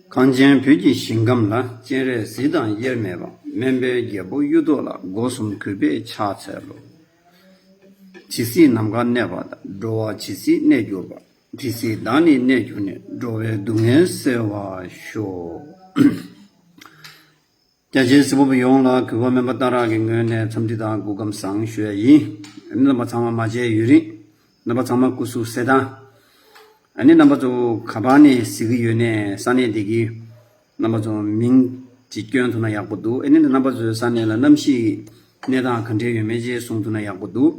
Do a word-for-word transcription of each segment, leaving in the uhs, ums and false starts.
གངས་ཅན་བོད་ཀྱི་ཞིང་ཁམས་ལ། སྤྱན་རས་གཟིགས་དང་དབྱེར་མེད་པ། སྨན་པའི་རྒྱལ་པོ་གཡུ་ཐོག་ལ། སྒོ་གསུམ་གུས་པས་ཕྱག་འཚལ་ལོ། ཇི་སྲིད་ནམ་མཁའ་གནས་པ་དང་། འགྲོ་བ་ཇི་སྲིད་གནས་གྱུར་པ། དེ་སྲིད་བདག་ནི་གནས་གྱུར་ནས། འགྲོ་བའི་སྡུག་བསྔལ་སེལ་བར་ཤོག། རྒྱ་ཆེའི་གཟིགས་པ་པོ་ཡོངས་ལ་གུས་པ་སྨན་པ་སྟག་རག་གི་ངོས་ནས་འཚམས་འདྲི་དང་སྐུ་ཁམས་བཟང་ཞུ་ཡ་ཡིན། རྣམ་པ་ཚང་མ་མ་མཇལ་ཡུན་རིང་། རྣམ་པ་ཚང་མ་སྐུ་གཟུགས་གསལ་ཐང་། ཨ་ནི་རྣམ་པ་ཚོ་ག་པར་ནས་གཟིགས་ཀྱི་ཡོད་ནས། ས་གནས་དེ་གི་རྣམ་པ་ཚོ་མིང་ཅིག་སྐྱོན་ཐུབ་ན་ཡག་པོ་འདུག། ཨ་ནི་རྣམ་པ་ཚོའི་ས་གནས་ལ་གནམ་གཤིས་གནས་སྟངས་ག་འདྲས་ཡོད་མེད་ཅིག་གསུང་ཐུབ་ན་ཡག་པོ་འདུག།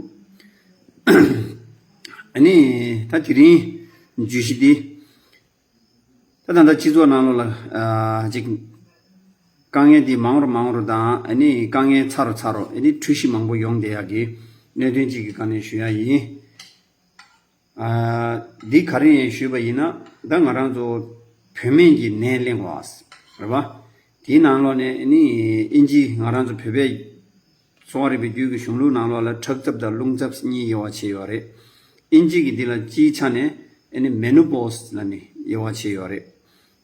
ཨ་ནི་ད་དེ་རིང་བརྗོད་གཞི་འདི། ད་ད་ལྟ་སྤྱི་ཚོགས་ནང་ལོགས་ལ་ཨ་ཅིག་དཀའ་ངལ་འདི་མང་རུ་མང་རུ་དང་། ཨ་ནི་དཀའ་ངལ་ཚ་རུ་ཚ་རུ། ཨ་ནི་འཁྲུལ་གཞི་མང་པོ་ཡོང་བསྡད་ཡག་གི་གནད་དོན་ཅིག་གི་སྒང་ནས་ཞུ་ཡ་ཡིན། ཨ་འདི་ག་རེ་ཡིན་ཞུས་པ་ཡིན་ན། ད་ང་རང་ཚོ་བུད་མེད་ཀྱི་ནད་གླེང་བ་རེད་པ། དེའི་ནང་ལོགས་ནས་ཨ་ནི་ཨིན་ཇི། ང་རང་ཚོ་བོད་པའི་གསོ་བ་རིག་པའི་རྒྱུད་ཀྱི་གཞུང་ལུགས་ནང་ལོགས་ལ་ཁྲག་འཛབ་དང་རླུང་འཛབ་གཉིས་དབྱེ་བ་ཕྱེ་ཡོད་རེད། ཨིན་ཇི་གི་འདི་ལ་སྤྱིའི་ཆ་ནས་ཨ་ནི་མེ་ནོ་པོ་སི་ལབ་ནས་དབྱེ་བ་ཕྱེ་ཡོད་རེད།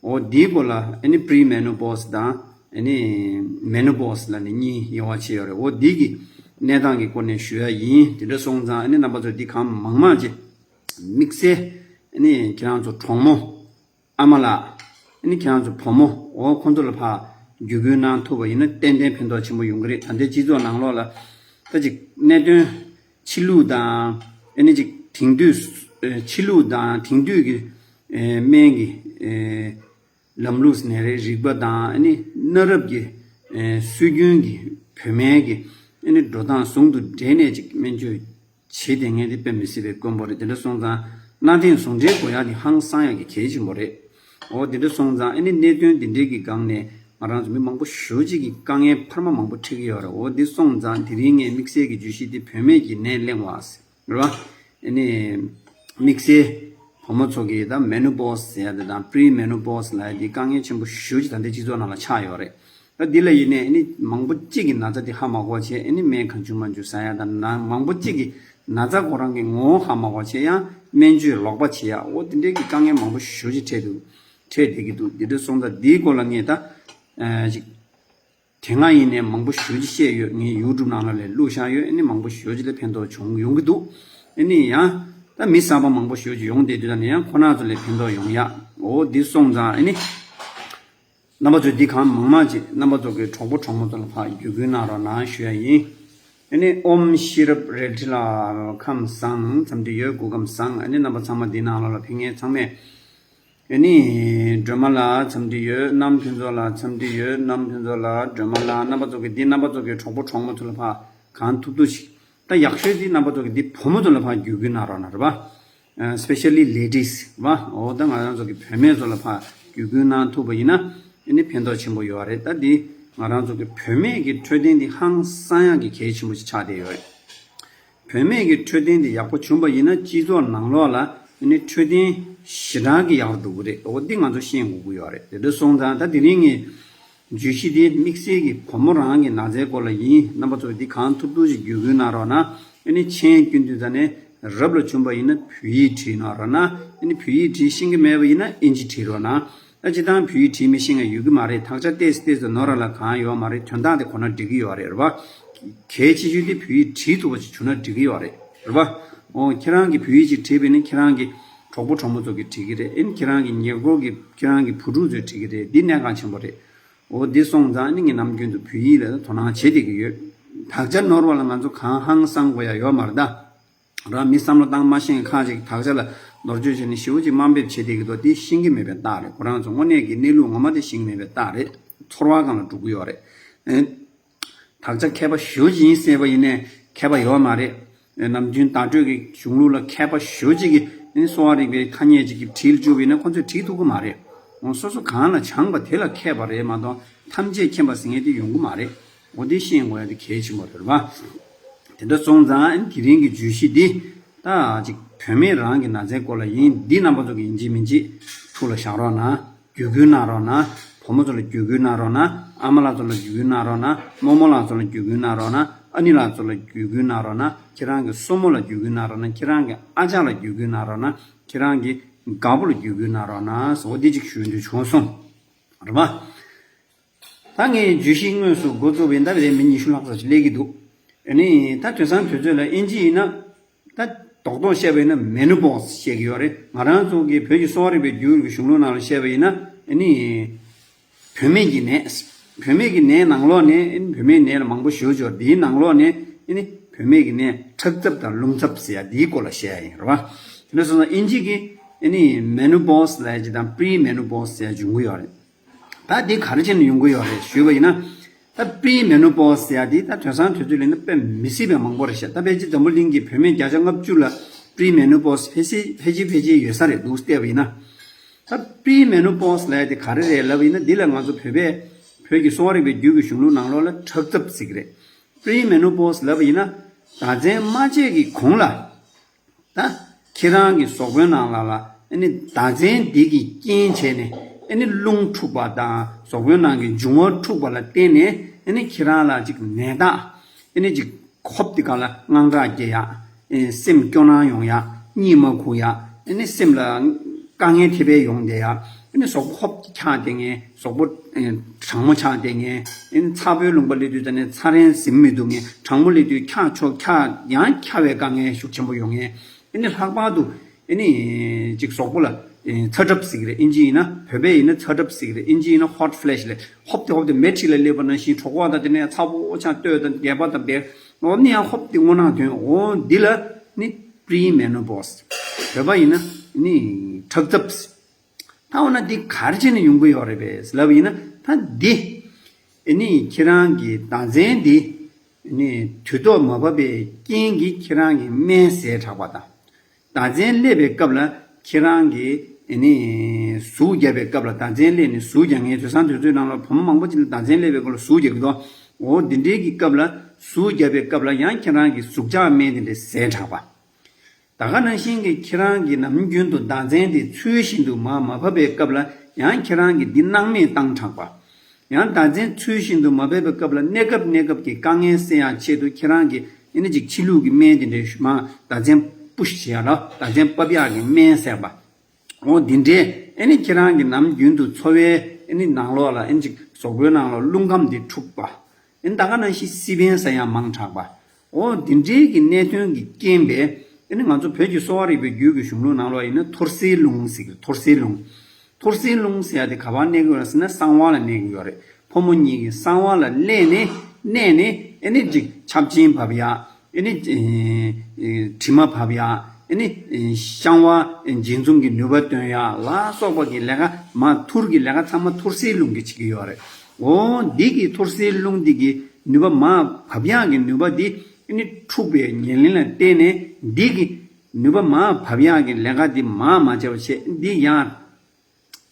འོ་འདིའི་སྐོར་ལ་ཨ་ནི་པི་རི་མེ་ནོ་པོ་སི་དང་ཨ་ནི་མེ་ནོ་པོ་སི་ལབ་ནས་གཉིས་དབྱེ་བ་ཕྱེ་ཡོད་རེད། འོ་འདི་གི་གནས་སྟངས་ཀྱི་སྐོར་ནས་ཞུ་ཡ་ཡིན། དེ་འདྲ་སོང་ཙང་ཨ་ནི་རྣམ་པ་ཚོས་འདི་གང་མང་མང་ཅིག་དམིགས་བསལ་ཨ་ནི་ཁྱེད་རང་ཚོ་གྲོགས་མོ། ཨ་མ་ལགས། ཨ་ནི་ཁྱེད་རང་ཚོ་བུ་མོ། འོ་ཁོང་ཚོ་ལ་ཕར་བརྒྱུད་སྐུལ་གནང་ཐུབ་པ་ཡིན་ན་ཏན་ཏན་ཕན་ཐོགས་ཆེན་པོ་ཡོང་གི་རེད། ད་ལྟའི་སྤྱི་ཚོགས་ནང་ལོགས་ལ་ད་ཅིག་གནད་དོན་ཕྱི་ལུགས་དང་། ཨ་ནི་ཅིག་དེང་དུས་ཨེ་ཕྱི་ལུགས་དང་དེང་དུས་ཀྱི་ཨེ་སྨན་གྱི་ཨེ་ལམ་ལུགས་ཟེར་ནའི་རེད། རིག་པ་དང་། ཨ་ནི་གནའ་རབས་ཀྱི་ཨེ་སྲོལ་རྒྱུན་གྱི་བོད་སྨན་གྱི་ཨ་ནི་འགྲོ་སྟངས་ཟུང་དུ་འབྲེལ་ནས་ཅིག་སྨན་བཅོས་བྱེད་བསྡད་མཁན་དེ་དཔེ་མི་སྲིད་པའི་དཀོན་པོ་རེད། དེ་འདྲ་སོང་ཙང་གནའ་དེང་ཟུང་འབྲེལ་དགོས་ཡག་དེ་ཧང་སང་ཡག་གི་གལ་ཆེན་པོ་རེད། འོ་དེ་འདྲ་སོང་ཙང་ཨ་ནི་གནད་དོན་དེ་འདྲའི་གི་སྒང་ནས་ང་རང་ཚོ་མི་མང་པོ་ཞེ་པོ་ཅིག་གི་དཀའ་ངལ་འཕར་མ་མང་པོ་འཕྲད་ཀྱི་ཡོད་རེད། འོ་དེ་སོང་ཙང་དེ་རིང་ངས་དམིགས་བསལ་གྱི་བརྗོད་གཞི་དེ་བུད་མེད་ཀྱི་ནད་གླེང་བ་རེད་པ། ཨ་ནི་དམིགས་བསལ་བུ་མོ་ཚོ་གི་ད་མེ་ནོ་པོ་སི་ཟེར་ཡ་དེ་དང་པི་རི་མེ་ནོ་པོ་སི་ལབ་ཡ་དེ་དཀའ་ངལ་ཆེན་པོ་ཞེ་པོ་ཅིག་ད་ལྟའི་སྤྱི་ཚོགས་ནང་ལ་ཆགས་ཡོད་རེད། ད་འདི་ལ་ཡིན་ནའི་ཨ་ནི་མང་པོ་གཅིག་གིས་ན་ཚ་འདི་ཧ་མ་གོ་བྱས། ཨ་ནི་སྨན་གང་བྱུང་མང་བྱུང་ཟ་ཡ་དང་། ན་མང་པོ་གཅིག་གིས་ན་ཚ་ཁོ་རང་གི་ངོ་བོ་ཧ་མ་གོ་བྱས་ཡང་སྨན་བཅོས་ལོག་པ་བྱེད་ཡ། འོ་དེ་འདྲའི་གི་དཀའ་ངལ་མང་པོ་ཞེ་པོ་ཅིག་འཕྲད་འདུག་འཕྲད་བསྡད་ཀྱི་འདུག། འདི་འདྲ་སོང་ཙང་འདིའི་སྐོར་ལ་ངས་ད་ཨ་ཅིག་དེ་སྔ་ཡིན་ནའི་མང་པོ་ཞེ་པོ་ཅིག་བཤད་ཡོད། ངས་ཡུ་ཊུབ་ནང་ལ་ལས་བླུགས་བཞག་ཡོད། ཨ་ནི་མང་པོ་ཞེ་པོ་ཅིག་ལ་ཕན་ཐོགས་བྱུང་ཡོང་གི་འདུག། ཨ་ནི་ཡང་ད་མི་གསར་པ་མང་པོ་ཞེ་པོ་ཅིག་ཡོང་བསྡད་དུས་ད་ནི་ཡང་ཁོ་རང་ཚོ་ལ་ཕན་ཐོགས་ཡོང་ཡ། འོ་འདི་སོང་ཙང་ཨ་ནི་རྣམ་པ་ཚོས་འདི་གང་མང་མང་ཅིག་རྣམ་པ་ཚོ་གི་གྲོགས་པོ་གྲོགས་མོ་ཚོ་ལ་ཕར་བརྒྱུད་སྐུལ་གནང་རོགས་གནང་ཞུ་ཡ་ཡིན། ཨ་ནི་ཨོམ་ཤེས་རབ་རལ་གྲི་ལགས་ཁམས་བཟང་། འཚམས་འདྲི་ཡོད། སྐུ་ཁམས་བཟང་། ཨ་ནི་རྣམ་པ་ཚང་མ་འདི་ནང་ལོགས་ལ་ཕེབས་མཁན་ཚང་མས། ཨ་ནི་སྒྲོལ་མ་ལགས་འཚམས་འདྲི་ཡོད། གནམ་ཕུན་ཚོགས་ལགས་འཚམས་འདྲི་ཡོད། གནམ་ཕུན་ཚོགས་ལགས། སྒྲོལ་མ་ལགས། རྣམ་པ་ཚོ་གི་འདི་རྣམ་པ་ཚོ་གི་གྲོགས་པོ་གྲོགས་མོ་ཚོ་ལ་ཕར་གང་ཐུབ་ཐུབ་ཞིག། ད་ཡག་ཤོས་འདི་རྣམ་པ་ཚོ་གི་འདི་བུ་མོ་ཚོ་ལ་ཕར་བརྒྱུད་སྐུལ་གནང་རོགས་གནང་རེད་པ། ཨ་especially ladies པ། འོ་ད་ང་རང་ཚོ་གི་བུད་མེད་ཚོ་ལ་ཕར་བརྒྱུད་སྐུལ་གནང་ཐུབ་པ་ཡིན་ན་ཨ་ནི་ཕན་ཐོགས་ཆེན་པོ་ཡོད་རེད། ད་འདི་ང་རང་ཚོ་གི་བུད་མེད་ཀྱི་འཕྲོད་བསྟེན་འདི་ཧང་སང་ཡག་གི་གལ་ཆེན་པོ་ཞིག་ཆགས་བསྡད་ཡོད་རེད། བུད་མེད་ཀྱི་འཕྲོད་བསྟེན་དེ་ཡག་པོ་བྱུང་པ་ཡིན་ན་སྤྱི་ཚོགས་ནང་ལོགས་ལ་ཨ་ནི་འཕྲོད་བསྟེན་ཞེ་དྲག་གི་ཡག་རུ་འགྲོ་གི་རེད། འོ་འདི་ང་ཚོ་ཤེས་དགོས་ཀྱི་ཡོད་རེད། དེ་འདྲ་སོང་ཙང་ད་དེ་རིང་ངས་བརྗོད་གཞི་དེ་དམིགས་བསལ་གྱི་བུ་མོ་རང་གི་ན་ཚའི་སྐོར་ལ་ཡིན། རྣམ་པ་ཚོས་འདི་གང་ཐུབ་ཐུབ་ཅིག་བརྒྱུད་སྐུལ་གནང་རོགས་གནང་། ཨ་ནི་མཆན་བསྐྱོན་དུས་ད་ནས་རབ་ལ་བྱུང་པ་ཡིན་ན་བོད་ཡིག་བྲིས་གནང་རོགས་གནང་། ཨ་ནི་བོད་ཡིག་བྲིས་ཤེས་ཀྱི་མེད་པ་ཡིན་ན་ཨིན་ཇི་བྲིས་རོགས་གནང་། ད་སྤྱིར་བཏང་བོད་ཡིག་བྲིས་མི་ཤེས་མཁན་ཡོད་ཀྱི་མ་རེད། དག་ཆ་ཏོག་ཙམ་ཏོག་ཙམ་ནོར་བ་ལ་གང་ཡོད་མ་རེད། དོན་དག་དེ་གོ་ན་འགྲིག་གི་ཡོད་རེད། རེད་པ། གལ་ཆེ་ཤོས་དེ་བོད་ཡིག་བྲིས་ཐུབ་པ་ཞིག་བྱུང་ན་འགྲིག་གི་ཡོད་རེད། རེད་པ། འོ་ཁྱེད་རང་གིས་བོད་ཡིག་ཅིག་བྲིས་པས་ན་ཁྱེད་རང་གི་གྲོགས་པོ་གྲོགས་མོ་ཚོ་གིས་བྲིས་ཀྱི་རེད། ཨེ་ནི་ཁྱེད་རང་གི་ཉེ་འཁོར་གྱི་ཁྱེད་རང་གི་བུ་ཕྲུག་ཚོས་བྲིས་ཀྱི་རེད། འདི་གནད་འགག་ཆེན་པོ་རེད། འོ་འདི་སོང་ཙང་ཨ་ནི་ངས་ནམ་རྒྱུན་དུ་བོད་ཡིག་ལ་དོ་སྣང་བྱེད་བསྡད་ཀྱི་ཡོད། དག་ཆ་ནོར་བ་ལ་ང་ཚོ་གང་ཧང་སང་དགོས་ཡ་ཡོད་མ་རེད་ད། རང་མི་བསམ་བློ་བཏང་མ་ཤེས་མཁན་ཁག་ཅིག་དག་ཆ་ལ་ནོར་བཅོས་བྱས་ནས་ཞེ་པོ་ཅིག་དམའ་འབེབས་བྱེད་བསྡད་ཀྱི་འདུག། དེ་ཤེས་ཀྱི་མེད་པའི་རྟགས་རེད། ཁོ་རང་ཚོ་དངོས་གནས་ཀྱི་གནས་ལུགས་ངོ་མ་དེ་ཤེས་ཀྱི་མེད་པའི་རྟགས་རེད། ཚོར་བ་སྒང་ལ་འགྲོ་གི་ཡོད་རེད། ཨེ། དག་ཆ་མཁས་པ་ཞེ་པོ་ཅིག་ཡིན་ཟེར་བ་ཡིན་ནའི་མཁས་པ་ཡོད་མ་རེད། ཨེ། ནམ་རྒྱུན་བརྡ་སྤྲོད་ཀྱི་གཞུང་ལུགས་ལ་མཁས་པ་ཞེ་པོ་ཅིག་གིས་ཨེ་གསོ་བ་རིག་པའི་ཐ་སྙད་ཅིག་གིས་བྲིས་བཅུག་པ་ཡིན་ན་ཁོ་ཚོས་བྲིས་ཐུབ་ཀྱི་མ་རེད། འོ་སོ་སོ་གང་ལ་སྦྱངས་པ་དེ་ལ་མཁས་པ་རེད་མ་གཏོགས་ཐམས་ཅད་མཁྱེན་པ་ཟེར་མཁན་དེ་ཡོང་གི་མ་རེད། འོ་དེ་ཤེས་དགོས་ཡ་དེ་གལ་ཆེན་པོ་རེད་པ། དེ་འདྲ་སོང་ཙང་དེ་རིང་གི་བརྗོད་གཞི་འདི་ད་ཅིག་བུད་མེད་རང་གི་ན་ཚའི་སྐོར་ལ་ཡིན། འདི་རྣམ་པ་ཚོ་གི་ཡིན་གཅིག་མིན་གཅིག་ཐུགས་ལ་བཞག་རོགས་གནང་། བརྒྱུད་སྐུལ་གནང་རོགས་གནང་། བུ་མོ་ཚོ་ལ་བརྒྱུད་སྐུལ་གནང་རོགས་གནང་། ཨ་མ་ལགས་ཚོ་ལ་བརྒྱུད་སྐུལ་གནང་རོགས་གནང་། རྨོ་མོ་ལགས་ཚོ་ལ་བརྒྱུད་སྐུལ་གནང་རོགས་གནང་། ཨ་ནེ་ལགས་ཚོ་ལ་བརྒྱུད་སྐུལ་གནང་རོགས་གནང་། ཁྱེད་རང་གི་སྲུ་མོ་ལ་བརྒྱུད་སྐུལ་གནང་རོགས་གནང་། ཁྱེད་རང་གི་ཨ་ཅག་ལ་བརྒྱུད་སྐུལ་གནང་རོགས་གནང་། ཁྱེད་རང་གི་རྒད་པོ་ལ་བརྒྱུད་སྐུལ་གནང་རོགས་གནང་ཟེར་འོ་འདི་ཅིག་ཞུ་འདོད་བྱུང་སོང་། རེད་པ། ད་ངས་བརྗོད་གཞི་དངོས་སུ་འགོ་བཙུགས་པ་ཡིན་ད་རེད། མི་ཉི་ཤུ་ལྷག་ཙམ་ཞིག་སླེབས་ཀྱི་འདུག་ཨ་ནི་ད་དུས་སང་དུས་ཚོད་ལ་ཨིན་ཇི་ཡིན་ན། ད་རྡོག་རྡོག་བཤད་པ་ཡིན་ན་མེ་ནོ་པོ་སི་བཤད་ཀྱི་ཡོད་རེད། ང་རང་ཚོ་གི་བོད་ཀྱི་གསོ་བ་རིག་པའི་རྒྱུད་ཀྱི་གཞུང་ལུགས་ནང་ལ་བཤད་པ་ཡིན་ན་ཨ་ནི། བུད་མེད་ཀྱི་ནད། བུད་མེད་ཀྱི་ནད་ནང་ལོགས་ནས་ཨ་ནི་བུད་མེད་ནད་ལ་མང་པོ་ཞེ་པོ་ཅིག་ཡོད་རེད། དེའི་ནང་ལོགས་ནས་ཨ་ནི་བུད་མེད་ཀྱི་ནད་ཁྲག་འཛག་དང་རླུང་འཛག་ཟེར་ཡ་དེའི་སྐོར་ལ་བཤད་ཡ་ཡིན་རེད་པ། དེ་འདྲ་སོང་ཙང་ཨིན་ཇི་གི་ཨ་ནི་མེ་ནོ་པོ་སི་ལབ་ཡ་ཅིག་དང་པི་རི་མེ་ནོ་པོ་སི་ཟེར་ཡ་འབྱུང་གི་ཡོད་རེད། ད་འདི་ག་རེ་བྱས་ནས་ཡོང་གི་ཡོད་རེད་ཞུས་པ་ཡིན་ན། ད་པི་རི་མེ་ནོ་པོ་སི་ཟེར་ཡ་འདི་ད་དེང་སང་དུས་ཚོད་ལ་ཡིན་ན་དཔེ་མི་སྲིད་པའི་མང་པོ་རེད་ཤག་ད་ཕལ་ཆེར་འཛམ་བུ་གླིང་གི་བུད་མེད་བརྒྱ་ཆ་ལྔ་བཅུ་ལ་པི་རི་མེ་ནོ་པོ་སི་ཕལ་ཆེར་ཕལ་ཆེར་ཕལ་ཆེར་ཡོད་ས་རེད་འདུག་བལྟས་པ་ཡིན་ན། ད་པི་རི་མེ་ནོ་པོ་སི་ལབ་ཡ་དེ་ག་རེ་རེད་ལབ་པ་ཡིན་ན། འདི་ལ་ང་ཚོ་བོད་པས་བོད་ཀྱི་གསོ་བ་རིག་པའི་རྒྱུད་ཀྱི་གཞུང་ལུགས་ནང་ལོགས་ལ་ཁྲག་འཛག་ཟེར་གྱི་རེད། པི་རི་མེ་ནོ་པོ་སི་ལབ་པ་ཡིན་ན། ཟླ་མཚན་མ་བྱེད་ཀྱི་གོང་ལ། ད་ཁྱེད་རང་གི་གཟུགས་པོའི་ནང་ལ་ལ་ཨ་ནི་ཟླ་མཚན་འདི་གི་རྐྱེན་བྱས་ནས་ཨ་ནི་རླུང་འཁྲུགས་པ་དང་གཟུགས་པོའི་ནང་གི་འབྱུང་བ་འཁྲུགས་པ་ལ་བརྟེན་ནས་ཨ་ནི་ཁྱེད་རང་ལ་ཅིག་ནད་རྟགས་ཨ་ནི་ཅིག་ཧོབ་དེ་ག་ལ་དངངས་སྐྲག་སྐྱེ་ཡག་ཨེ་སེམས་སྐྱོ་སྣང་ཡོང་ཡག་གཉིད་མ་ཁུག་ཡག་ཨ་ནི་སེམས་ལ་དཀའ་ངལ་དེ་བས་ཡོང་བསྡད་ཡག་ཨ་ནི་གཟུགས་པོ་ཧོབ་ཀྱིས་འཁྱག་བསྡད་མཁན། གཟུགས་པོ་ཨེ་གྲང་མོ་ཆགས་བསྡད་མཁན། ཨ་ནི་ཚ་བའི་ལུང་པ་སླེབས་དུས་ད་ནི་ཚ་རན་ཟིན་མི་འདུག་མཁན། གྲང་མོ་སླེབས་དུས་འཁྱག་ཆོག་འཁྱག་ཡང་འཁྱག་པའི་དཀའ་ངལ་ཤུགས་ཆེན་པོ་ཡོང་མཁན། ཨ་ནི་ལྷག་པར་དུ་ཨ་ནི་ཅིག་གཟུགས་པོ་ལ་ཨེ་ཚ་གྲབས་ཟེར་གྱི་རེད། ཨིན་ཇི་ཡིན་ན། བོད་པས་ཡིན་ན་ཚ་གྲབས་ཟེར་གྱི་རེད། ཨིན་ཇི་ཡིན་ན་ཧོཊ་ཕི་ལེཤ་ལབ། ཧོབ་དེ་ཧོབ་དེ་མེ་ཁྲི་ལ་སླེབས་པ་ནང་བཞིན་གྲོད་ཁོག་དང་དེ་ནས་ཚ་པོ་ཆགས། སྟོད་དང་སྒལ་པ་དང་བེག་འོ་ནི་ཡང་ཧོབ་དེ་སྔོ་ནག་ཐོན། འོ་འདི་ལ་ནི་པི་རི་མེ་ནོ་པོ་སི། བོད་པ་ཡིན་ན་ནི་ཁྲག་འཛག་ད་འོ་ན་འདི་ག་རེ་བྱས་ནས་ཡོང་གི་ཡོད་རེད་པས་ལབ་ཡིན་ན། ད་འདི་ཨེ་ནི་ཁྱེད་རང་གི་ཟླ་མཚན་འདི་ཨེ་ནི་དུས་ཐོག་མ་བབས་པའི་རྐྱེན་གྱིས་ཁྱེད་རང་གི་སྨན་ཟས་དྲགས་པ་དང་། ཟླ་མཚན་སླེབས་པའི་སྐབས་ལ་ཁྱེད་རང་གི་ཨེ་ནི་ཟུག་བརྒྱབ་པའི་སྐབས་ལ། ཟླ་མཚན་སླེབས་ནས་ཟུག་རྒྱག་མཁན། དུས་སང་དུས་ཚོད་ནང་ལ་བུ་མོ་མང་པོ་ཅིག་ལ་ཟླ་མཚན་སླེབས་པའི་སྐབས་ལ་ཟུག་རྒྱག་གི་འདུག་འོ་འདི་འདྲའི་གི་སྐབས་ལ་ཟུག་བརྒྱབ་པའི་སྐབས་ལ་ཡང་ཁྱེད་རང་གི་ཟུག་བཅག་སྨན་དེ་འདྲ་ཟས་དྲགས་པ། ད་ག་ནང་བཞིན་གྱི་ཁྱེད་རང་གིས་ནམ་རྒྱུན་དུ་ཟླ་མཚན་དེ་ཚུལ་བཞིན་དུ་མར་མ་བབས་པའི་སྐབས་ལ་ཡང་ཁྱེད་རང་གིས་འདི་སྣང་མེད་བཏང་དྲགས་པ། ཡང་ཟླ་མཚན་ཚུལ་བཞིན་དུ་མ་བབས་པའི་སྐབས་ལ་གནས་སྐབས་གནས་སྐབས་ཀྱི་དཀའ་ངལ་སེལ་ཡག་ཆེད་དུ་ཁྱེད་རང་གིས་ཨེ་ནི་ཅིག་ཕྱི་ལུགས་ཀྱི་སྨན་དེ་འདྲའི་མར་ཟླ་མཚན་པུཤ་བྱེད་ཡག་ལ་ཟླ་མཚན་ཕབ་ཡག་གི་སྨན་ཟས་པ། འོ་འདི་འདྲས་ཨེ་ནི་ཁྱེད་རང་གིས་ནམ་རྒྱུན་དུ་འཚོ་བའི་ཨེ་ནི་ནང་ལོགས་ལ་ཨེ་ནི་ཅིག་གཟུགས་པོའི་ནང་ལོགས་རླུང་ཁམས་འདི་འཁྲུགས་པ། ཨེ་ནི་ད་ག་ནང་བཞིན་སི་པན་ཟ་ཡང་མང་དྲགས་པ། འོ་འདི་འདྲའི་གི་གནད་དོན་གྱི་རྐྱེན་པས་ཨེ་ནི་ང་ཚོ་བོད་ཀྱི་གསོ་བ་རིག་པའི་རྒྱུད་ཀྱི་གཞུང་ལུགས་ནང་ལོགས་ཡིན་ན་ཐོར་སེལ་རླུང་ཟེར་གི། ཐོར་སེལ་རླུང་། ཐོར་སེལ་རླུང་ཟེར་ཡ་དེ་ག་པར་གནས་ཀྱི་ཡོད་རེད་ཟེར་ན་གསང་བ་ལ་གནས་ཀྱི་ཡོད་རེད། ཕོ་མོ་གཉིས་ཀྱི་གསང་བ་ལ་གནས་ནས་གནས་ནས་ཨེ་ནི་ཅིག་ཆབ་ཆེན་བབས་ཡག་ཨེ་ནི་ཨེ་ཨེ་དྲི་མ་བབས་ཡག་ཨེ་ནི་ཨེ་བཤང་བ་ཨེ་འབྱེད་འཛུམ་གྱི་ནུས་པ་སྟོན་ཡག་ལ་སོགས་པ་གི་ལས་ཀ་མ་ཐུར་གྱི་ལས་ཀ་ཚང་མ་ཐོར་སེལ་རླུང་གིས་བྱེད་ཀྱི་ཡོད་རེད། འོ་འདི་གི་ཐོར་སེལ་རླུང་འདི་གི་ནུས་པ་མར་བབས་ཡག་གི་ནུས་པ་འདི་ཨེ་ནི་འཁྲུགས་པའི་ཉེར་ལེན་ལ་བརྟེན་ནས་འདི་གི་ནུས་པ་མར་བབས་ཡག་གི་ལས་ཀ་འདི་མར་མ་བྱས་པ་བྱས། འདི་ཡང་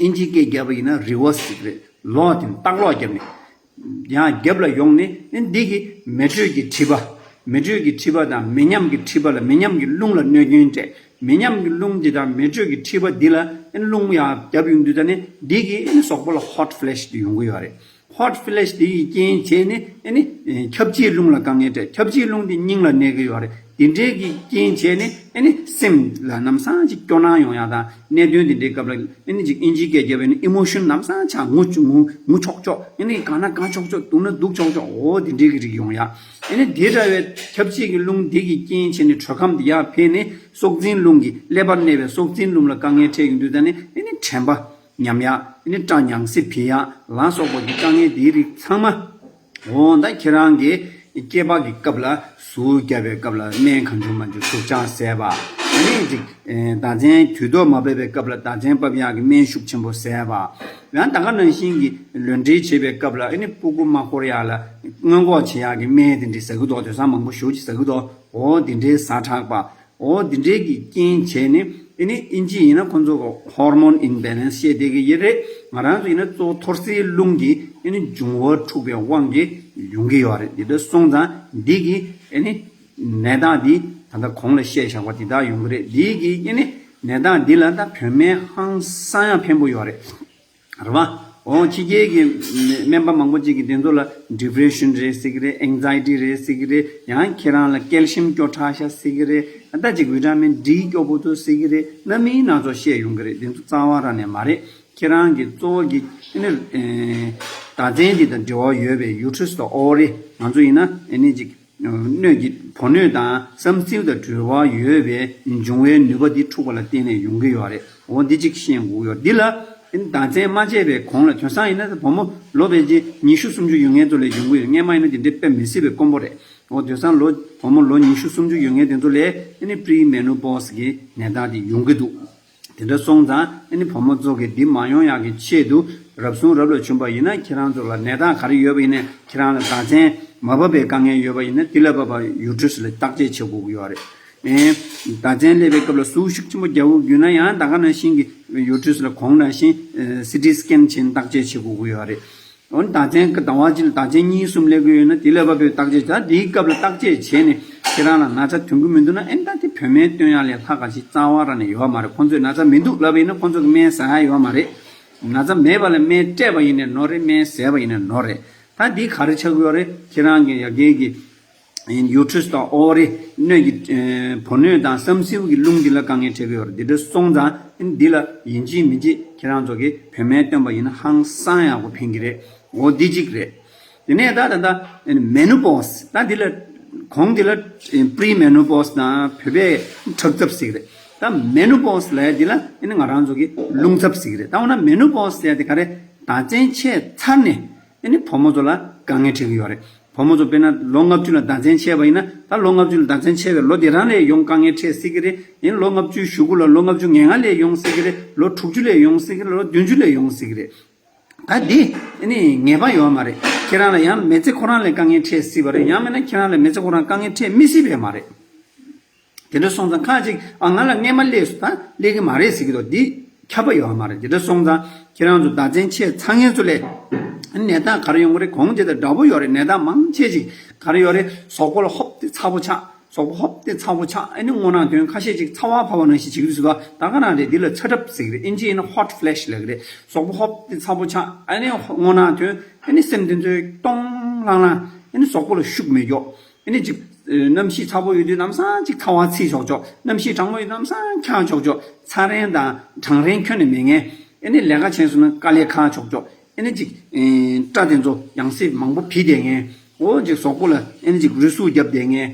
ཨིན་ཇི་སྐད་བརྒྱབ་པ་ཡིན་ན་རི་ཝར་སི་ཟེར་གི་རེད། ལོག་དེ་ནི་ལྟག་ལོག་བརྒྱབ་ནས་ཡང་རྒྱབ་ལ་ཡོང་ནས་ཨེ་འདི་གི་མེ་དྲོད་ཀྱི་མཁྲིས་པ། མེ་དྲོད་ཀྱི་མཁྲིས་པ་དང་མེ་མཉམ་གྱི་མཁྲིས་པ་ལ་མེ་མཉམ་གྱི་རླུང་ལ་གནོད་སྐྱོན་སྤྲད། མེ་མཉམ་གྱི་རླུང་འདི་དང་མེ་དྲོད་ཀྱི་མཁྲིས་པ་འདི་ལ་ཨེ་རླུང་ཡང་བརྒྱབ་ཡོང་དུས་ད་ནི་འདི་གི་ཨེ་གཟུགས་པོ་ལ་ཧོཊ་ཕི་ལེཤ་དེ་ཡོང་གི་ཡོད་རེད། ཧོཊ་ཕི་ལེཤ་དེ་ཡི་རྐྱེན་བྱས་ནས་ཨེ་ནི་ཁྱབ་བྱེད་རླུང་ལ་དཀའ་ངལ་སྤྲད། ཁྱབ་བྱེད་རླུང་དེ་སྙིང་ལ་གནས་ཀྱི་ཡོད་རེད། དེ་འདྲའི་གི་རྐྱེན་བྱས་ནས་ཨེ་ནི་སེམས་ལ་ནམ་སང་ཅིག་སྐྱོ་སྣང་ཡོང་ཡག་དང་། གནད་དོན་དེ་འདྲའི་སྐབས་ལ་ཨེ་ནི་ཅིག་ཨིན་ཇིའི་སྐད་བརྒྱབ་པ་ཡིན་ན་ཨི་མོ་ཤོན་ནམ་སང་ཆགས། ངུ་ངུ་ངུ་ཆོག་ཆོག་ཨེ་ནི་དགའ་ན་དགའ་ཆོག་ཆོག་སྡུག་ན་སྡུག་ཆོག་ཆོག་འོ་དེ་འདྲའི་གི་རིགས་ཡོང་ཡག་ཨེ་ནི་དེ་འདྲ་བའི་ཁྱབ་བྱེད་ཀྱི་རླུང་དེ་གི་རྐྱེན་བྱས་ནས་དྲོད་ཁམས་དེ་ཡར་འཕེལ་ནས་སྲོག་འཛིན་རླུང་གི་ཀླད་པར་གནས་པའི་སྲོག་འཛིན་རླུང་ལ་དཀའ་ངལ་འཕྲད་ཡོང་དུས་ད་ནི་ཨེ་ནི་དྲན་པ་ཉམས་ཡག་ཨེ་ནི་སྐྲག་སྣང་སེ་འཕེལ་ཡག་ལ་སོགས་པ་གི་དཀའ་ངལ་དེའི་རིགས་ཚང་མ། འོ་ད་ཁྱེད་རང་གི་སྐྱེས་པ་གི་སྐབས་ལ་ཟུག་བརྒྱབ་པའི་སྐབས་ལ་སྨན་གང་བྱུང་མང་བྱུང་ཟུག་བཅག་ཟས་པ། ཨ་ནི་ཅིག་ཟླ་མཚན་དུས་ཐོག་མ་བབས་པའི་སྐབས་ལ་ཟླ་མཚན་བབས་ཡག་གི་སྨན་ཤུགས་ཆེན་པོ་ཟས་པ། ཡང་ད་ག་ནང་བཞིན་གྱི་ལུས་འབྲེལ་བྱེད་པའི་སྐབས་ལ་ཨ་ནི་ཕྲུ་གུ་མ་འཁོར་ཡག་ལ་སྔོན་འགོག་བྱེད་ཡག་གི་སྨན་དེ་འདྲ་ཟ་གི་འདུག་དེང་སང་མང་པོ་ཞེ་པོ་ཅིག་ཟ་གི་འདུག་འོ་དེ་འདྲའི་ཟ་དྲགས་པ། འོ་འདི་འདྲའི་གི་རྐྱེན་བྱས་ནས་ཨེ་ནི་ཨིན་ཇི་ཡིན་ན་ཁོང་ཚོ་གི་ཧོར་མོན་ཨིམ་བེ་ལེན་སི་བཤད་བསྡད་ཀྱི་ཡོད་རེད། ང་རང་ཚོ་ཡིན་ན་གཙོ་བོ་ཐོར་སེལ་རླུང་གི་ཨེ་ནི་འབྱུང་བ་འཁྲུགས་པའི་དབང་གིས་ཡོང་གི་ཡོད་རེད། འདི་འདྲ་སོང་ཙང་འདི་གི་ཨེ་ནི་ནད་རྟགས་འདི་ད་ལྟ་གོང་ལ་བཤད་བཞག་པ་འདི་དག་ཡོང་གི་རེད། འདི་གི་ཨེ་ནི་ནད་རྟགས་འདི་ལ་ད་བོད་སྨན་ཧང་སང་ཡང་ཕན་པོ་ཡོད་རེད། རེད་པ། འོ་ཕྱི་རྒྱལ་གྱི་སྨན་པ་མང་པོ་ཅིག་གིས་དེ་ཚོ་ལ་ཌི་པི་རེ་ཤན་རེད་ཟེར་གྱི་རེད། ཨེང་ཛའི་ཊི་རེད་ཟེར་གྱི་རེད། ཡང་ཁྱེད་རང་ལ་ཀལ་ཤི་ཡམ་སྐྱོ་དྲགས་ཤག་ཟེར་གྱི་རེད། ད་ཅིག་ཝི་ཊ་མིན་ཌི་སྐྱོ་པོ་འདུག་ཟེར་གྱི་རེད། སྣ་མིན་སྣ་ཚོགས་བཤད་ཡོང་གི་རེད། དེ་ཚོ་རྩ་བ་རང་ནས་མ་རེད། ཁྱེད་རང་གི་གཙོ་བོ་གི་ཨ་ནི་ཨེ་ཟླ་མཚན་འདི་དང་འབྲེལ་བ་ཡོད་པའི་ཡུ་ཊི་རི་སི་དང་ཨོ་ཝ་རི། ང་ཚོ་ཡིན་ན་ཨ་ནི་ཅིག་སྣོད་ཀྱི་བུ་སྣོད་དང་བསམ་སེའུ་དང་འབྲེལ་བ་ཡོད་པའི་འབྱུང་བའི་ནུས་པ་འདི་འཁྲུགས་པ་ལ་བརྟེན་ནས་ཡོང་གི་ཡོད་རེད། འོ་འདི་གཅིག་ཤེས་དགོས་ཡོད། འདི་ལ་ཨ་ནི་ཟླ་མཚན་མ་བྱས་པའི་གོང་ལ། དེང་སང་ཡིན་ན་བུ་མོ་ལོ་ཕལ་ཆེར་ཉི་ཤུ་སུམ་ཅུ་ཡོད་མཁན་ཚོ་ལ་ཡོང་གི་ཡོད། སྔན་མ་ཡིན་ན་དེ་འདྲའི་དཔེ་མི་སྲིད་པའི་དཀོན་པོ་རེད། འོ་དེང་སང་ལོ་བུ་མོ་ལོ་ཉི་ཤུ་སུམ་ཅུ་ཡོད་མཁན་དེ་ཚོ་ལ་ཨ་ནི་པི་རི་མེ་ནོ་པོ་སི་གི་ནད་རྟགས་དེ་ཡོང་གི་འདུག་དེ་འདྲ་སོང་ཙང་ཨ་ནི་བུ་མོ་ཚོ་གིས་འདི་མ་ཡོང་ཡག་གི་ཆེད་དུ། རབ་བྱུང་རབ་ལ་བྱུང་པ་ཡིན་ན་ཁྱེད་རང་ཚོ་ལ་ནད་རྟགས་ག་རེ་ཡོད་པ་ཡིན་ན། ཁྱེད་རང་ལ་ཟླ་མཚན་མ་བབས་པའི་དཀའ་ངལ་ཡོད་པ་ཡིན་ན་དེ་ལ་བབས་པ་ཡུ་ཊི་རི་སི་ལ་བརྟག་དཔྱད་བྱེད་དགོས་ཀྱི་ཡོད་རེད། ཨེ། ཟླ་མཚན་སླེབས་པའི་སྐབས་ལ་ཟུག་ཤུགས་ཆེན་པོ་རྒྱག་དགོས་ཡོད་ན་ཡང་ད་ག་ནང་བཞིན་གྱི་ཡུ་ཊི་རི་སི་ལ་གོང་ནང་བཞིན་སི་ཊི་སི་ཀེན་བྱས་ནས་བརྟག་དཔྱད་བྱེད་དགོས་ཀྱི་ཡོད་རེད། འོ་ན་ཟླ་མཚན་གི་ཟླ་བ་གཅིག་ལ་ཟླ་མཚན་གཉིས་གསུམ་སླེབས་ཀྱི་ཡོད་ན་དེ་ལ་བབས་པའི་བརྟག་དཔྱད་བྱ། དེའི་སྐབས་ལ་བརྟག་དཔྱད་བྱས་ནས་ཁྱེད་རང་ལ་ན་ཚ་ཐོན་གྱི་མི་འདུག་ན། ཨེ་ད་དེ་བོད་སྨན་སྟོན་ཡག་ལས་ལྷག་ག་ཞིག་རྩ་བ་རང་ནས་ཡོད་མ་རེད། ཁོང་ཚོས་ན་ཚ་མི་འདུག་ལབ་པ་ཡིན་ན་ཁོང་ཚོ་གི་སྨན་ཟ་ཡག་ཡོད་མ་རེད། ན་ཚ་མེད་པ་ལ་སྨན་སྤྲད་པ་ཡིན་ནའི་ནོར་རེད། སྨན་ཟས་པ་ཡིན་ནའི་ནོར་རེད། ད་འདི་ག་རེ་ཆགས་ཀྱི་ཡོད་རེད། ཁྱེད་རང་གི་ཡ་གི་གི་ཡུ་ཊི་རི་སི་དང་ཨོ་ཝ་རི། སྣོད་ཀྱི་ཨེ་བུ་སྣོད་དང་བསམ་སེའུ་གི་རླུང་འདི་ལ་དཀའ་ངལ་འཕྲད་ཀྱི་ཡོད་རེད། འདི་འདྲ་སོང་ཙང་འདི་ལ་ཡིན་གཅིག་མིན་གཅིག་ཁྱེད་རང་ཚོ་གིས་བོད་སྨན་བསྟེན་པ་ཡིན་ན་ཧང་སང་ཡག་པོ་ཕན་གྱི་རེད། འོ་འདི་གཅིག་རེད། དེ་ནས་ད་ད་ད་མེ་ནོ་པོ་སི། ད་འདི་ལ་གོང་འདི་ལ་པི་རི་མེ་ནོ་པོ་སི་དང་བོད་པས་ཁྲག་ཚབས་ཟེར་གྱི་རེད། ད་མེ་ནོ་པོ་སི་ལབ་ཡག་འདི་ལ་ཨ་ནི་ང་རང་ཚོ་གིས་རླུང་ཚབས་ཟེར་གྱི་རེད། ད་འོ་ན་མེ་ནོ་པོ་སི་ཟེར་ཡག་དེ་ག་རེ། ཟླ་མཚན་ཆད་ཚར་ནས་ཨ་ནི་བུ་མོ་ཚོ་ལ་དཀའ་ངལ་འཕྲད་ཀྱི་ཡོད་རེད། བུ་མོ་ཚོ་དཔེར་ན་ལོ་ལྔ་བཅུ་ལ་ཟླ་མཚན་ཆད་པ་ཡིན་ན། ད་ལོ་ལྔ་བཅུ་ལ་ཟླ་མཚན་ཆད་པའི་ལོ་དེ་རང་ལ་ཡོང་དཀའ་ངལ་འཕྲད་སྲིད་ཀྱི་རེད། ཡིན་ལོ་ལྔ་བཅུའི་གཞུག་གུ་ལ། ལོ་ལྔ་བཅུ་ང་ལྔ་ལ་ཡོང་སྲིད་ཀྱི་རེད། ལོ་དྲུག་ཅུ་ལ་ཡོང་སྲིད་ཀྱི་རེད། ལོ་བདུན་ཅུ་ལ་ཡོང་སྲིད་ཀྱི་རེད། ད་འདི་ཨ་ནི་ངེས་པ་ཡོད་མ་རེད། ཁྱེད་རང་ལ་ཡང་མི་ཚེ་ཁོ་རང་ལ་དཀའ་ངལ་འཕྲད་སྲིད་པ་རེད། ཡང་མིན་ན་ཁྱེད་རང་ལ་མི་ཚེ་ཁོ་རང་དཀའ་ངལ་འཕྲད་མི་སྲིད་པས་མ་རེད། དེ་འདྲ་སོང་ཙང་ཁ་ཅིག་ཨ་ང་ལ་སྔན་མ་སླེབས་སོང་། ད་སླེབས་ཀྱི་མ་རེད་ཟེར་གྱི་འདུག་འདི་ཁྱབ་པ་ཡོད་མ་རེད། དེ་འདྲ་སོང་ཙང་ཁྱེད་རང་ཚོ་ཟླ་མཚན་ཆད་ཚར་མཁན་ཚོ་ལ་ནད་རྟགས་ག་རེ་ཡོང་གི་རེད། གོང་དེ་དང་འདྲ་པོ་ཡོད་རེད། ནད་རྟགས་མང་ཆེ་ཅིག་ག་རེ་ཡོད་རེད། གཟུགས་པོ་ལ་ཧོབ་སྟེ་ཚ་པོ་ཆགས། གཟུགས་པོ་ཧོབ་སྟེ་ཚ་པོ་ཆགས། ཨ་ནི་སྔོ་ནག་ཐོན། ཁ་ཤས་ཅིག་ཚ་བ་འཕར་བ་ནང་བཞིན་བྱེད་ཀྱི་འདུག་ཟེར་བ། ད་ག་རང་རེད། འདི་ལ་ཚ་གྲབས་ཟེར་གྱི་རེད། ཨིན་ཇི་ཡིན་ན་ཧོ་ཊི་ཕི་ལེ་ཤི་ལབ་ཀྱི་རེད། གཟུགས་པོ་ཧོབ་སྟེ་ཚ་པོ་ཆགས། ཨ་ནི་སྔོ་ནག་ཐོན། ཨ་ནི་སེམས་དེ་ཚོ་སྟོང་ལྷང་ལྷང་། ཨ་ནི་གཟུགས་པོ་ལ་ཤུགས་མེད་ཀྱོག་ཨ་ནི་ཅིག་ཨེ་གནམ་གཤིས་ཚ་པོ་ཡོད་དུས་ལམ་སང་ཅིག་ཚ་བ་ཚིག་ཆོག་ཆོག་གནམ་གཤིས་གྲང་མོ་ཡོད་དུས་ལམ་སང་འཁྱག་ཆོག་ཆོག་ཚ་རན་དང་གྲང་རན་ཁྱོན་ནས་མེད་མཁན། ཨ་ནི་ལས་ཀ་བྱས་སོང་ན་དཀའ་ལས་ཁག་ཆོག་ཆོག་ཨ་ནི་ཅིག་ཨེ་སྐྲ་དེ་ཚོ་ཡང་སེ་མང་པོ་བུད་བསྡད་མཁན། འོ་ཅིག་གཟུགས་པོ་ལ་ཨ་ནི་ཅིག་རུས་ཟུག་བརྒྱབ་བསྡད་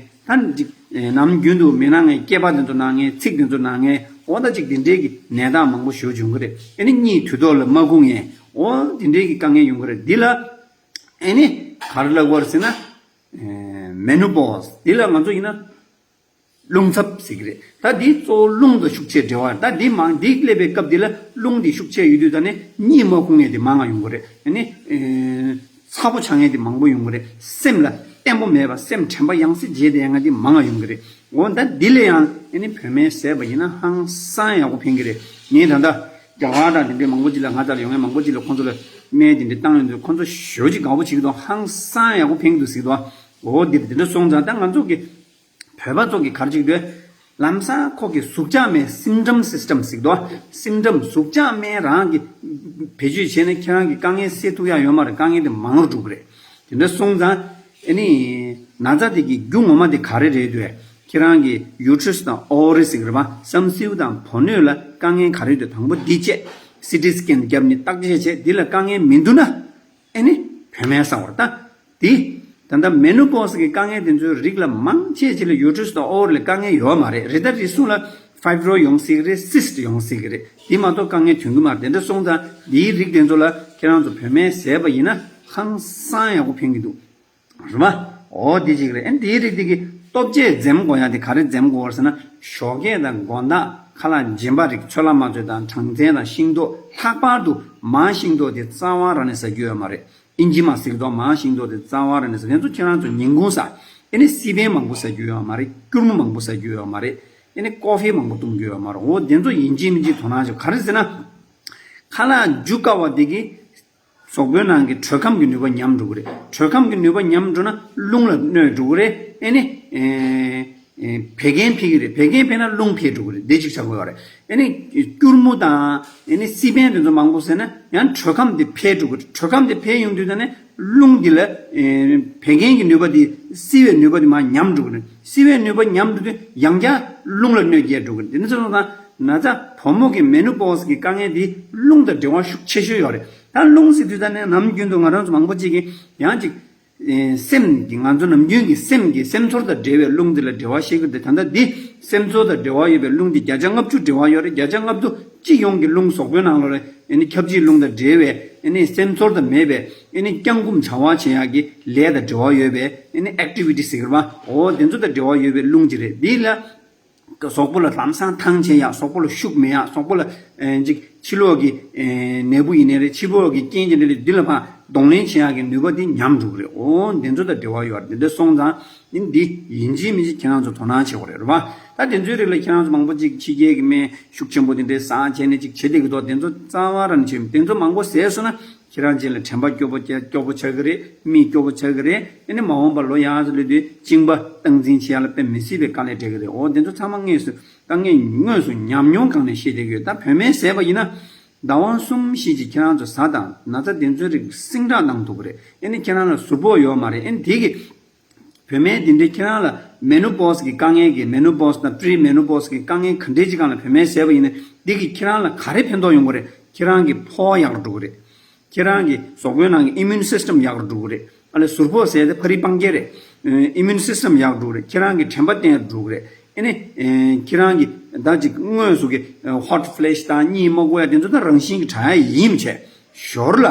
མཁན། ད་ཅིག་ཨེ་ནམ་རྒྱུན་དུ་མི་སྣང་མཁན། སྐེད་པ་དེ་ཚོ་ན་མཁན། ཚིགས་དེ་ཚོ་ན་མཁན། འོ་ད་ཅིག་དེ་འདྲའི་གི་ནད་རྟགས་མང་པོ་ཞེ་པོ་ཅིག་ཡོང་གི་རེད། ཨ་ནི་གཉིད་དུས་ཐོག་ལ་མ་ཁུག་མཁན། འོ་དེ་འདྲའི་གི་དཀའ་ངལ་ཡོང་གི་རེད། འདི་ལ་ཨ་ནི་ག་རེ་ལབ་དགོས་རེད་ཟེར་ན། ཨེ་མེ་ནོ་པོ་སི། འདི་ལ་ང་ཚོ་ཡིན་ན་རླུང་ཚབས་ཟེར་གྱི་རེད། ད་འདི་གཙོ་བོ་རླུང་དང་ཤུགས་ཆེ་འབྲེལ་བ། ད་འདི་མང་འདི་སླེབས་པའི་སྐབས་འདི་ལ་རླུང་འདི་ཤུགས་ཆེ་ཡོད་དུས་ད་ནི་གཉིད་མ་ཁུག་མཁན་འདི་མང་ང་ཡོང་གི་རེད། ཨ་ནི་ཨེ་ཚ་པོ་ཆགས་མཁན་འདི་མང་པོ་ཡོང་གི་རེད། སེམས་ལ་བརྟན་པོ་མེད་པ། སེམས་དྲན་པ་ཡང་སེ་བརྗེད་བསྡད་མཁན་འདི་མང་ང་ཡོང་གི་རེད། འོ་ད་འདི་ལ་ཡང་ཨ་ནི་བོད་སྨན་བཟས་པ་ཡིན་ན་ཧང་སང་ཡག་པོ་ཕན་གྱི་རེད། ངས་ད་ལྟ་རྒྱ་གར་དང་དེ་འདྲའི་མང་པོ་ཅིག་ལ། ང་ཚོ་ལ་ཡོང་མཁན་མང་པོ་ཅིག་ལ་ཁོང་ཚོ་ལ་སྨན་དེ་འདྲ་བཏང་ཡོང་དུས་ཁོང་ཚོ་ཞེ་པོ་ཅིག་དགའ་པོ་བྱེད་ཀྱི་འདུག་ཧང་སང་ཡག་པོ་ཕན་གྱི་འདུག་ཟེར་གྱི་འདུག་འོ་འདི་འདི་འདྲ་སོང་ཙང་ད་ང་ཚོ་གི་བོད་པ་ཚོ་གི་ག་རེ་བྱེད་ཀྱི་འདུག་ལམ་སང་ཁོ་གི་ཟུག་བཅག་སྨན། སིམ་ཊམ་སིས་ཊམ་ཟེར་གྱི་འདུག་སིམ་ཊམ་ཟུག་བཅག་སྨན་རང་གི་བེད་སྤྱོད་བྱས་ན་ཁྱེད་རང་གི་དཀའ་ངལ་སེལ་ཐུབ་ཡག་ཡོད་མ་རེད། དཀའ་ངལ་དེ་མང་རུ་འགྲོ་གི་རེད། དེ་འདྲ་སོང་ཙང་ཨ་ནི་ན་ཚ་དེ་གི་རྒྱུ་ངོ་མ་དེ་ག་རེ་རེད་འདུག་ཁྱེད་རང་གི་ཡུ་ཊི་རི་སི་དང་ཨོ་ཝ་རི་ཟེར་གྱི་རེད་པ། བསམ་སེའུ་དང་བུ་སྣོད་ལ་དཀའ་ངལ་ག་རེ་འདུག་དང་པོ་འདི་བྱས། སི་ཊི་སི་ཀེན་བརྒྱབ་ནས་བརྟག་དཔྱད་བྱས། འདི་ལ་དཀའ་ངལ་མི་འདུག་ན། ཨེ་ནི་བོད་སྨན་ཟ་བར་ད། དེ་ད་ལྟ་མེ་ནོ་པོ་སི་གི་དཀའ་ངལ་དེ་ཚོའི་རིགས་ལ་མང་ཆེ་ཆེ་ལ་ཡུ་ཊི་རི་སི་དང་ཨོ་ཝ་རི་ལ་དཀའ་ངལ་ཡོད་མ་རེད། རེད། ད་རེ་ཟུང་ལ་ཕའི་བྷི་རོ་ཡོང་སྲིད་ཀྱི་རེད། སིསི་ཊི་ཡོང་སྲིད་ཀྱི་རེད། དེ་མ་གཏོགས་དཀའ་ངལ་ཐོན་གྱི་མ་རེད། དེ་འདྲ་སོང་ཙང་འདིའི་རིགས་དེ་ཚོ་ལ་ཁྱེད་རང་ཚོ་བོད་སྨན་བཟས་པ་ཡིན་ན་ཧང་སང་ཡག་པོ་ཕན་གྱི་འདུག་རེད་པ། འོ་དེ་གཅིག་རེད། ཨེ་འདིའི་རིགས་དེ་གི་ལྟོ་ཆས་འཛེམ་དགོས་ཡག་དེ་ག་རེ་འཛེམ་དགོས་རེད་ཟེར་ན། ཞོགས་ཀས་དང་དགོང་དག་ཁ་ལག་སྦྱིན་པ་རིགས། ཚོད་ལྟ་མ་ཚོད་དང་སྦྲང་རྩི་དང་ཤིང་ཏོག་ལྷག་པར་དུ་མར་ཤིང་ཏོག་དེ་རྩ་བ་རང་ནས་ཟ་རྒྱུ་ཡོད་མ་རེད། ཨིན་ཇི་མ་ཟེར་གྱི་འདུག་མར་ཤིང་ཏོག་དེ་རྩ་བ་རང་ནས་ཟ། དེ་ཚོ་ཁྱེད་རང་ཚོ་ཉིན་གུང་ཟ། ཨེ་ནི་སི་པན་མང་པོ་ཟ་རྒྱུ་ཡོད་མ་རེད། སྐྱུར་མོ་མང་པོ་ཟ་རྒྱུ་ཡོད་མ་རེད། ཨེ་ནི་ཀོ་ཧྥི་མང་པོ་འཐུང་རྒྱུ་ཡོད་མ་རེད། འོ་དེ་ཚོ་ཡིན་གཅིག་མིན་གཅིག་དོ་སྣང་བྱེད། ག་རེ་ཟེར་ན། ཁ་ལག་འཇུ་དཀའ་བ་དེ་གིས་གཟུགས་པོའི་ནང་གི་དྲོད་ཁམས་ཀྱི་ནུས་པ་ཉམས་འགྲོ་གི་རེད། དྲོད་ཁམས་ཀྱི་ནུས་པ་ཉམས་འགྲོ་ན་རླུང་ལ་གནོད་འགྲོ་གི་རེད། ཨེ་ནི་ཨེ་ཨེ་བད་ཀན་འཕེལ་གྱི་རེད། བད་ཀན་འཕེལ་ན་རླུང་འཕེལ་འགྲོ་གི་རེད། དེ་གཅིག་ཆགས་ཀྱི་ཡོད་རེད། ཨེ་ནི་སྐྱུར་མོ་དང་ཨེ་ནི་སི་པན་དེ་ཚོ་མང་པོ་ཟས་ན་ཡང་དྲོད་ཁམས་དེ་འཕེལ་འགྲོ་གི་རེད། དྲོད་ཁམས་དེ་འཕེལ་ཡོང་དུས་ད་ནི་རླུང་འདི་ལ་ཨེ་བད་ཀན་གྱི་ནུས་པ་དེ། བསིལ་བའི་ནུས་པ་དེ་མར་ཉམས་འགྲོ་གི་རེད། བསིལ་བའི་ནུས་པ་ཉམས་འགྲོ་དུས་ཡང་བསྐྱར་རླུང་ལ་གནོད་སྐྱེལ་འགྲོ་གི་རེད། དེ་ནི་ཚོ་དང་ ན་ཚ་བུ་མོ་གི་མེ་ནོ་པོ་སི་གི་དཀའ་ངལ་འདི་རླུང་དང་འབྲེལ་བ་ཤུགས་ཆེ་ཤོས་ཡོད་རེད། ད་རླུང་ཟེར་དུས་ད་ནས་ནམ་རྒྱུན་དུ་ང་རང་ཚོ་མང་པོ་ཅིག་གིས་ཡང་ཅིག་ཨེ་སེམས་ཀྱི་ང་ཚོ་ནམ་རྒྱུན་གྱི་སེམས་ཀྱི་སེམས་ཚོར་དང་འབྲེལ་བའི་རླུང་འདི་ལ་འབྲེལ་བ་བཤད་ཀྱི་འདུག་ད་ལྟ་འདི་སེམས་ཚོར་དང་འབྲེལ་བ་ཡོད་པའི་རླུང་འདི་བརྒྱ་ཆ་ལྔ་བཅུ་འབྲེལ་བ་ཡོད་རེད། བརྒྱ་ཆ་ལྔ་བཅུ་སྤྱི་ཡོངས་ཀྱི་རླུང་གཟུགས་པོའི་ནང་ལོགས་ལ་ཨེ་ནི་ཁྱབ་བྱེད་རླུང་དང་འབྲེལ་བའི་ཨེ་ནི་སེམས་ཚོར་དང་མེད་པའི་ཨེ་ནི་བརྐྱང་བསྐུམ་བྱ་བ་བྱེད་ཡག་གི་ལས་དང་འབྲེལ་བ་ཡོད་པའི་ཨེ་ནི་ཨེག་ཊི་བི་ཊི་ཟེར་གི་རེད་པ། འོ་དེ་ཚོ་དང་འབྲེལ་བ་ཡོད་པའི་རླུང་ཅིག་རེད། འདི་ལ་གཟུགས་པོ་ལ་ལམ་སང་ཐང་ཆད་ཡག་གཟུགས་པོ་ལ་ཤུགས་མེད་ཡག་གཟུགས་པོ་ལ་ཨེ་ཅིག་ཕྱི་ལོགས་ཀྱི་ཨེ་ནད་འབུ་ཡིན་ནའི་རེད། ཕྱི་ལོགས་ཀྱི་རྐྱེན་གྱིས་འདི་ལ་འདི་ལ་ཕར་གདོང་ལེན་བྱེད་ཡག་གི་ནུས་པ་འདི་ཉམས་འགྲོ་གི་རེད། འོ་འདི་ཚོ་དང་འབྲེལ་བ་ཡོད་རེད། འདི་འདྲ་སོང་ཙང་ཨེ་འདི་ཡིན་གཅིག་མིན་གཅིག་ཁྱེད་རང་ཚོ་དོ་སྣང་བྱེད་དགོས་རེད། རེད་པ། ད་དེ་ཚོའི་རིགས་ལ་ཁྱེད་རང་ཚོ་མང་པོ་ཅིག་ཕྱི་རྒྱལ་གྱི་སྨན་ཤུགས་ཆེན་པོ་དེ་འདྲའི་ཟ་བྱས་ནས་ཅིག་བྱེད་བསྡད་ཀྱི་འདུག་དེ་ཚོ་རྩ་བ་རང་བྱེད་དེ་ཚོ་མང་པོ་ཟས་སོང་ན་ཁྱེད་རང་ཅིག་ལ་དྲན་པ་སྐྱོ་པོ་སྐྱོ་པོ་ཆགས་ཀྱི་རེད། མིག་སྐྱོ་པོ་ཆགས་ཀྱི་རེད། ཨེ་ནི་མ་འོངས་པ་ལོ་ཡག་ཙམ་སླེབས་དུས་གཅིན་པ་སྟངས་འཛིན་བྱེད་ཡག་ལ་དཔེ་མི་སྲིད་པའི་དཀའ་ལས་འཕྲད་ཀྱི་རེད། འོ་དེ་ཚོ་ཚང་མ་དངོས་སུ་ད་ངས་དངོས་སུ་ཉམས་མྱོང་སྒང་ནས་བཤད་བསྡད་ཀྱི་ཡོད། ད་བོད་སྨན་ཟས་པ་ཡིན་ན་ཟླ་བ་གསུམ་བཞི་ཅིག་ཁྱེད་རང་ཚོ་ཟ་དང་ན་ཚ་དེ་ཚོའི་རིགས་སིང་དྲག་གནང་ཐུབ་ཀྱི་རེད། ཨེ་ནི་ཁྱེད་རང་ལ་ཟུར་ཕོག་ཡོད་མ་རེད། ཨེ་ནི་དེ་གི་བོད་སྨན་འདི་འདྲའི་ཁྱེད་རང་ལ་མེ་ནོ་པོ་སི་གི་དཀའ་ངལ་གྱི་མེ་ནོ་པོ་སི་དང་པི་རི་མེ་ནོ་པོ་སི་གི་དཀའ་ངལ་ག་འདྲའི་ཅིག་སྒང་ལ་བོད་སྨན་ཟས་པ་ཡིན་ན་འདི་གིས་ཁྱེད་རང་ལ་ག་རེ་ཕན་ཐོགས་ཡོང་གི་རེད། ཁྱེད་རང་གི་ཕོ་བ་ཡག་རུ་འགྲོ་གི་རེད། ཁྱེད་རང་གི་གཟུགས་པོའི་ནང་གི་ཨི་མུན་སིས་ཊམ་ཡག་རུ་འགྲོ་གི་རེད། ཨ་ལས་ཟུར་ཕོག་ཟས་དེ་ཕ་རི་སྤང་རྒྱལ་རེད། ཨིམ་མུན་སིས་ཊམ་ཡག་འགྲོ་གི་རེད། ཁྱེད་རང་གི་དྲན་པ་བརྟན་རུ་འགྲོ་གི་རེད། ཨེ་ནི་ཁྱེད་རང་གི་ད་ཅིག་དངོས་སུ་གི་ཧོཊ་ཕི་ལེཤ་དང་གཉིད་མ་ཁུག་ཡ་དེ་ཚོ་ད་རང་བཞིན་གྱི་དྲག་ཡ་ཡིན་བྱས། ཞོར་ལ་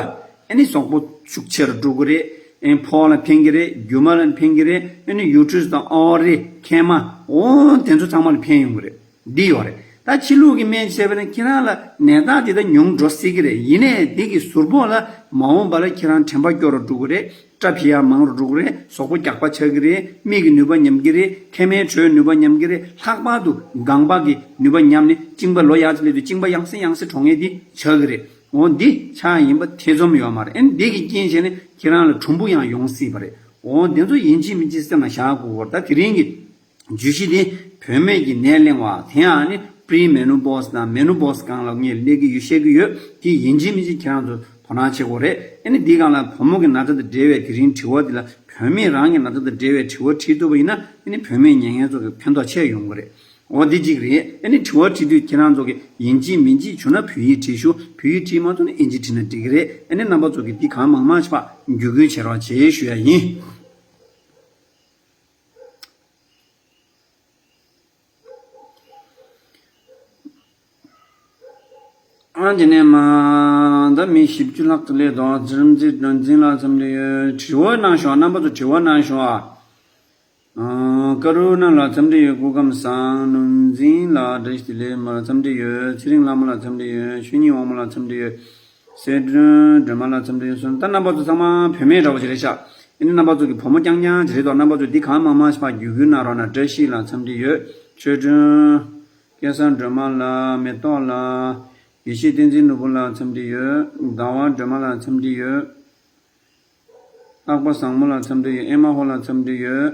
ཨེ་ནི་གཟུགས་པོ་ཤུགས་ཆེ་རུ་འགྲོ་གི་རེད། ཨེ་ཕོ་ལ་ཕན་གི་རེད། རྒྱུ་མ་ལ་ཕན་གི་རེད། ཨེ་ནི་ཡུ་ཊི་རི་སི་དང་ཨོ་རི་མཁལ་མ་འོ་དེ་ཚོ་ཚང་མ་ལ་ཕན་ཡོང་གི་རེད། འདི་ཡོད་རེད། ད་ཕྱི་ལུགས་ཀྱི་སྨན་བྱས་པ་ན་ཁྱེད་རང་ལ་ནད་རྟགས་དེ་ད་ཉུང་འགྲོ་སྲིད་ཀྱི་རེད། ཡིན་ནའི་འདི་གི་ཟུར་ཕོག་ལ་མ་འོངས་པ་ལ་ཁྱེད་རང་དྲན་པ་སྐྱོ་རུ་འགྲོ་གི་རེད། སྐྲ་འཕྱི་ཡ་མང་རུ་འགྲོ་གི་རེད། གཟུགས་པོ་རྒྱགས་པ་ཆགས་ཀྱི་རེད། མིག་གི་ནུས་པ་ཉམས་ཀྱི་རེད། མཁལ་མའི་དྲོད་ནུས་པ་ཉམས་ཀྱི་རེད། ལྷག་པར་དུ་ལྒང་པ་གི་ནུས་པ་ཉམས་ནས་གཅིན་པ་ལོ་ཡག་ཙམ་སླེབས་དུས་གཅིན་པ་ཡང་སེ་ཡང་སེ་འགྲོ་མཁན་འདི་ཆགས་ཀྱི་རེད། འོ་འདི་ཆགས་ཡིན་པ་ཐེ་ཚོམ་ཡོད་མ་རེད། ཨེ་འདི་གི་རྐྱེན་བྱས་ནས་ཁྱེད་རང་ལ་གྲུམ་བུ་ཡང་ཡོང་སྲིད་པ་རེད། འོ་འདི་ཚོ་ཡིན་གཅིག་མིན་གཅིག་སེམས་ལ་བཞག་དགོས་པ་རེད། ད་དེ་རིང་གི་བརྗོད་གཞི་འདི་བུད་མེད་ཀྱི་ནད་གླེང་བ་དེ་ཡང་ནི་པི་རི་མེ་ནོ་པོ་སི་དང་མེ་ནོ་པོ་སི་སྒང་ལ་ངས་སླེབས་ཀྱི་ཡོད་བཤད་ཀྱི་ཡོད། དེ་ཡིན་གཅིག་མིན་གཅིག་ཁྱེད་རང་ཚོ་དོ་སྣང་བྱེད་དགོས་རེད། ཨ་ནི་འདི་སྒང་ལ་བུ་མོ་གི་ན་ཚ་དང་འབྲེལ་བའི་དེ་རིང་དྲི་བ་འདི་ལ་བུད་མེད་རང་གི་ན་ཚ་དང་འབྲེལ་བའི་དྲི་བ་དྲིས་ཐུབ་པ་ཡིན་ན་ཨ་ནི་བུད་མེད་ཉན་མཁན་ཚོ་གི་ཕན་ཐོགས་ཆེ་ཡོང་གི་རེད། འོ་འདི་གཅིག་རེད། ཨ་ནི་དྲི་བ་དྲིས་དུས་ཁྱེད་རང་ཚོ་གི་ཡིན་གཅིག་མིན་གཅིག་བྱུང་ན་བོད་ཡིག་བྲིས་ཤོག་བོད་ཡིག་བྲིས་མ་ཐུབ་ན་ཨིན་ཇི་བྲིས་ན་འགྲིག་གི་རེད། ཨ་ནི་རྣམ་པ་ཚོ་གི་འདི་གང་མང་མང་ཞིག་ཕར་བརྒྱུད་སྐུལ་བྱེད་རོགས་བྱེད་ཞུ་ཡ་ཡིན། ཨ་དེ་ནས་མ་ད་མི་བཞི་བཅུ་ལྷག་ཙམ་སླེབས་འདུག་རིམ་འཛིན་ནོར་འཛིན་ལགས་འཚམས་འདྲི་ཡོད། དྲི་བ་གནང་ཤོག་རྣམ་པ་ཚོ་དྲི་བ་གནང་ཤོག་ཨ་ཀ་རུ་ན་ལགས་འཚམས་འདྲི་ཡོད། སྐུ་ཁམས་བཟང་། ནོར་འཛིན་ལགས་བཀྲ་ཤིས་བདེ་ལེགས་མ་ལགས་འཚམས་འདྲི་ཡོད། ཚེ་རིང་ལྷ་མོ་ལགས་འཚམས་འདྲི་ཡོད། ཆོས་ཉིད་དབང་མོ་ལགས་འཚམས་འདྲི་ཡོད། གསལ་སྒྲོན་སྒྲོལ་མ་ལགས་འཚམས་འདྲི་ཡོད་གསུངས། ད་རྣམ་པ་ཚོ་ཚང་མ་བུད་མེད་འདྲ་བོ་ཞིག་རེད་ཤག་ཨ་ནི་རྣམ་པ་ཚོ་གི་བུ་མོ་རྐྱང་རྐྱང་ཅིག་རེད་དོ། རྣམ་པ་ཚོ་འདི་གང་མང་མང་ཞིག་ཕར་བརྒྱུད་སྐུལ་གནང་རོགས་གནང་། བཀྲ་ཤིས་ལགས་འཚམས་འདྲི་ཡོད། ཆོས་སྒྲོན། སྐལ་བཟང་སྒྲོལ་མ་ལགས། མེ་ཏོག་ལགས། ཡེ་ཤེས་བསྟན་འཛིན་ནོར་བུ་ལགས་འཚམས་འདྲི་ཡོད། ཟླ་བ་སྒྲོལ་མ་ལགས་འཚམས་འདྲི་ཡོད། སྟག་པ་བཟང་མོ་ལགས་འཚམས་འདྲི་ཡོད། ཨེ་མ་ཧོ་ལགས་འཚམས་འདྲི་ཡོད།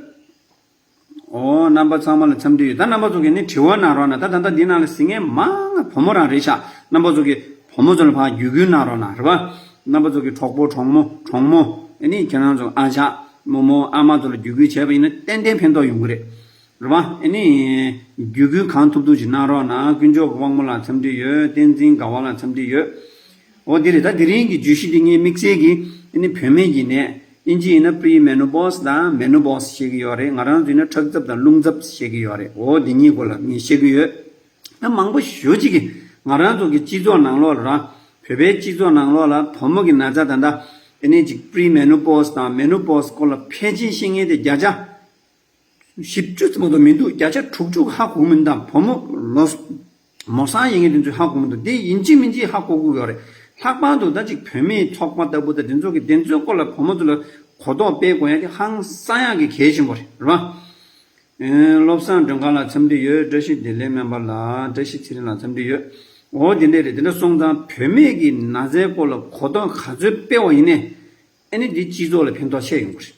འོ་རྣམ་པ་ཚང་མ་ལ་འཚམས་འདྲི་ཡོད། ད་རྣམ་པ་ཚོ་གིས་ནི་དྲི་བ་གནང་རོགས་གནང་། ད་ད་ལྟ་འདི་ནང་ལ་གཟིགས་མཁན་མང་ང་བུ་མོ་རང་རེད་ཤག་རྣམ་པ་ཚོ་གིས་བུ་མོ་ཚོ་ལ་ཕར་བརྒྱུད་སྐུལ་གནང་རོགས་གནང་རེད་པ། རྣམ་པ་ཚོ་གི་གྲོགས་པོ་གྲོགས་མོ་གྲོགས་མོ་ཨ་ནི་ཁྱེད་རང་ཚོ་ཨ་ཅག་རྨོ་མོ་ཨ་མ་ཚོ་ལ་བརྒྱུད་སྐུལ་བྱས་པ་ཡིན་ན་ཏན་ཏན་ཕན་ཐོགས་ཡོང་གི་རེད། རེད་པ། ཨ་ནི་བརྒྱུད་སྐུལ་གང་ཐུབ་ཐུབ་ཅིག་གནང་རོགས་གནང་། དཀོན་མཆོག་གི་དབང་མོ་ལགས་འཚམས་འདྲི་ཡོད། བསྟན་འཛིན་དགའ་བ་ལགས་འཚམས་འདྲི་ཡོད། འོ་འདི་རེད། ད་དེ་རིང་གི་བརྗོད་གཞི་འདི་ངའི་དམིགས་བསལ་གྱི་ཨ་ནི་བུད་མེད་ཀྱི་ནད། ཨིན་ཇི་ཡིན་ན་པི་རི་མེ་ནོ་པོ་སི་དང་མེ་ནོ་པོ་སི་བཤད་ཀྱི་ཡོད་རེད། ང་རང་ཚོ་ཡིན་ན་ཁྲག་འཛབ་དང་རླུང་འཛབ་བཤད་ཀྱི་ཡོད་རེད། འོ་འདི་གཉིས་སྐོར་ལ་ངས་བཤད་ཀྱི་ཡོད། ད་མང་པོ་ཞེ་ཅིག་གིས་ང་རང་ཚོ་གི་སྤྱི་ཚོགས་ནང་ལོགས་ལ་རང་བོད་པའི་སྤྱི་ཚོགས་ནང་ལོགས་ལ་བུ་མོ་གི་ན་ཚ་ད་ལྟ་ཨ་ནི་ཅིག་པི་རི་མེ་ནོ་པོ་སི་དང་མེ་ནོ་པོ་སི་སྐོར་ལ་ཕལ་ཆེར་ཤེས་མཁན་དེ་བརྒྱ་ཆ་བཞི་བཅུ་ཙམ་མ་གཏོགས་མི་འདུག་བརྒྱ་ཆ་དྲུག་ཅུ་ཧ་གོ་གི་མི་འདུག་བུ་མོ་ལོ་མོ་སང་ཡིན་མཁན་དེ་ཚོས་ཧ་གོ་གི་མི་འདུག་དེ་ཡིན་གཅིག་མིན་གཅིག་ཧ་གོ་དགོས་ཡོད་རེད། ལྷག་པར་དུ་ད་ཅིག་བུད་མེད་ཚོགས་པ་ལྟ་བུ་དང་དེ་ཚོ་གི་དེ་ཚོའི་སྐོར་ལ་བུ་མོ་ཚོ་ལ་གོ་རྟོགས་སྤེལ་དགོས་ཡ་དེ་ཧང་སང་ཡག་གི་གལ་ཆེན་པོ་རེད། རེད་པ། ཨེ་བློ་བཟང་སྒྲོལ་དཀར་ལགས་འཚམས་འདྲི་ཡོད། བཀྲ་ཤིས་བདེ་ལེགས་སྨན་པ་ལགས། བཀྲ་ཤིས་ཚེ་རིང་ལགས་འཚམས་འདྲི་ཡོད། འོ་དེ་འདྲས་རེད། དེ་འདྲ་སོང་ཙང་བུད་མེད་ཀྱི་ན་ཚའི་སྐོར་ལ་གོ་རྟོགས་ག་ཚོད་སྤེལ་བ་ཡིན་ནའི། ཨ་ནི་འདི་སྤྱི་ཚོགས་ལ་ཕན་ཐོགས་ཆེ་ཡོང་གི་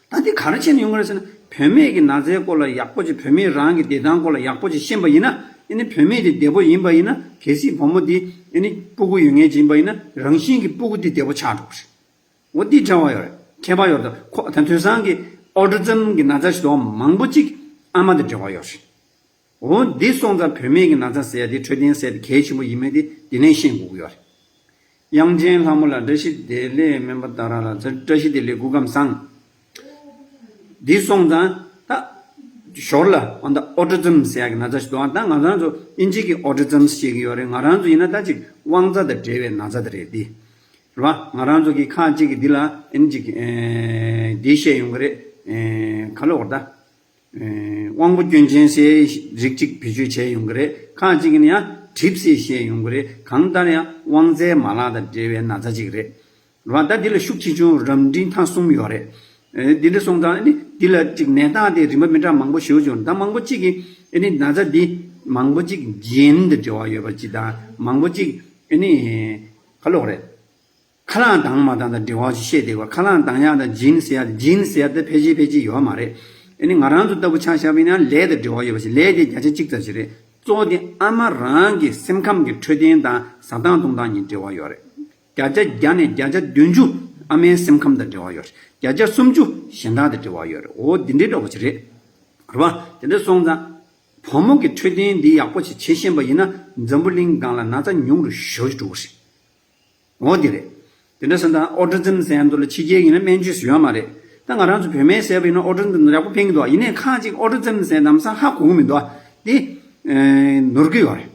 རེད། ད་འདི་ག་རེ་བྱས་ནས་ཡོང་གི་རེད་ཟེར་ན། བུད་མེད་ཀྱི་ན་ཚའི་སྐོར་ལ་ཡག་པོ་ཅིག་བུད་མེད་རང་གི་བདེ་ཐང་སྐོར་ལ་ཡག་པོ་ཅིག་ཤེས་པ་ཡིན་ན། ཨ་ནི་བུད་མེད་དེ་བདེ་པོ་ཡིན་པ་ཡིན་ན། གལ་སྲིད་བུ་མོ་འདི་ཨ་ནི་སྤུ་གུ་ཡོད་མཁན་ཅིག་ཡིན་པ་ཡིན་ན། རང་བཞིན་གྱི་སྤུ་གུ་འདི་བདེ་པོ་ཆགས་འགྲོ་གི་རེད། འོ་འདི་འབྲེལ་བ་ཡོད་རེད། ཁྱད་པར་ཡོད་རེད། ཁོ་ད་དེང་སང་གི་ཨོ་ཊི་ཛམ་གྱི་ན་ཚ་ཞིག་འདུག་མང་པོ་ཅིག་ཨ་མ་དང་འབྲེལ་བ་ཡོད་རེད། འོ་འདི་སོང་ཙང་བུད་མེད་ཀྱི་ན་ཚ་ཟེར་ཡ་དེ་འཕྲོད་བསྟེན་ཟེར་དེ་གལ་ཆེན་པོ་ཡིན་མིན་དེ་དེ་ནས་ཤེས་དགོས་ཀྱི་ཡོད་རེད། དབྱངས་ཅན་ལྷ་མོ་ལ་བཀྲ་ཤིས་བདེ་ལེགས། སྨན་པ་ཏཱ་ར་ལ་བཀྲ་ཤིས་བདེ་ལེགས། སྐུ་ཁམས་བཟང་། འདི་སོང་ཙང་ད་ཞོར་ལ་ཨ་ད་ཨོ་ཊི་ཛིམ་ཟེར་ཡ་གི་ན་ཚ་ཞིག་འདུག་ཨ་ད་ང་རང་ཚོ་དབྱིན་ཇི་གི་ཨོ་ཊི་ཛིམ་ཟེར་གྱི་ཡོད་རེད། ང་རང་ཚོ་ཡིན་ན་ད་ཅིག་དབང་རྩ་དང་འབྲེལ་བའི་ན་ཚ་དེ་རེད་འདི། རེད་བ། ང་རང་ཚོ་གི་ཁག་ཅིག་གི་འདི་ལ་ཨ་ནི་ཅིག་ཨེ་འདི་བཤད་ཡོང་གི་རེད། ཨེ་ག་ལབ་དགོས་རེད་ད། ཨེ་དབང་པོ་སྐྱོན་ཅན་ཟེར་རིགས་གཅིག་བེད་སྤྱོད་བྱས་ཡོང་གི་རེད། ཁག་ཅིག་གིས་ཡང་གྲིབ་ཟེར་བཤད་ཡོང་གི་རེད། གང་ལྟར་ཡང་དབང་རྩའི་མ་ལག་དང་འབྲེལ་བའི་ན་ཚ་ཅིག་རེད། རེད་བ། ད་འདི་ལ་ཤུགས་ཆེ་ཆུང་རབ་འབྲིང་ཐེངས་གསུམ་ཡོད་རེད། ཨེ་འདི་འདྲ་སོང་ཙང་ཨ་ནི་འདི་ལ་ཅིག་ནད་རྟགས་དེ་རིམ་པ་མི་འདྲ་མང་པོ་ཞེ་པོ་ཅིག་ཡོད་རེད། ད་མང་པོ་གཅིག་གིས་ཨ་ནི་ན་ཚ་འདི་མང་པོ་གཅིག་ཇིན་དང་འབྲེལ་བ་ཡོད་པ་ཅིག་དང་མང་པོ་གཅིག་ཨ་ནི་ག་ལབ་དགོས་རེད། ཁ་རླངས་ལྡང་མ་ལྡང་དང་འབྲེལ་བ་ཞིག་བཤད་བསྡད་པ། ཁ་རླངས་ལྡང་ཡག་དང་ཇིན་ཟེར་ཡག་དང་ཇིན་ཟེར་ཡག་དེ་ཕལ་ཆེར་ཕལ་ཆེར་ཡོད་མ་རེད། ཨ་ནི་ང་རང་ཚོ་ལྟ་བུ་ཆ་བཞག་པ་ཡིན་ན་ལས་དང་འབྲེལ་བ་ཡོད་པ་ཞིག་ལས་དེ་བརྒྱ་ཆ་གཅིག་ཙམ་ཞིག་རེད། གཙོ་བོ་དེ་ཨ་མ་རང་གི་སེམས་ཁམས་ཀྱི་འཕྲོད་བསྟེན་དང་བཟའ་སྟངས་འཐུང་སྟངས་གཉིས་འབྲེལ་བ་ཡོད་རེད། བརྒྱ་ཆ་བརྒྱ་ནས་བརྒྱ་ཆ་བདུན་ཅུ་ཨ་མའི་སེམས་ཁམས་དང་འབྲེལ་བ་ཡོད་རེད། བརྒྱ་ཆ་སུམ་ཅུ་གཞན་དག་དང་འབྲེལ་བ་ཡོད་རེད། འོ་འདི་འདྲའི་འདྲ་བོ་ཞིག་རེད། རེད་བ། དེ་འདྲ་སོང་ཙང་བུ་མོ་གི་འཕྲོད་བསྟེན་འདི་ཡག་པོ་ཞིག་བྱེད་ཤེས་པ་ཡིན་ན་འཛམ་བུ་གླིང་སྒང་ལ་ན་ཚ་ཉུང་རུ་ཞེ་པོ་ཅིག་འགྲོ་གི་རེད། འོ་དེ་རེད། དེ་འདྲ་སོང་ཙང་ཨོ་ཊི་ཛིམ་ཟེར་ཡ་འདི་ལ་ཕྱི་རྒྱལ་ཡིན་ན་སྨན་བཅོས་སུ་ཡོད་མ་རེད། ད་ང་རང་ཚོ་བུད་མེད་ཟེར་བ་ཡིན་ན་ཨོ་ཊི་ཛིམ་ཡག་པོ་ཕན་གྱི་འདུག་ཡིན་ནའི་ཁག་ཅིག་ཨོ་ཊི་ཛིམ་ཟེར་ནམ་སང་ཧ་གོ་གི་མི་འདུག་འདི་ཨེ་ནོར་གྱི་ཡོད་རེད།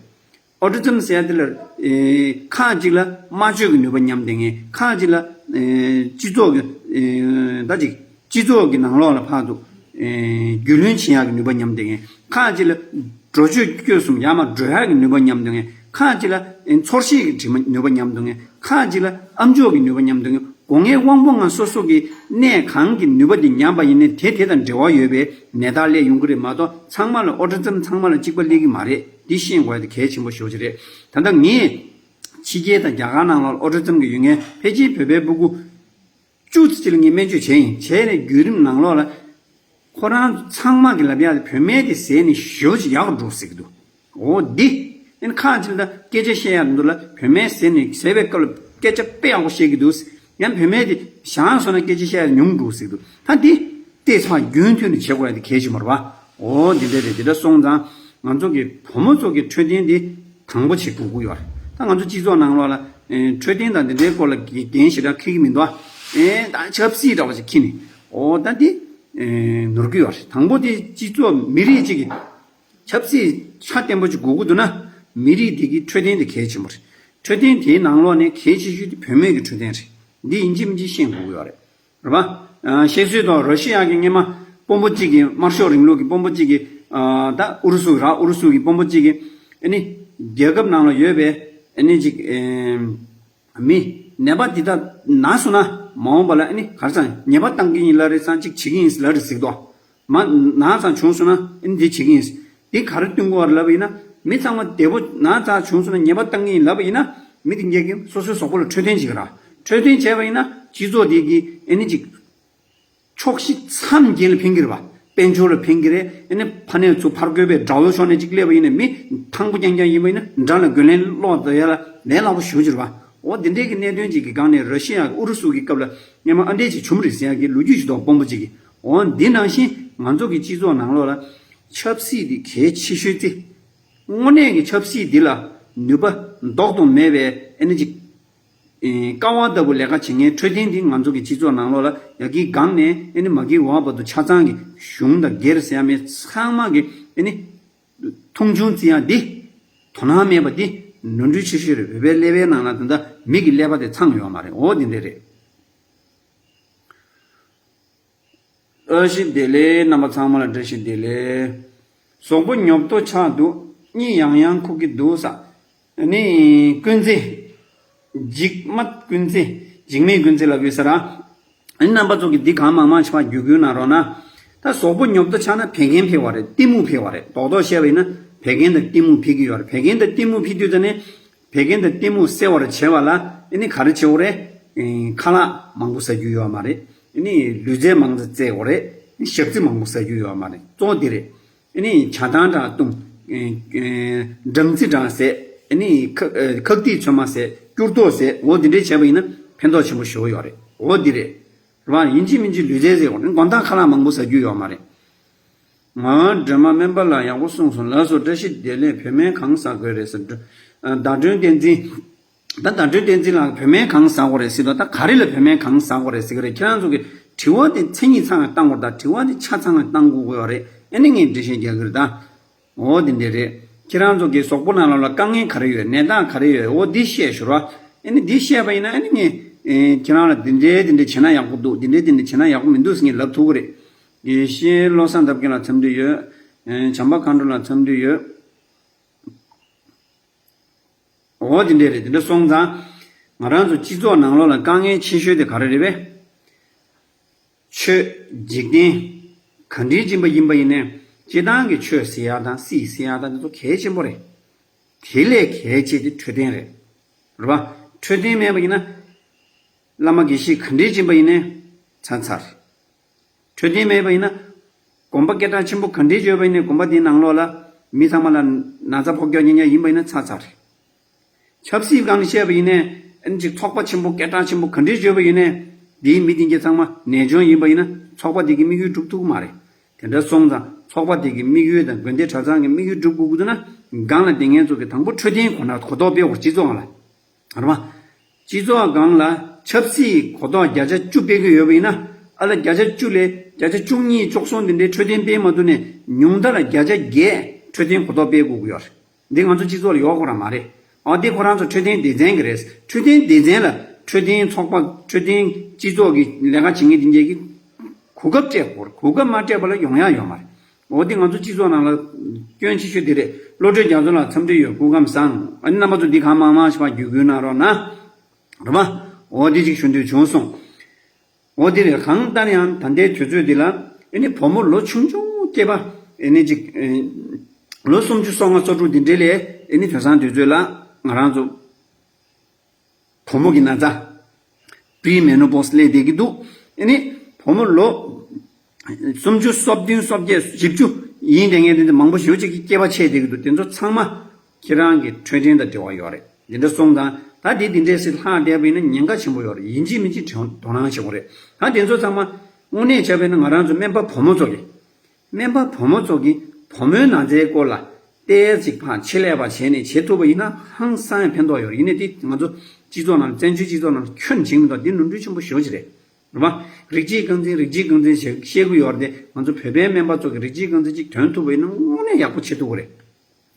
ཨོ་ཊི་ཛིམ་ཟེར་ཡ་དེ་ལ་ཨེ་ཁག་ཅིག་ལ་སྨྲ་བརྗོད་ཀྱི་ནུས་པ་ཉམས་བསྡད་མཁན། ཁག་ཅིག་ལ་ཨེ་སྤྱི་ཚོགས་ཀྱི་ཨེ་ད་ཅིག་སྤྱི་ཚོགས་ཀྱི་ནང་ལོགས་ལ་ཕར་ཚུར་ཨེ་རྒྱུས་ལོན་བྱེད་ཡག་གི་ནུས་པ་ཉམས་བསྡད་མཁན། ཁག་ཅིག་ལ་འགྲོ་སྤྱོད་སྐྱོ་གསུམ་ཡར་མར་འགྲོ་ཡག་གི་ནུས་པ་ཉམས་བསྡད་མཁན། ཁག་ཅིག་ལ་ཨེ་ཚོར་ཤེས་ཀྱི་དྲི་མ་ནུས་པ་ཉམས་བསྡད་མཁན། ཁག་ཅིག་ལ་ཨམ་ཅོག་གི་ནུས་པ་ཉམས་བསྡད་མཁན། སྒོ་ལྔའི་དབང་པོ་ལྔ་སོ་སོ་གི་གནས་གང་གི་ནུས་པ་དེ་ཉམས་པ་ཡིན་ནའི་དེ་དེ་དང་འབྲེལ་བ་ཡོད་པའི་ནད་རྟགས་སླེབས་ཡོང་གི་རེད་མ་གཏོགས་ཚང་མ་ལ་ཨོ་ཊི་ཛིམ་ཚང་མ་ལ་གཅིག་པ་སླེབས་ཀྱི་མ་རེད། འདི་ཤེས་དགོས་ཡ་དེ་གལ་ཆེན་པོ་ཞེ་པོ་ཅིག་རེད། ད་ལྟ་ངས་ཕྱི་རྒྱལ་དང་རྒྱ་གར་ནང་ལོགས་ལ་ཨོ་ཊི་ཛིམ་གྱི་ཡོད་མཁན་ཕལ་ཆེར་བོད་པའི་སྤུ་གུ་བཅུ་ཙམ་ཅིག་ལ་ངས་སྨན་བཅོས་བྱས་ཡིན། བྱས་ནས་བརྒྱུད་རིམ་ནང་ལོགས་ལ་ཁོ་རང་ཚང་མ་གི་ལབ་ཡག་དེ་བུད་མེད་དེ་ཟས་ནས་ཞེ་པོ་ཅིག་ཡག་རུ་འགྲོ་ཟེར་གྱི་འདུག་འོ་འདི། ཨ་ནི་ཁག་ཅིག་ལ་སྐད་ཆ་བཤད་ཡག་འདུག་ལ་བུད་མེད་ཟས་ནས་ཟས་པའི་སྐབས་ལ་སྐད་ཆ་དཔེ་ཡག་པོ་བཤད་ཀྱི་འདུག་ཡང་བུད་མེད་དེ་བཞེངས་སོང་ན་སྐད་ཆ་བཤད་ཡག་ཉུང་འགྲོ་ཟེར་གྱི་འདུག་ད་འདི་ལྟས་ཚང་རྒྱུན་མཐུད་ནས་བྱེད་དགོས་ཡ་དེ་གལ་ཆེན་པོ་རེད་བ། འོ་འདི་འདྲ་རེད། འདི་འདྲ་སོང་ཙང་ང་ཚོ་གི་བུ་མོ་ཚོ་གི་འཕྲོད་བསྟེན་འདི་དང་པོ་བྱེད་དགོས་ཀྱི་ཡོད་རེད། ད་ང་ཚོ་སྤྱི་ཚོགས་ནང་ལོགས་ལ་ཨེ་འཕྲོད་བསྟེན་དང་འདི་འདྲའི་སྐོར་ལ་འགན་ཞེ་དྲག་འཁྱེར་གྱི་མི་འདུག་ཨེ་ད་ཆབ་སྲིད་འདྲ་བ་ཞིག་འཁྱེར་ནས་འོ་ད་འདི་ཨེ་ནོར་གྱི་ཡོད་རེད། དང་པོ་དེ་སྤྱི་ཚོགས་མི་རིགས་གཅིག་གི་ཆབ་སྲིད་ཧ་བརྟན་པོ་ཅིག་དགོས་ཀྱི་འདུག་ན། མི་རིགས་དེ་གི་འཕྲོད་བསྟེན་དེ་གལ་ཆེན་པོ་རེད། འཕྲོད་བསྟེན་དེའི་ནང་ལོགས་ནས་གལ་ཆེ་ཤོས་དེ་བུད་མེད་ཀྱི་འཕྲོད་བསྟེན་རེད། འདི་ཡིན་གཅིག་མིན་གཅིག་ཤེས་དགོས་ཀྱི་ཡོད་རེད། རེད་པ། ཨ་བཤད་སྲོལ་ཐོག་ར་ཤི་ཡ་གི་སྔོན་མ་དཔོན་པོ་གཅིག་གིས་དམར་ཤོག་རིང་ལུགས་ཀྱི་དཔོན་པོ་གཅིག་གིས་ཨ་ད་ཨུ་རུ་སུ་ར་ཨུ་རུ་སུ་གི་དཔོན་པོ་གཅིག་གིས་ཨ་ནི་རྒྱལ་ཁབ་ནང་ལ་ཡོད་པའི་ཨ་ནི་ཅིག་ཨེ་མི་ནད་པ་འདི་དག་ན་སོང་ན་མ་འོངས་པ་ལ་ཨ་ནི་ག་རེ་ཟེར་ཉེས་པ་བཏང་གི་ཡིན་ལབ་རེད། སང་ཅིག་བྱེད་ཀྱི་ཡིན་ལབ་རེད་ཟེར་གི་འདུག་མ་ན་ཚ་བྱུང་སོང་ན་ཨ་ནི་འདི་བྱེད་ཀྱི་ཡིན། འདི་ག་རེ་སྟོན་གྱི་ཡོད་རེད་ལབ་པ་ཡིན་ན། མི་ཚང་མ་བདེ་པོ་ན་ཚ་བྱུང་སོང་ན་ཉེས་པ་བཏང་གི་ཡིན་ལབ་པ་ཡིན་ན། མི་དེ་གས་ཀྱིས་སོ་སོའི་གཟུགས་པོ་ལ་འཕྲོད་བསྟེན་བྱེད་ཀྱི་རེད། འཕྲོད་བསྟེན་བྱས་པ་ཡིན་ན་སྤྱི་ཚོགས་དེ་གི་ཨ་ནི་ཅིག་ཕྱོགས་བཞི་མཚམས་བརྒྱད་ལ་ཕན་གྱི་རེད་པ། དཔལ་འབྱོར་ལ་ཕན་གྱི་རེད། ཨ་ནི་ཕ་ནས་ཚུར་ཕར་རྒོལ་བའི་དགྲ་བོའི་ཕྱོགས་ནས་ཅིག་སླེབས་པ་ཡིན་ན། མི་ཐང་པོ་རྐྱང་རྐྱང་ཡིན་པ་ཡིན་ན་དགྲ་ལ་རྒོལ་ལན་སློག་ཡ་ལ་ལས་སླ་པོ་ཞེ་པོ་ཅིག་རེད་པ། འོ་དེ་འདྲའི་གི་གནད་དོན་ཅིག་གི་སྒང་ནས་ར་ཤི་ཡ་གི་ཨུ་རུ་སུ་གི་སྐབས་ལ་སྔོན་མ་ཨ་འདྲས་ཅིག་བྱུང་རེད་ཟེར་ཡ་གི་ལོ་རྒྱུས་ཅིག་འདུག་དཔོན་པོ་གཅིག་གིས། འོ་འདི་ནང་བཞིན་ང་ཚོ་གི་སྤྱི་ཚོགས་ནང་ལོགས་ལ་ཆབ་སྲིད་འདི་གལ་ཆེ་ཤོས་ཙི། དངོས་གནས་ཀྱི་ཆབ་སྲིད་འདི་ལ་ནུས་པ་ལྡོག་ཏུ་མེད་པའི་ཨ་ནི་ཅིག་ཀ་བ་ལྟ་བུ་ལས་ཀ་བྱེད་མཁན་འཕྲོད་བསྟེན་འདི་ང་ཚོ་གི་སྤྱི་ཚོགས་ནང་ལོགས་ལ་ཡ་གི་སྒང་ནས་ཨ་ནི་མ་གི་བ་བར་དུ་ཆ་ཚང་གི་གཞུང་དང་སྒེར་ཟེར་ཡ་མེད། ཚང་མ་གི་ཨ་ནི་མཐོང་ཆུང་བརྩི་ཡ་འདི། དོ་སྣང་མེད་པ་འདི་ནོར་འཁྲུལ་ཆེ་ཤོས་རེད། བོད་པའི་ཀླད་པའི་ནང་ལ་ད་ལྟ་མི་གི་ཀླད་པ་དེ་ཚང་ཡོད་མ་རེད། འོ་འདི་འདྲ་རེད། བཀྲ་ཤིས་བདེ་ལེགས། རྣམ་པ་ཚང་མ་ལ་བཀྲ་ཤིས་བདེ་ལེགས། གཟུགས་པོ་ཉོབ་ཏོ་ཆགས་འདུག་གཉིད་ཡང་ཡང་ཁུག་གི་འདུག་ས། ཨ་ནི་ཀུན་རྫི། འཇིགས་མེད་ཀུན་རྫི། འཇིགས་མེད་ཀུན་རྫི་ལབ་ཡོད་ས་ར། ཨ་ནི་རྣམ་པ་ཚོ་གིས་འདི་གང་མང་མང་ཞིག་ཕར་བརྒྱུད་སྐུལ་གནང་རོགས་གནང་། ད་གཟུགས་པོ་ཉོབ་ཏོ་ཆགས་ན་བད་ཀན་འཕེལ་བ་རེད། གཏི་མུག་འཕེལ་བ་རེད། རྡོག་རྡོག་བཤད་པ་ཡིན་ན་བད་ཀན་དང་གཏི་མུག་འཕེལ་གྱི་ཡོད་རེད། བད་ཀན་དང་གཏི་མུག་འཕེལ་དུས་ཙ་ནས། བད་ཀན་དང་གཏི་མུག་སེལ་བར་བྱེད་པ་ལ་ཨ་ནི་ག་རེ་བྱེད་དགོས་རེད། ཨེ་ཁ་ལག་མང་པོ་ཟ་རྒྱུ་ཡོད་མ་རེད། ཨ་ནི་ལུས་རྩལ་མང་ཙམ་རྩེ་དགོས་རེད། ཨ་ནི་ཞག་རྩི་མང་པོ་ཟ་རྒྱུ་ཡོད་མ་རེད། གཙོ་བོ་འདི་རེད། ཨ་ནི་ཇ་ཐང་འདྲ་བཏུང་། ཨེ་ཨེ་སྦྲང་རྩི་འདྲ་ཟས། ཨ་ནི་ཁ་ཨེ་ཁག་ཏིག་ཚོད་མ་ཟས། སྐྱུར་ཏོག་ཟས། འོ་འདི་འདྲས་བྱས་པ་ཡིན་ན་ཕན་ཐོགས་ཆེན་པོ་ཞེ་པོ་ཡོད་རེད། འོ་འདི་རེད། རེད་བ། ཡིན་གཅིག་མིན་གཅིག་ལུས་རྩལ་ཟས་དགོས་རེད། དགོང་དག་ཁ་ལག་མང་པོ་ཟ་རྒྱུ་ཡོད་མ་རེད། ང་སྒྲོལ་མ་སྨན་པ་ལགས་ཡག་པོ་གསུངས་སོང་། ལགས་སོ། བཀྲ་ཤིས་བདེ་ལེགས། བོད་སྨན་གང་ཟ་དགོས་རེད་ཟེར། ཨ། ཟླ་སྒྲོན་བསྟན་འཛིན། ད་ཟླ་སྒྲོན་བསྟན་འཛིན་ལགས་བོད་སྨན་གང་ཟ་དགོས་རེད་ཟེར་དོ། ད་ག་རེ་ལ་བོད་སྨན་གང་ཟ་དགོས་རེད་ཟེར་གི་རེད། ཁྱེད་རང་ཚོ་གི་དྲི་བ་དེ་མཚན་ཉིད་ཚང་བའི་བཏང་དགོས། ད་དྲི་བ་དེ་ཆ་ཚང་བའི་བཏང་དགོས་ཀྱི་ཡོད་རེད། ཨ་ནི་ངས་འགྲེལ་བཤད་རྒྱག་གི་རེད་ད། འོ་དེ་འདྲས་རེད། ཁྱེད་རང་ཚོ་གི་གཟུགས་པོ་ནང་ལོགས་ལ་དཀའ་ངལ་ག་རེ་ཡོད། ནད་རྟགས་ག་རེ་ཡོད། འོ་འདི་བཤད་ཤོར་བ། ཨ་ནི་འདི་བཤད་པ་ཡིན་ན་ཨ་ནི་ངས། ཨེ། ཁྱེད་རང་ལ་འདི་འདྲས་འདི་འདྲས་བྱས་ན་ཡག་པོ་འདུག་འདི་འདྲས་འདི་འདྲས་བྱས་ན་ཡག་པོ་མི་འདུག་ཟེར་ངས་ལབ་ཐུབ་ཀྱི་རེད། དགེ་བཤེས་བློ་བཟང་འདབ་རྒྱས་ལ་འཚམས་འདྲི་ཡོད། ཨེ། བྱམས་པ་མཁའ་འགྲོ་ལ་འཚམས་འདྲི་ཡོད། འོ་དེ་འདྲས་རེད། དེ་འདྲ་སོང་ཙང་། ང་རང་ཚོ་སྤྱི་ཚོགས་ནང་ལོགས་ལ་དཀའ་ངལ་ཆེ་ཤོས་དེ་ག་རེ་རེད་པས། ཆོས། འཇིག་རྟེན། ག་འདྲའི་སྦྱིན་པ་ཡིན་པ་ཡིན་ནའི། སྤྱི་བཏང་གི་ཆོས་ཟེར་ཡག་དང་སྲིད་ཟེར་ཡག་དང་དེ་ཚོ་གལ་ཆེན་པོ་རེད། དེ་ལས་གལ་ཆེ་དེ་འཕྲོད་བསྟེན་རེད། རེད་པ། འཕྲོད་བསྟེན་མེད་པ་ཡིན་ན། བླ་མ་དགེ་བཤེས་ག་འདྲའི་སྦྱིན་པ་ཡིན་ནའི་ཚར་ཚར་རེད། འཕྲོད་བསྟེན་མེད་པ་ཡིན་ན། དགོན་པ་སྐད་གྲགས་ཆེན་པོ་ག་འདྲའི་བརྗོད་པ་ཡིན་ནའི་དགོན་པ་དེའི་ནང་ལོགས་ལ་མི་ཚང་མ་ལ་ན་ཚ་ཕོག་རྒྱག་ཉེན་ཉེན་ཡིན་པ་ཡིན་ན་ཚར་ཚར་རེད། ཆབ་སྲིད་སྒང་ནས་བཤད་པ་ཡིན་ནའི་ཨ་ནི་ཅིག་ཚོགས་པ་ཆེན་པོ་སྐད་གྲགས་ཆེན་པོ་ག་འདྲའི་བརྗོད་པ་ཡིན་ནའི་དེའི་མི་དེ་གྱད་ཚང་མ་ནད་གཅོང་ཡིན་པ་ཡིན་ན་ཚོགས་པ་དེ་གི་དམིགས་ཡུལ་འགྲུབ་ཐུབ་ཀྱི་མ་རེད། དེ་འདྲ་སོང་ཙང་ཚོགས་པ་དེ་གི་དམིགས་ཡུལ་དང་དགོན་སྡེ་གྲྭ་ཚང་གི་དམིགས་ཡུལ་འགྲུབ་དགོས་ཀྱི་འདུག་ན། སྒང་ལ་དེ་ངན་ཚོ་གི་དང་པོ་འཕྲོད་བསྟེན་གོ་ན་གོ་རྟོགས་སྤེལ་དགོས། སྤྱི་ཚོགས་ལ། རེད་པ། སྤྱི་ཚོགས་སྒང་ལ་ཆབ་སྲིད་གོ་རྟོགས་བརྒྱ་ཆ་བཅུ་སྤེལ་གྱི་ཡོད་པ་ཡིན་ན། ཨ་ལ་བརྒྱ་ཆ་བཅུ་ལས་བརྒྱ་ཆ་བཅུ་གཉིས་བཅུ་གསུམ་དེ་འདྲའི་འཕྲོད་བསྟེན་སྤེལ་མ་ཐུབ་ནས་ཉུང་མཐའ་ལ་བརྒྱ་ཆ་བརྒྱད་འཕྲོད་བསྟེན་གོ་རྟོགས་སྤེལ་དགོས་ཀྱི་ཡོད་རེད། འདི་ང་ཚོ་སྤྱི་ཚོགས་ལ་ཡོད་ཁོ་རང་མ་རེད། ཨ། འདི་ཁོ་རང་ཚོ་འཕྲོད་བསྟེན་སྡེ་ཚན་གྱི་རེད། འཕྲོད་བསྟེན་སྡེ་ཚན་ལ་འཕྲོད་བསྟེན་ཚོགས་པ། འཕྲོད་བསྟེན་སྤྱི་ཚོགས་ཀྱི་ལས་ཀ་བྱེད་མཁན་དེ་འདྲས་ཀྱི་གོ་སྐབས་སྤྲད་དགོས། གོ་སྐབས་མ་སྤྲད་པ་ལ་ཡོང་ཡག་ཡོད་མ་རེད། འོ་འདི་ང་ཚོ་སྤྱི་ཚོགས་ནང་ལ་སྐྱོན་ཆེ་ཤོས་དེ་རེད། བློ་གྲོས་རྒྱ་མཚོ་ལགས་འཚམས་འདྲི་ཡོད། སྐུ་ཁམས་བཟང་། ཨ་ནི་རྣམ་པ་ཚོ་འདི་གང་མང་མང་ཞིག་ཕར་བརྒྱུད་སྐུལ་གནང་རོགས་གནང་། རེད་པ། འོ་འདི་ཅིག་ཞུ་འདོད་བྱུང་སོང་། འོ་འདི་རེད། གང་ལྟར་ཡང་ད་ལྟའི་དུས་ཚོད་འདི་ལ་ཨ་ནི་བུ་མོ་ལོ་ཆུང་ཆུང་སྐྱེས་པ་ཨ་ནི་ཅིག་ཨེ། ལོ་སུམ་ཅུ་སོ་ལྔ་སོ་དྲུག་འདི་འདྲས་ལ་ཨ་ནི་དེང་སང་དུས་ཚོད་ལ་ང་རང་ཚོ་བུ་མོ་གི་ན་ཚ། པི་རི་མེ་ནོ་པོ་སི་སླེབས་བསྡད་ཀྱི་འདུག་ཨ་ནི་བུ་མོ་ལོ་སུམ་ཅུ་སོ་བདུན་སོ་བརྒྱད་བཞི་བཅུ་ཡིན་བསྡད་མཁན་དེ་འདྲ་མང་པོ་ཞེ་པོ་ཅིག་གི་སྐྱེས་པ་ཆད་བསྡད་ཀྱི་འདུག་དེ་ཚོ་ཚང་མ་ཁྱེད་རང་གི་འཕྲོད་བསྟེན་དང་འབྲེལ་བ་ཡོད་རེད། འདི་འདྲ་སོང་ཙང་ད་དེ་འདི་འདྲས་སེ་ལྷག་བསྡད་པ་ཡིན་ན་ཉེན་ཁ་ཆེན་པོ་ཡོད་རེད། ཡིན་གཅིག་མིན་གཅིག་དོ་དོ་སྣང་བྱེད་དགོས་རེད། ད་དེ་ཚོ་ཚང་མ་དངོས་གནས་བྱས་པ་ཡིན་ན་ང་རང་ཚོ་སྨན་པ་བུ་མོ་ཚོ་གི། སྨན་པ་བུ་མོ་ཚོ་གིས་བུ་མོའི་ན་ཚའི་སྐོར་ལ་ཏོག་ཙམ་ཕར་ཆེད་ལས་པ་བྱས་ནས་བྱེད་ཐུབ་པ་ཡིན་ན་ཧང་སང་ཡང་ཕན་ཐོགས་ཡོད་རེད། ཡིན་ནའི་དེ་ང་ཚོ་སྤྱི་ཚོགས་ནང་ལ། བཙན་བྱོལ་སྤྱི་ཚོགས་ནང་ལ་ཁྱོན་ནས་བྱེད་ཀྱི་མི་འདུག་འདི་ནོར་འཁྲུལ་ཆེན་པོ་ཞེ་པོ་ཅིག་རེད། རེད་པ། རིགས་གཅིག་རྐང་འཛིན་རིགས་གཅིག་རྐང་འཛིན་ཞེས་བཤད་ཀྱི་ཡོད་རེད་དེ། ང་ཚོ་བོད་པའི་སྨན་པ་ཚོ་གིས་རིགས་གཅིག་རྐང་འཛིན་གཅིག་ཐོན་ཐུབ་པ་ཡིན་ན་དངོས་གནས་ཡག་པོ་བྱེད་ཐུབ་ཀྱི་རེད།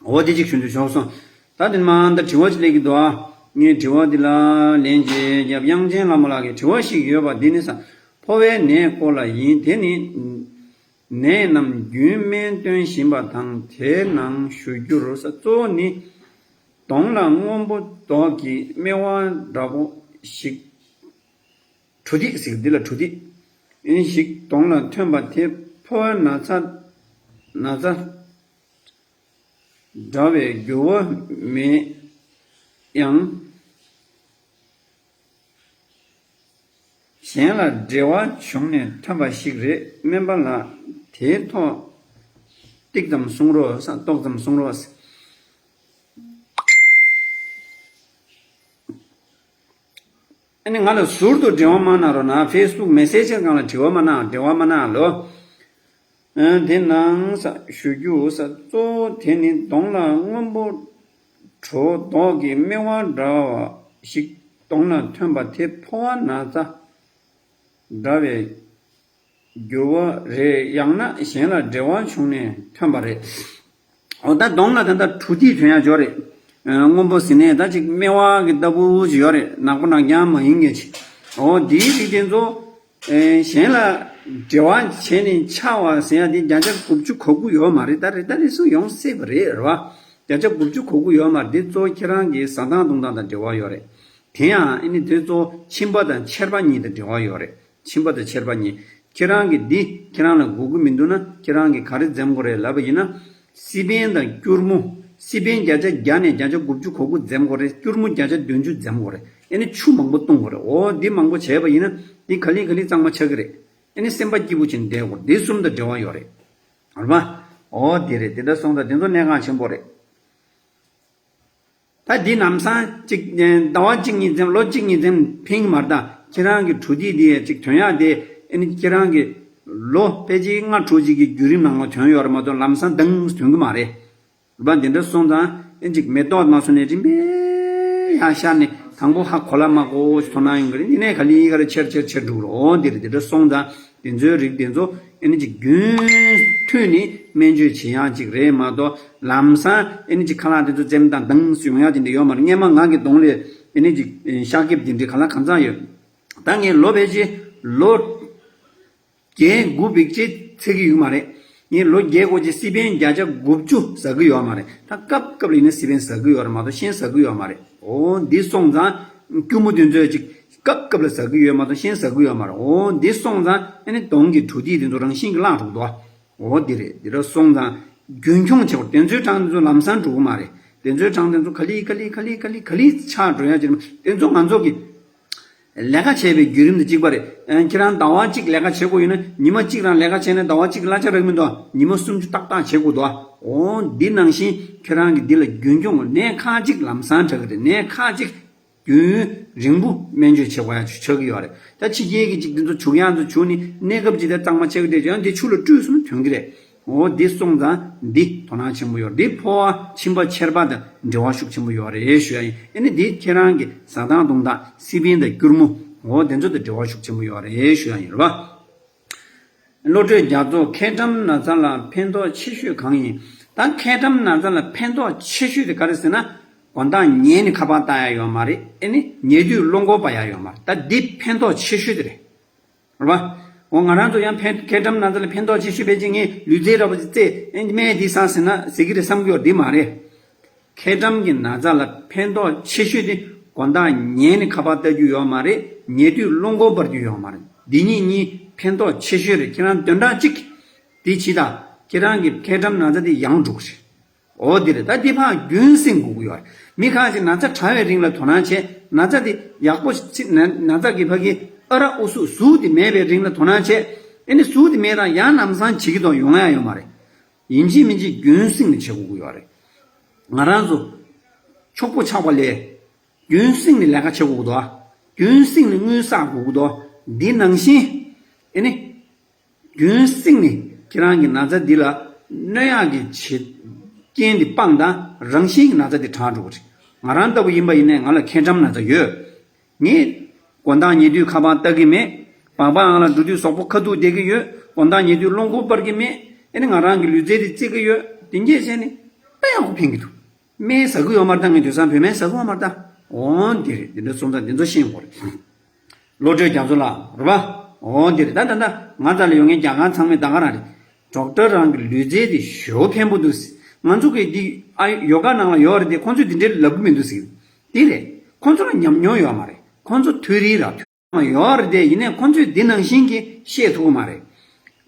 འོ་དེ་གཅིག་ཞུ་འདོད་བྱུང་སོང་། ད་དེ་མ་ད་དྲི་བ་ཅིག་སླེབས་ཀྱི་འདུག་ཨ། ངས་དྲི་བ་འདི་ལ་ལན་ཅིག་རྒྱབ། དབྱངས་ཅན་བླ་མ་ལགས་ཀྱི་དྲི་བ་ཞིག་ཡོད་པ་འདི་ནི་ས་ཕོ་བའི་ནད་སྐོར་ལ་ཡིན། དེ་ནི། ནད་རྣམས་རྒྱུན་སྨིན་སྟོན་བཞིན་པ་དང་། དེའི་ནང་ཞུ་རྒྱུར་ས་གཙོ་བོ་ནི། གདོང་ལ་སྔོན་པོ་མདོག་གི་སྨེ་བ་འདྲ་པོ་ཞིག་གྲུ་ཐིག་ཟེར་འདི་ལ་གྲུ་ཐིག་ཨིན་ཞིག་གདོང་ལ་ཐོན་པ་དེ་ཕོ་བ་ན་ཚ་ན་ཚ་འདྲ་བའི་འགྱུར་བ་མེད་ཡང་། གཞན་ལ་འབྲེལ་བ་བྱུང་ནས་ཐོན་པ་ཞིག་རེད། སྨན་པ་ལགས་དེའི་ཐོག་ཏིག་ཙམ་གསུང་རོགས་ས། ཏོག་ཙམ་གསུང་རོགས་ས། ཨ་ནི་ང་ལ་ཟུར་དུ་འབྲེལ་བ་མ་གནང་རོགས་གནང་། ཕེ་སི་བུག་མེ་སེ་ཇི་སྒང་ལ་དྲི་བ་མ་གནང་། འབྲེལ་བ་མ་གནང་ལོ། ཨ། དེ་ནང་ས་ཞུ་རྒྱུ་ས་གཙོ་བོ་དེ་ནི་གདོང་ལ་སྔོན་པོ་བྲོ་མདོག་གི་སྨེ་བ་འདྲ་བ་ཞིག་གདོང་ལ་ཐོན་པ་དེ་ཕོ་བ་ན་ཚ་འདྲ་བའི་འགྱུར་བ་རེད། ཡང་ན་གཞན་ལ་འབྲེལ་བ་བྱུང་ནས་ཐོན་པ་རེད། འོ་ད་གདོང་ལ་ད་ལྟ་གྲུ་ཐིག་ཐོན་ཡག་ཅིག་ཡོད་རེད། ཨ། སྔོན་པོ་ཟེར་ནས་ད་ཅིག་སྨེ་བ་གི་ལྟ་བུ་ཅིག་ཡོད་རེད། ནག་པོ་ནག་རྐྱང་མ་ཡིན་མཁན་ཅིག་འོ་དེའི་རིགས་དེ་ཚོ། ཨེ། གཞན་ལ་འབྲེལ་བ་བྱས་ནས་ཆགས་པ་ཟེར་ཡག་དེ་བརྒྱ་ཆ་དགུ་བཅུ་གོ་དགུ་ཡོད་མ་རེད། ད་རེ་ད་རེ་སུ་ཡོང་སྲིད་པ་རེད། རེད་བ། བརྒྱ་ཆ་དགུ་བཅུ་གོ་དགུ་ཡོད་མ་རེད། དེ་གཙོ་བོ་ཁྱེད་རང་གི་བཟའ་སྟངས་བཏུང་སྟངས་དང་འབྲེལ་བ་ཡོད་རེད། དེ་ཡང་ཨ་ནི་དེ་གཙོ་བོ་ཁྱིམ་པ་དང་ཁྱད་པར་གཉིས་དང་འབྲེལ་བ་ཡོད་རེད། ཁྱིམ་པ་དང་ཁྱད་པར་གཉིས། ཁྱེད་རང་གིས་འདི་ཁྱེད་རང་ལ་དགོས་ཀྱི་མི་འདུག་ན། ཁྱེད་རང་གིས་ག་རེ་འཛེམ་དགོས་རེད་ལབ་པ་ཡིན་ན། སི་པན་དང་སྐྱུར་མོ། སི་པན་བརྒྱ་ཆ་བརྒྱ་ནས་བརྒྱ་ཆ་དགུ་བཅུ་གོ་དགུ་འཛེམ་དགོས་རེད། སྐྱུར་མོ་བརྒྱ་ཆ་བདུན་ཅུ་འཛེམ་དགོས་རེད། ཨ་ནི་ཆུ་མང་པོ་བཏུང་དགོས་རེད། འོ་འདི་མང་པོ་བྱས་པ་ཡིན་ན་འདི་ག་ལེ་ག་ལེ་གཙང་མ་ཆགས་ཀྱི་རེད། ཨ་ནི་སེམས་པ་སྐྱིད་པོ་བྱས་ནས་བསྡད་དགོས་རེད། འདི་གསུམ་དང་འབྲེལ་བ་ཡོད་རེད། རེད་པ། འོ་དེ་རེད། དེ་འདྲ་སོང་ཙང་དེ་ཚོ་གནད་འགག་ཆེན་པོ་རེད། ད་འདི་ལམ་སང་གཅིག་ཟླ་བ་གཅིག་གཉིས་འཛེམ། ལོ་གཅིག་གཉིས་འཛེམ་ཕན་གྱི་མ་རེད། ད་ཁྱེད་རང་གི་གྲུ་ཐིག་འདི་ཡ་གཅིག་ཐོན་ཡག་དེ་ཨ་ནི་ཁྱེད་རང་གི་ ལོ་ཕལ་ཆེར་ལྔ་དྲུག་ཅིག་གི་བརྒྱུད་རིམ་ནང་ལ་ཐོན་ཡོད་རེད་མ་གཏོགས་ལམ་སང་དྭངས་ཐོན་གི་མ་རེད། རེད་པ། འདི་འདྲ་སོང་ཙང་ཨེ་ཅིག་མེ་ཏོག་མ་སོང་ནས་རིམ་པས་ཡར་ཤར་ནས་དང་པོ་ཧ་གོ་ལ་མ་གོ་ཞིག་མཐོང་སྣང་ཡོང་གི་རེད། འདི་ནས་ག་ལེ་ག་ལེ་ཆེར་ཆེར་ཆེར་འགྲོ་གི་རེད། འོ་འདི་རེད། འདི་འདྲ་སོང་ཙང་དེ་ཚོའི་རིགས་དེ་ཚོ་ཨེ་ནི་ཅིག་རྒྱུན་མཐུད་ནས་སྨན་བཅོས་བྱེད་ཡག་ཅིག་རེད་མ་གཏོགས་ལམ་སང་ཨེ་ནི་ཅིག་ཁ་ལག་དེ་ཚོ་བཙེམ་དང་དྭངས་ཡོང་ཡག་དེ་འདྲ་ཡོད་མ་རེད། སྔན་མ་ང་གི་གདོང་ལ་ཨེ་ནི་ཅིག་ཤག་སྐེབས་དེ་འདྲ་ག་ལ་གང་འཚམ་ཡོད། ད་ངས་ལོ་ཕལ་ཆེར་ལོ་བརྒྱད་དགུ་བེག་ཅིག་ཚད་ཀྱི་ཡོད་མ་རེད། ངས་ལོ་བརྒྱད་དགུ་ཅིག་སི་པན་བརྒྱ་ཆ་དགུ་བཅུ་ཟ་གི་ཡོད་མ་རེད། ད་སྐབས་སྐབས་ལ་ཡིན་ན་སི་པན་ཟ་གི་ཡོད་རེད་མ་གཏོགས་གཞན་ཟ་གི་ཡོད་མ་རེད། འོ་འདི་སོང་ཙང་སྐྱུར་མོ་དེ་ཚོ་ཅིག་སྐབས་སྐབས་ལ་ཟ་གི་ཡོད་མ་གཏོགས་གཞན་ཟ་གི་ཡོད་མ་རེད། འོ་འདི་སོང་ཙང་ཨ་ནི་གདོང་གི་འབྲུ་དེ་དེ་ཚོ་རང་བཞིན་གྱིས་བརླག་འགྲོ་གི་འདུག་འོ་འདི་རེད། འདི་ར་སོང་ཙང་རྒྱུན་འཁྱོངས་བྱེད་དགོས། དེ་ཚོའི་གྲངས་དེ་ཚོ་ལམ་སང་འགྲོ་གི་མ་རེད། དེ་ཚོའི་གྲངས་དེ་ཚོ་ག་ལེ་ག་ལེ་ག་ལེ་ག་ལེ་ག་ལེ་ཆག་འགྲོ་ཡ་ཅིག་རེད། དེ་ཚོ་ང་ཚོ་གི་ལས་ཀ་བྱེད་པའི་བརྒྱུད་རིམ་དང་གཅིག་པ་རེད། ཨ། ཁྱེད་རང་ཟླ་བ་གཅིག་ལས་ཀ་བྱེད་དགོས་ཡོད་ན་ཉི་མ་གཅིག་རང་ལས་ཀ་བྱས་ན་ཟླ་བ་གཅིག་གླ་ཆ་རག་མི་འདུག་ཉི་མ་སུམ་ཅུ་ཏག་ཏག་བྱེད་དགོས་འདུག་འོ་འདི་ནང་བཞིན་ཁྱེད་རང་གི་འདི་ལ་རྒྱུན་འཁྱོངས་ནས་ཁག་ཅིག་ལམ་སང་དྲག་གི་རེད། ནས་ཁག་ཅིག་རྒྱུན་རིང་པོ་སྨན་བཅོས་བྱེད་དགོས་ཡ་ཆགས་ཀྱི་ཡོད་རེད། ད་ཕྱི་རྒྱལ་གྱི་ཅིག་འདི་ཚོ་བྱུག་ཡག་ཚོ་བྱུག་ནས་གནས་སྐབས་ཅིག་དེ་གཙང་མ་ཆགས་ཀྱི་རེད། ཡང་འདི་ཆུ་ལ་བཀྲུས་སོང་ན་ཐོན་གྱི་རེད། འོ་འདི་སོང་ཙང་འདི་དོ་སྣང་ཆེན་པོ་ཡོད། འདི་ཕོ་བ་མཆིན་པ་མཆེར་པ་དང་འབྲེལ་བ་ཤུགས་ཆེན་པོ་ཡོད་རེད་ཞུ་ཡ་ཡིན། ཨ་ནི་འདི་ཁྱེད་རང་གི་བཟའ་ཐང་བཏུང་སྟངས་སི་པན་དང་སྐྱུར་མོ་འོ་དེ་ཚོ་དང་འབྲེལ་བ་ཤུགས་ཆེན་པོ་ཡོད་རེད་ཞུ་ཡ་ཡིན་རེད་པ། བློ་གྲོས་རྒྱ་མཚོ། མཁལ་གྲམ་ན་ཚ་ལ་ཕན་ཐོགས་ཆེ་ཤོས་གང་ཡིན། ད་མཁལ་གྲམ་ན་ཚ་ལ་ཕན་ཐོགས་ཆེ་ཤོས་དེ་ག་རེ་ཟེར་ན། དགོང་དག་ཉལ་ནས་ཁ་པར་ལྟ་ཡ་ཡོད་མ་རེད། ཨ་ནི་ཉལ་དུས་རླུང་འཁོར་འབར་ཡ་ཡོད་མ་རེད། ད་འདི་ཕན་ཐོགས་ཆེ་ཤོས་དེ་རེད། རེད་པ། འོ་ང་རང་ཚོ་ཡང་ཕན་མཁལ་གྲམ་ན་ཚ་ལ་ཕན་ཐོགས་ཆེ་ཤོས་ཕལ་ཆེར་ངས་ལུས་རྩལ་འདྲ་པོ་ཅིག་རྩེད་ཨེ་སྨན་འདི་ཟ་ཟེར་ན་ཟེར་གི་རེད་བསམ་གི་ཡོད། འདི་མ་རེད། མཁལ་གྲམ་གྱི་ན་ཚ་ལ་ཕན་ཐོགས་ཆེ་ཤོས་དེ་དགོང་དག་ཉལ་ནས་ཁ་པར་ལྟ་རྒྱུ་ཡོད་མ་རེད། ཉལ་དུས་རླུང་འཁོར་འབར་རྒྱུ་ཡོད་མ་རེད། འདི་གཉིས་གཉིས་ཕན་ཐོགས་ཆེ་ཤོས་རེད། ཁྱེད་རང་བདུན་ཕྲག་གཅིག་འདི་བྱེད་དང་། ཁྱེད་རང་གི་མཁལ་གྲམ་ན་ཚ་དེ་ཡང་འགྲོ་གི་རེད། འོ་འདི་རེད། ད་འདི་ཕར་རྒྱུན་སྲིང་དགོས་ཀྱི་ཡོད་རེད། མི་ཁག་ཅིག་ན་ཚ་དྲག་པའི་རིང་ལ་དོ་སྣང་བྱས། ན་ཚ་དེ་ཡག་པོ་ཅིག་ན་ན་ཚ་གི་ཕ་གི་ཨ་རག་ཨུ་ཚུགས་ཟུག་དེ་མེད་པའི་རིང་ལ་དོ་སྣང་བྱས། ཨེ་ནི་ཟུག་དེ་མེད་རང་ཡང་ལམ་སང་བྱེད་ཀྱི་འདུག་ཡོང་ཡ་ཡོད་མ་རེད། ཡིན་གཅིག་མིན་གཅིག་རྒྱུན་སྲིང་ནས་བྱེད་དགོས་ཀྱི་ཡོད་རེད། ང་རང་ཚོ་ཕྱུག་པོ་ཆགས་པ་ལས་རྒྱུན་སྲིང་ནས་ལས་ཀ་བྱེད་དགོས་ཀྱི་འདུག་རྒྱུན་སྲིང་ནས་དངུལ་བསགས་དགོས་ཀྱི་འདུག་འདི་ནང་བཞིན་ཨེ་ནི། རྒྱུན་སྲིང་ནས་ཁྱེད་རང་གི་ན་ཚ་འདི་ལ་གནོད་ཡག་གི་བྱེད་རྐྱེན་འདི་སྤངས་དང་། རང་བཞིན་གྱི་ན་ཚ་འདི་དྲག་འགྲོ་གི་རེད། ང་རང་ལྟ་བུ་ཡིན་པ་ཡིན་ནའི་ང་ལ་མཁལ་གྲམ་ན་ཚ་ཡོད། ངས་དགོང་དག་ཉལ་དུས་ཁ་པར་ལྟ་གི་མེད། སྦག་སྦག་ཨང་ལ་འགྲོ་དུས་གཟུགས་པོ་ཁ་ཐུག་བསྡད་ཀྱི་ཡོད། དགོང་དག་ཉལ་དུས་རླུང་འཁོར་འབར་གྱི་མེད། ཨེ་ནི་ང་རང་གི་ལུས་རྩལ་འདི་རྩེད་ཀྱི་ཡོད། དེ་འདྲས་བྱས་ནས་ད་ཡག་པོ་ཕན་གྱི་འདུག་སྨན་ཟ་གི་ཡོད་མ་རེད་ད། ངས་དེང་སང་བོད་སྨན་ཟ་གི་ཡོད་མ་རེད་ད། འོ་འདི་རེད། འདི་འདྲ་སོང་ཙང་འདི་ཚོ་ཤེས་དགོས་རེད། བློ་གྲོས་རྒྱ་མཚོ་ལགས་རེད་པ། འོ་འདི་རེད། ད་ད་ད་ང་རྩ་ལ་ཡོད་མཁན་རྒྱ་གར་ཚང་མས་ད་ག་རང་རེད། ཌོག་ཊར་རང་གི་ལུས་རྩལ་དེ་ཞེ་པོ་ཕན་པོ་འདུག་ཟེར། ང་ཚོ་གི་འདི་ཨ་ཡོ་ག་ནང་ལ་ཡོད་རེད་དེ། ཁོང་ཚོས་འདི་འདྲའི་ལབ་གི་མི་འདུག་ཟེར། འདི་རེད། ཁོང་ཚོ་ལ་ཉམས་མྱོང་ཡོད་མ་རེད། ཁོང་ཚོ་ཐོ་རེ་ར་ཐོ་མ་ཡོད་རེད་དེ། ཡིན་ནའི་ཁོང་ཚོས་འདི་ནང་བཞིན་གྱི་བཤད་ཐུབ་ཀྱི་མ་རེད།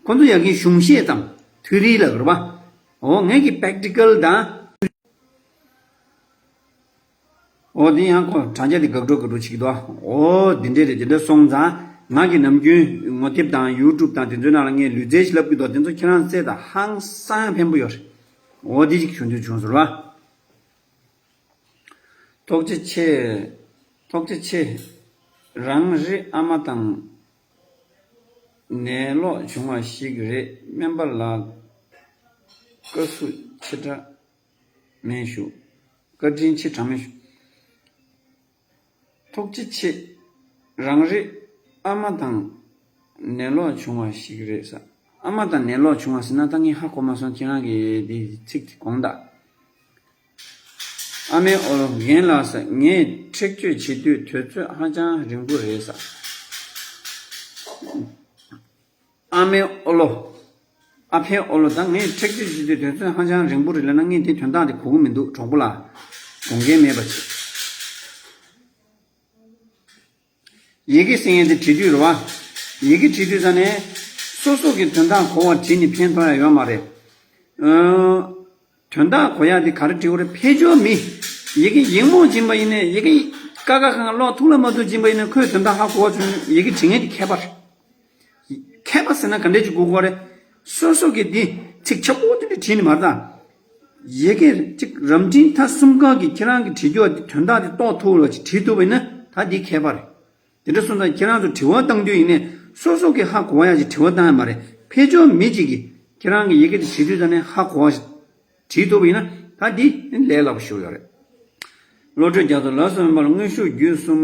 ཁོང་ཚོ་ཡ་གི་གཞུང་བཤད་ཙམ་ཐོ་རེ་ལབ་རེད་པ། འོ་ངས་ཀྱི་པེག་ཊི་ཀལ་དང་། འོ་འདི་ཡང་ཁོ་དྲ་རྒྱ་འདི་དགག་སྒྲུབ་དགག་སྒྲུབ་བྱེད་ཀྱི་འདུག་འོ་འདི་འདྲས་རེད། འདི་འདྲས་སོང་ཙང་ང་གི་ནམ་རྒྱུན་ངོ་དེབ་དང་ཡུ་ཊུབ་དང་དེ་ཚོའི་ནང་ལ་ངས་ལུས་རྩལ་ཞིག་ལབ་ཀྱི་འདུག་དེ་ཚོ་ཁྱེད་རང་རྩེད་དང་། ཧང་སང་ཕན་པོ་ཡོད་རེད། འོ་འདི་ཞིག་ཞུ་འདོད་བྱུང་སོང་ར། ཐུགས་རྗེ་ཆེ། ཐུགས་རྗེ་ཆེ། རང་རེ་ཨ་མ་དང་ནད་ལོག་བྱུང་བ་ཞིག་རེད། སྨན་པ་ལགས་བཀའ་ཟུར་ཆེ་དྲགས་མེད་ཞུ། བཀའ་དྲིན་ཆེ་དྲགས་མེད་ཞུ། ཐུགས་རྗེ་ཆེ། རང་རེ་ཨ་མ་དང་ནད་ལོག་བྱུང་བ་ཞིག་རེད་ས། ཨ་མ་དང་ནད་ལོག་བྱུང་བ་ཟེར་ན་ད་ངས་ཧ་གོ་མ་སོང་། ཁྱེད་རང་གི་འདི་ཚིག་དེ་དགོངས་དག་ཨ་མའི་ཨོ་ལོ། རྒན་ལགས་ས། ངས་འཁྲིག་སྤྱོད་བྱེད་དུས་དུས་ཚོད་ཧ་ཅང་རིང་པོ་རེད་ས། ཨ་མའི་ཨོ་ལོ། ཨ་ཕའི་ཨོ་ལོ། ད་ངས་འཁྲིག་སྤྱོད་བྱེད་དུས་དུས་ཚོད་ཧ་ཅང་རིང་པོ་རེད་ལབ་ན་ངས་དེ་དོན་དག་དེ་གོ་གི་མི་འདུག་གྲོགས་པོ་ལགས། དགོངས་འགལ་མེད་པ་བྱེད། ཡི་གེ་ཟེར་མཁན་དེ་བྲིས་དུས་རེད་བ། ཡི་གེ་བྲིས་དུས་ཙ་ནས་སོ་སོ་གི་དོན་དག་གོ་བ་བྲིས་ནས་ཕན་ཐོགས་ཡ་ཡོད་མ་རེད། ཨ། དོན་དག་གོ་ཡ་དེ་ག་རེ་བྲིས་དགོས་རེད། ཕལ་ཆེར་མི་ཡི་གེ་ཡིག་རྨོངས་ཕྱིན་པ་ཡིན་ནའི། ཡི་གེ་ཀ་ཁ་གང་ཀློག་ཐུབ་ལ་མ་ཐུབ་ཕྱིན་པ་ཡིན་ན་ཁོས་དོན་དག་ཧ་གོ་བ་བྱུང་། ཡི་གེ་བྲིས་མཁན་དེ་མཁས་པ་རེད། མཁས་པ་ཟེར་ན་ག་འདྲས་ཅིག་དགོས་ཀྱི་རེད། སོ་སོ་གི་འདི་ཚིག་ཆག་པོ་དེ་འདྲ་བྲིས་ནས་མ་རེད་ད། ཡི་གེ་གཅིག་རབ་འབྲིང་ཐ་གསུམ་ཀ་གི་ཁྱེད་རང་གི་བྲིས་རྒྱུ་དེ་དོན་དག་དེ་རྟོགས་ཐུབ་ལ་ཅིག་བྲིས་ཐུབ་པ་ཡིན་ན་ད་འདི་མཁས་པ་རེད། དེ་འདྲ་སོང་ཙང་ཁྱེད་རང་ཚོ་དྲི་བ་བཏང་དུས་ཡིན་ནའི་ སོ་སོ་གི་ཧ་གོ་བ་ཡ་ཅིག་དྲི་བ་བཏང་ཡ་མ་རེད། ཕེབས་ཕྱོགས་མི་གཅིག་གིས་ཁྱེད་རང་གི་ཡི་གེ་དེ་བྲིས་དུས་ཙ་ནས་ཧ་གོ་བ་ཞིག་བྲིས་ཐུབ་པ་ཡིན་ན་ད་འདི་ལས་སླ་པོ་ཞིག་ཡོད་རེད། བློ་གྲོས་རྒྱ་མཚོ་ལགས་སོ། མ་ལ་དངོས་ཤུགས་བརྒྱུད་གསུམ་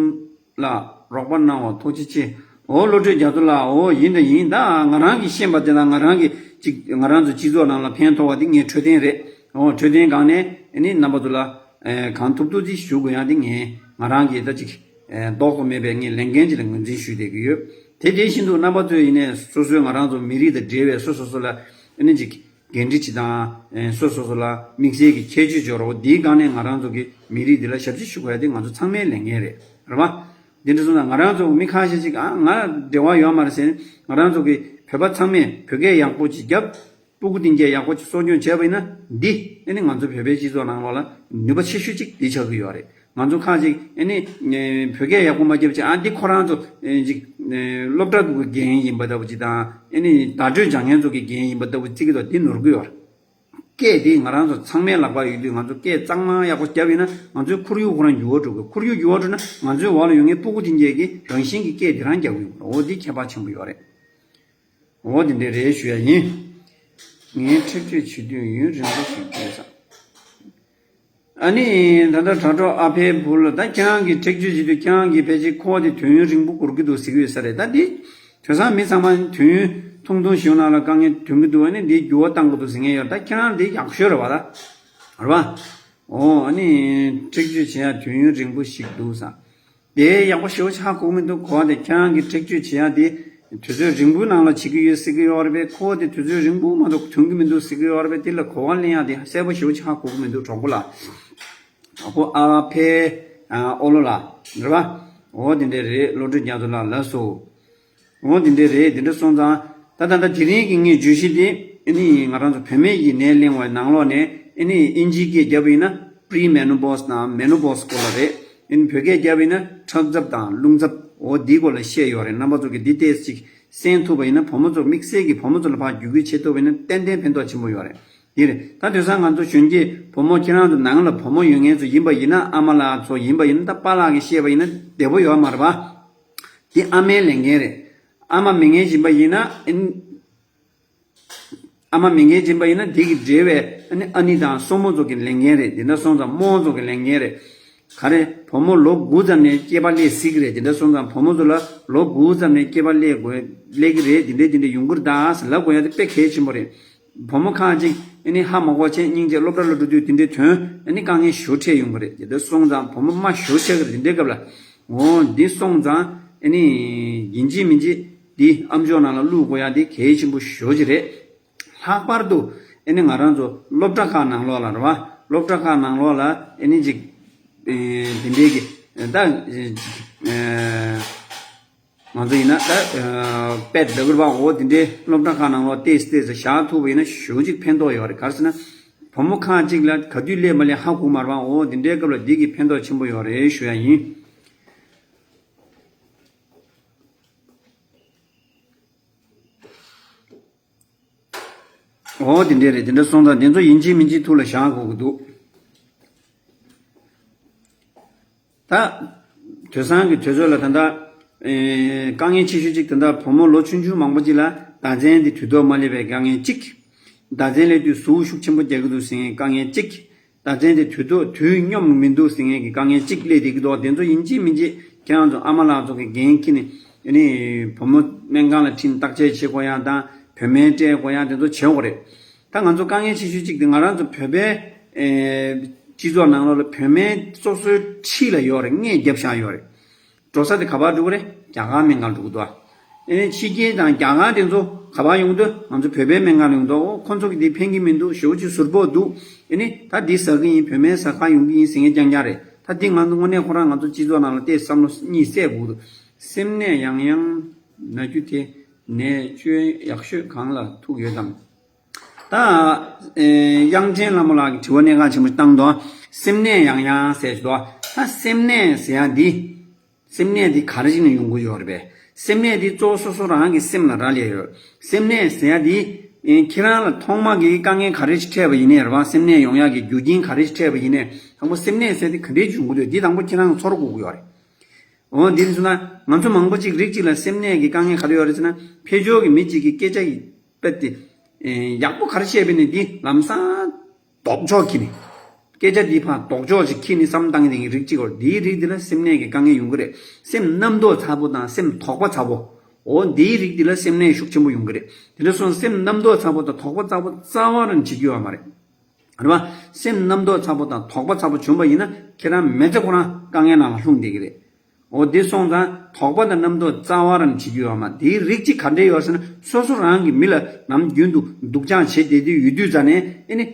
ལ་རོགས་པ་གནང་བ་ཐུགས་རྗེ་ཆེ། འོ་བློ་གྲོས་རྒྱ་མཚོ་ལགས། འོ་ཡིན་ད་ཡིན། ད་ང་རང་གིས་ཤེས་པ་དེ་དང་ང་རང་གིས་ཅིག་ང་རང་ཚོ་སྤྱི་ཚོགས་ནང་ལ་ཕན་ཐོགས་པ་དེ་ངའི་འཕྲོད་བསྟེན་རེད། འོ་འཕྲོད་བསྟེན་སྒང་ནས་ཨ་ནི་རྣམ་པ་ཚོ་ལ་ཨེ་གང་ཐུབ་ཐུབ་ཅིག་ཞུ་དགོས་ཡ་དེ་ངས་ང་རང་གིས་ད་ཅིག་ཨེ་ལྡོག་ཏུ་མེད་པའི་ངའི་ལས་འགན་ཅིག་ལ་ངོས་འཛིན་ཞུས་བསྡད་ཀྱི་ཡོད། དེ་དེ་བཞིན་དུ་རྣམ་པ་ཚོས་ཡིན་ནའི་སོ་སོའི་ང་རང་ཚོ་མི་རིགས་དང་འབྲེལ་བའི་སོ་སོ་སོ་ལ་ཨ་ནི་ཅིག་འགན་འཁྲི་ཅིག་དང་། ཨེ་སོ་སོ་སོ་ལ་དམིགས་བསལ་གྱི་ཁྱད་ཆོས་སྦྱོར་རོགས་འདིའི་སྒང་ནས་ང་རང་ཚོ་གི་མི་རིགས་འདི་ལ་ཞབས་ཕྱི་ཞུ་དགོས་ཡ་དེ་ང་ཚོ་ཚང་མའི་ལས་འགན་རེད། རེད་བ། འདི་འདྲ་སོང་ཙང་ང་རང་ཚོ་མི་ཁ་ཤས་ཅིག་ཨ་ང་ལ་འབྲེལ་བ་ཡོད་མ་རེད་ཟེར་ནས་ང་རང་ཚོ་གི་བོད་པ་ཚང་མས་བོད་སྐད་ཡག་པོ་ཅིག་རྒྱབ། སྤུ་གུ་དེ་འདྲ་ཡག་པོ་ཅིག་གསོ་སྐྱོང་བྱས་པ་ཡིན་ན་འདི་ཨ་ནི་ང་ཚོ་བོད་པའི་སྤྱི་ཚོགས་ནང་ལོགས་ལ་ནུས་པ་ཆེ་ཤོས་ཅིག་འདི་ཆགས་ཀྱི་ཡོད་རེད། ང་ཚོ་ཁ་ཅིག་ཨ་ནི་ཨེ་བོད་སྐད་ཡག་པོ་མ་རྒྱབ་ཅིག་ཨ་འདི་ཁོ་རང་ཚོ་ཨེ་ཅིག་ཨེ་སློབ་གྲྭ་དེ་གི་འགན་ཡིན་པ་ལྟ་བུ་ཅིག་དང་ཨ་ནི་བརྡ་སྤྲོད་སྦྱང་མཁན་ཚོ་གི་འགན་ཡིན་པ་ལྟ་བུ་བརྩི་གི་འདུག་འདི་ནོར་གི་ཡོད་རེད། སྐད་དེ་ང་རང་ཚོ་ཚང་མའི་ལག་པར་ཡོད་དུས་ང་ཚོ་སྐད་གཙང་མ་ཡག་པོ་བརྒྱབ་ཡིན་ན་ང་ཚོའི་ཁོར་ཡུག་ཁོ་རང་འགྱུར་བ་འགྲོ་གི། ཁོར་ཡུག་འགྱུར་བ་འགྲོ་ན་ང་ཚོའི་འོག་ལ་ཡོད་མཁན་སྤུ་གུ་དེ་འདྲས་ཀྱིས་རང་བཞིན་གྱི་སྐད་དེ་རང་རྒྱག་གི་ཡོད་རེད། འོ་འདི་ཁྱད་པར་ཆེན་པོ་ཡོད་རེད། འོ་དེ་འདྲས་རེད་ཞུ་ཡ་ཡིན། ངས་འཁྲིག་སྤྱོད་བྱེད་དུས་ཡུན་རིང་པོ་ཞིག་དགོས་ས། ཨ་ནི་ད་ལྟ་དྲ་གྲོགས་ཨ་ཕའི་བུ་ལ་ད་ཁྱེད་རང་གིས་འཁྲིག་སྤྱོད་བྱེད་དུས་ཁྱེད་རང་གིས་ཕལ་ཆེར་ཁོ་དེ་དུས་ཡུན་རིང་པོ་འགོར་གྱི་འདུག་ཟེར་གྱི་ཡོད་ས་རེད། ད་འདི་དེང་སང་མི་ཚང་མ་དུས་ཡུན་ཐུང་ཐུང་ཞིག་ནང་ལ་དཀའ་ངལ་ཐོན་གྱི་འདུག་ཨ་ནི་འདི་འགྱུར་བ་གཏང་དགོས་འདུག་ཟེར་མཁན་ཡོད། ད་ཁྱེད་རང་འདི་ཡག་ཤོས་རེད་བ། ད་རེད་བ། འོ་ཨ་ནི་འཁྲིག་སྤྱོད་བྱེད་ཡ་དུས་ཡུན་རིང་པོ་ཞིག་འདུག་ས། དེ་ཡག་པོ་ཞེ་པོ་ཅིག་ཧ་གོ་གི་མི་འདུག་གོ་བ་དེ་ཁྱེད་རང་གིས་འཁྲིག་སྤྱོད་བྱེད་ཡ་དེ་དུས་ཚོད་རིང་པོའི་ནང་ལ་བྱེད་ཀྱི་ཡོད་ཟེར་གྱི་ཡོད་རེད་པས། ཁོ་བོ་དེ་དུས་ཚོད་རིང་པོ་མ་གཏོགས་ཐོན་གྱི་མི་འདུག་ཟེར་གྱི་ཡོད་རེད་པས། དེ་ལ་གོ་བ་ལེན་ཡ་དེ་གསལ་པོ་ཞེ་པོ་ཅིག་ཧ་གོ་གི་མི་འདུག་གྲོགས་པོ་ལགས། གྲོགས་པོ་ཨ་ཕའི་ཨོ་ལོ་ལགས་རེད་པ། འོ་དེ་འདྲས་རེད། བློ་གྲོས་རྒྱ་མཚོ་ལགས་ལགས་སོ། འོ་དེ་འདྲས་རེད། དེ་འདྲ་སོང་ཙང་ད་ད་ལྟ་དེ་རིང་གི་ངའི་བརྗོད་གཞི་དེ་ཨ་ནི་ང་རང་ཚོ་བུད་མེད་ཀྱི་ནད་གླེང་བའི་ནང་ལོགས་ནས་ཨ་ནི་ཨིན་ཇིའི་སྐད་བརྒྱབ་པ་ཡིན་ན་པི་རི་མེ་ནོ་པོ་སི་དང་མེ་ནོ་པོ་སི་སྐོར་ལ་རེད། ཨ་ནི་བོད་སྐད་བརྒྱབ་པ་ཡིན་ན་ཁྲག་འཛབ་དང་རླུང་འཛབ། འོ་འདིའི་སྐོར་ལ་བཤད་ཡོད་རེད། རྣམ་པ་ཚོ་གིས་འདི་ཏོག་ཙམ་ཅིག་གསན་ཐུབ་པ་ཡིན་ན་བུ་མོ་ཚོ་དམིགས་བསལ་གྱི་བུ་མོ་ཚོ་ལ་ཕར་བརྒྱུད་སྐུལ་བྱེད་ཐུབ་པ་ཡིན་ན་ཏན་ཏན་ཕན་ཐོགས་ཆེན་པོ་ཡོད་རེད། དེ་རེད། ད་དེང་སང་ང་ཚོ་གཞོན་སྐྱེས་བུ་མོ་ཁྱེད་རང་ཚོ་ནང་ལ་བུ་མོ་ཡོད་མཁན་ཚོ་ཡིན་པ་ཡིན་ན། ཨ་མ་ལགས་ཚོ་ཡིན་པ་ཡིན་ན། ད་པཱ་ལགས་ཀྱིས་བཤད་པ་ཡིན་ན་བདེ་པོ་ཡོད་མ་རེད་པ། དེ་ཨ་མའི་ལས་འགན་རེད། ཨ་མ་མི་ངན་ཡིན་པ་ཡིན་ན། ཨ་མ་མི་ངན་ཡིན་པ་ཡིན་ན་དེ་གི་འབྲེལ་བའི་ཨ་ནི་ཨ་ནེ་དང་སྲུ་མོ་ཚོ་གི་ལས་འགན་རེད། དེ་འདྲ་སོང་ཙང་རྨོ་ཚོ་གི་ལས་འགན་རེད། ག་རེ་བུ་མོ་ལོ་དགུ་ཙམ་ནས་སྐྱེས་པ་སླེབས་སྲིད་ཀྱི་རེད། དེ་འདྲ་སོང་ཙང་བུ་མོ་ཚོ་ལ་ལོ་དགུ་ཙམ་ནས་སྐྱེས་པ་སླེབས་དགོས་སླེབས་ཀྱི་རེད། དེ་འདྲས་དེ་འདྲས་ཡོང་གི་རེད་ད་ཟེར་ལབ་དགོས་ཡ་དེ་དཔེ་གལ་ཆེན་པོ་རེད། བུ་མོ་ཁག་ཅིག་ཨ་ནི་ཧ་མ་གོ་བྱས་སྙིང་རྗེ་སློབ་གྲྭ་ལ་འགྲོ་དུས་དེ་འདྲའི་དོན་ཨ་ནི་དཀའ་ངལ་ཞེ་པོ་འཕྲད་ཡོང་གི་རེད། དེ་འདྲ་སོང་ཙང་བུ་མོ་མ་ཞེ་པོ་ཆགས་ཀྱི་རེད། དེ་འདྲའི་སྐབས་ལ་འོ་འདི་སོང་ཙང་ཨ་ནི་ཡིན་གཅིག་མིན་གཅིག་འདི་ཨ་མཆོག་ནང་ལ་བླུག་དགོས་ཡ་འདི་གལ་ཆེན་པོ་ཞེ་པོ་ཅིག་རེད། ལྷག་པར་དུ་ཨ་ནི་ང་རང་ཚོ་སློབ་གྲྭ་ཁག་ནང་ལོགས་ལ་རེད་བ། སློབ་གྲྭ་ཁག་ནང་ལོགས་ལ་ཨ་ནི་ཅིག་ཨེ་དེ་འདྲའི་གི་ད་ཨེ་ང་ཚོ་ཡིན་ན་ད་ཨེ་པེད་ལ་གུར་བ་འོ་དེ་འདྲའི་སློབ་གྲྭ་ཁག་ནང་ལོགས་ཏོག་ཙམ་ཏོག་ཙམ་བཞག་ཐུབ་པ་ཡིན་ན་ཞེ་པོ་ཅིག་ཕན་ཐོགས་ཡོད་རེད། ག་རེ་ཟེར་ན་བུ་མོ་ཁག་ཅིག་ལ་ག་དུས་སླེབས་མ་སླེབས་ཧ་གོ་མ་རེད་བ། འོ་དེ་འདྲའི་སྐབས་ལ་འདི་གི་ཕན་ཐོགས་ཆེན་པོ་ཡོད་རེད་ཞུ་ཡ་ཡིན། འོ་དེ་འདྲས་རེད། དེ་འདྲ་སོང་ཙང་དེ་ཚོ་ཡིན་གཅིག་མིན་གཅིག་ཐུགས་ལ་བཞག་དགོས་ཀྱི་འདུག་ད་དེང་སང་གི་དུས་ཚོད་ལ་ད་ལྟ་ཨེ་དཀའ་ངལ་ཆེ་ཤོས་གཅིག་ད་ལྟ་བུ་མོ་ལོ་ཆུང་ཆུང་མང་པོ་གཅིག་ལ་ཟླ་མཚན་དེ་དུས་ཐོག་མ་སླེབས་པའི་དཀའ་ངལ་གཅིག་ཟླ་མཚན་སླེབས་དུས་ཟུག་ཤུགས་ཆེན་པོ་རྒྱག་གི་འདུག་ཟེར་མཁན་དཀའ་ངལ་གཅིག་ཟླ་མཚན་དེ་དུས་ཐོག་དུས་སྙོམས་མི་འདུག་ཟེར་མཁན་གྱི་དཀའ་ངལ་གཅིག་སླེབས་བསྡད་ཀྱི་འདུག་དེ་ཚོ་ཡིན་གཅིག་མིན་གཅིག་ཁྱེད་རང་ཚོ་ཨ་མ་ལགས་ཚོ་གི་འགན་འཁྱེར་ནས་ཨ་ནི་བུ་མོ་སྨན་ཁང་ལ་ཁྲིད་བརྟག་དཔྱད་བྱེད་དགོས་ཡ་དང་བོད་སྨན་སྤྲད་དགོས་ཡ་དེ་ཚོ་བྱེད་དགོས་རེད། ད་ང་ཚོ་དཀའ་ངལ་ཆེ་ཤོས་གཅིག་དེ་ང་རང་ཚོ་བོད་པའི་ཨེ་སྤྱི་ཚོགས་ནང་ལོགས་ལ་བོད་སྨན་སོ་སོའི་འཁྲིས་ལ་ཡོད་རེད། མངགས་བརྒྱབ་བཞག་ཡོད་རེད། འགྲོ་ས་དེ་ག་པར་འགྲོ་གི་རེད། རྒྱ་གར་སྨན་ཁང་འགྲོ་གི་འདུག་ཨ། ཨེ་ཕྱི་རྒྱལ་དང་རྒྱ་གར་དེ་ཚོ་ག་པར་ཡོང་གི་འདུག་ང་ཚོ་བོད་པའི་སྨན་ཁང་ལ་ཡོང་གི་འདུག་ཨོ་ཁོ་ཚོ་གི་དེ་ཕན་གྱི་མི་འདུག་ཞེ་པོ་ཅིག་ཟུར་ཕོག་འདུག་ཨེ་ནི་ད་འདི་ཟ་གི་ཡིན། བོད་སྨན་ཟ་ག་ཡོང་གི་ཡིན་ཟེར་མཁན་རྐྱང་རྐྱང་རེད། ད་འདི་ང་ཚོ་དངོས་གནས་ཁོ་རང་ང་ཚོ་སྤྱི་ཚོགས་ནང་ལ་ཏོག་ཙམ་བསམ་བློ་གཉིས་སད་དགོས་འདུག་སེམས་ནད་ཡང་ཡང་ན་རྒྱུ་དེ་ནད་བཅོས་ཡག་ཤོས་གང་ལ་ཐུག་ཡོད་དམ། ད་ཨེ་དབྱངས་ཅན་ལྷ་མོ་ལགས་ཀྱིས་དྲི་བ་གནད་འགག་ཆེན་པོ་བཏང་འདུག་སེམས་ནད་ཡང་ཡང་ཟེར་གྱི་འདུག་ད་སེམས་ནད་ཟེར་ཡ་འདི་སེམས་ནད་འདི་ག་རེ་བྱས་ནས་ཡོང་གི་ཡོད་རེད་པས། སེམས་ནད་འདི་གཙོ་བོ་སོ་སོ་རང་གི་སེམས་ལ་རག་ལས་ཡོད། སེམས་ནད་ཟེར་ཡ་འདི་ཨེ་ཁྱེད་རང་ལ་ཐོག་མ་གི་དཀའ་ངལ་ག་རེ་ཞིག་འཕྲད་པ་ཡིན་ནའི་རེད་པ། སེམས་ནད་ཡོང་ཡག་གི་རྒྱུ་རྐྱེན་ག་རེ་ཞིག་འཕྲད་པ་ཡིན་ནའི་དང་པོ་སེམས་ནད་ཟེར་དེ་ག་འདྲས་ཡོང་གི་འདུག་འདི་དང་པོ་ཁྱེད་རང་གི་ཚོར་དགོས་ཀྱི་ཡོད་རེད། འོ་འདི་ནི་སོང་ན་ ང་ཚོ་མང་པོ་ཅིག་རིགས་གཅིག་ལ་སེམས་ནད་ཀྱི་དཀའ་ངལ་ག་རེ་ཡོད་རེད་ཟེར་ན། ཕར་ཕྱོགས་ཀྱི་མི་གཅིག་གིས་སྐད་ཆ་ཡི་དཔེ་དེ་ཡག་པོ་ག་རེ་བཤད་པ་ཡིན་ནའི་འདི་ལམ་སང་ལྡོག་ཕྱོགས་འཁྱེར་ནས། སྐད་ཆ་འདི་ཕར་ལྡོག་ཕྱོགས་ཅིག་འཁྱེར་ནས་བསམ་བཏང་མཁན་གྱི་རིགས་གཅིག་ཡོད་རེད། འདིའི་རིགས་འདི་ལ་སེམས་ནད་ཀྱི་དཀའ་ངལ་ཡོང་གི་རེད། སེམས་རྣམ་རྟོག་ཚ་པོ་དང་སེམས་དོགས་པ་ཚ་པོ། འོ་འདིའི་རིགས་འདི་ལ་སེམས་ནད་ཤུགས་ཆེན་པོ་ཡོང་གི་རེད། དེ་འདྲ་སོང་སེམས་རྣམ་རྟོག་ཚ་པོ་དང་དོགས་པ་ཚ་པོ་རྩ་བ་རང་བྱེད་རྒྱུ་ཡོད་མ་རེད། རེད་བ། སེམས་རྣམ་རྟོག་ཚ་པོ་དང་དོགས་པ་ཚ་པོ་བྱུང་བ་ཡིན་ན་ཁྱེད་རང་མི་ཚེ་ཁོ་རང་དཀའ་ངལ་ནང་ལ་ལྷུང་བསྡད་ཀྱི་རེད། འོ་དེ་སོང་ཙང་དོགས་པ་དང་རྣམ་རྟོག་རྩ་བ་རང་བྱེད་རྒྱུ་ཡོད་མ། དེའི་རིགས་གཅིག་ག་འདྲས་ཡོད་ཟེར་ན། སོ་སོ་རང་གི་མི་ལ་ནམ་རྒྱུན་དུ་སྡུག་ཅག་བྱེད་བསྡད་དུས་ཡོད་དུས་ཙ་ནས་ཨེ་ནི།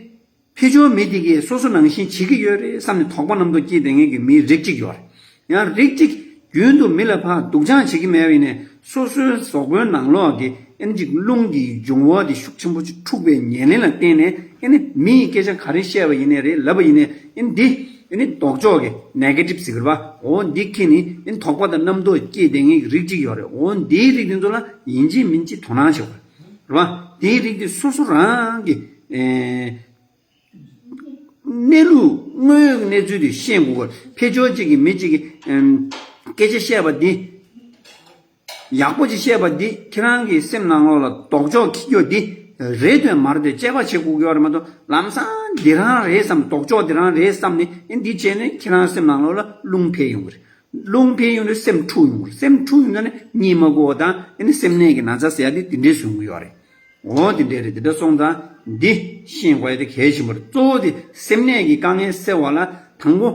ཕར་ཕྱོགས་མི་དེ་གིས་སོ་སོ་ནང་བཞིན་བྱེད་ཀྱི་ཡོད་རེད་བསམ་ནས་དོགས་པ་རྣམ་རྟོག་སྐྱེས་བསྡད་མཁན་གྱི་མིའི་རིགས་གཅིག་ཡོད་རེད། ཡང་རིགས་གཅིག་རྒྱུན་དུ་མི་ལ་ཕར་སྡུག་ཅག་བྱེད་ཀྱི་མེད་པ་ཡིན་ནའི་སོ་སོའི་གཟུགས་པོའི་ནང་ལོགས་ཀྱི་ཨེ་ནི་ཅིག་རླུང་གི་འབྱུང་བ་དེ་ཤུགས་ཆེན་པོ་ཅིག་འཁྲུགས་པའི་ཉེར་ལེན་ལ་བརྟེན་ནས་ཨེ་ནི་མི་ཡིས་སྐད་ཆ་ག་རེ་བཤད་པ་ཡིན་ནའི་རེད། ལབ་པ་ཡིན་ནའི་ཨེ་ནི་འདི་ཨེ་ནི་ལྡོག་ཕྱོགས་ཀྱི་ནེ་གེ་ཊིབ་ཟེར་གི་རེད་བ། འོ་འདི་འཁྱེར་ནས་ཨེ་ནི་དོགས་པ་དང་རྣམ་རྟོག་སྐྱེས་བསྡད་མཁན་གྱི་རིགས་གཅིག་ཡོད་རེད། འོ་འདིའི་རིགས་འདི་ཚོ་ལ་ཡིན་གཅིག་མིན་གཅིག་དོ་སྣང་བྱེད་དགོས་རེད་བ། འདིའི་རིགས་འདི་སོ་སོ་རང་གི་ཨེ། གནས་ལུགས་དངོས་ཡོད་ཀྱི་གནས་ཚུལ་དེ་ཤེས་དགོས་ཀྱི། ཕར་ཕྱོགས་གཅིག་གི་མི་གཅིག་གིས་ཨམ། སྐད་ཆ་བཤད་པ་འདི། ཡག་པོ་ཅིག་བཤད་པ་འདི་ཁྱེད་རང་གི་སེམས་ནང་ལོགས་ལ་ལྡོག་ཕྱོགས་འཁྱེར་རྒྱུ་འདི་རེད་དོན་མ་རེད་དོན་དཔྱད་པ་བྱེད་དགོས་ཀྱི་ཡོད་རེད་མ་གཏོགས། ལམ་སང་འདི་རང་རེད་བསམ། ལྡོག་ཕྱོགས་འདི་རང་རེད་བསམ་ནས་ཨེ་འདི་བྱས་ནས་ཁྱེད་རང་སེམས་ནང་ལོགས་ལ་རླུང་འཕེན་ཡོང་གི་རེད། རླུང་འཕེན་ཡོང་དུས་སེམས་འཁྲུག་ཡོང་གི་རེད། སེམས་འཁྲུག་ཡོང་ཙང་ནས་གཉིད་མ་ཁུག་པ་དང་ཨེ་ནི་སེམས་ནད་ཀྱི་ན་ཚ་ཟེར་ཡ་དེ་དེ་འདྲས་བཟོ་གི་ཡོད་རེད། འོ་དེ་འདྲས་རེད། དེ་འདྲ་སོང་ཙང་འདི་ཤེས་དགོས་ཡ་དེ་གལ་ཆེན་པོ་རེད། གཙོ་བོ་དེ་སེམས་ནད་ཀྱི་དཀའ་ངལ་སེལ་བ་ལ་དང་པོ་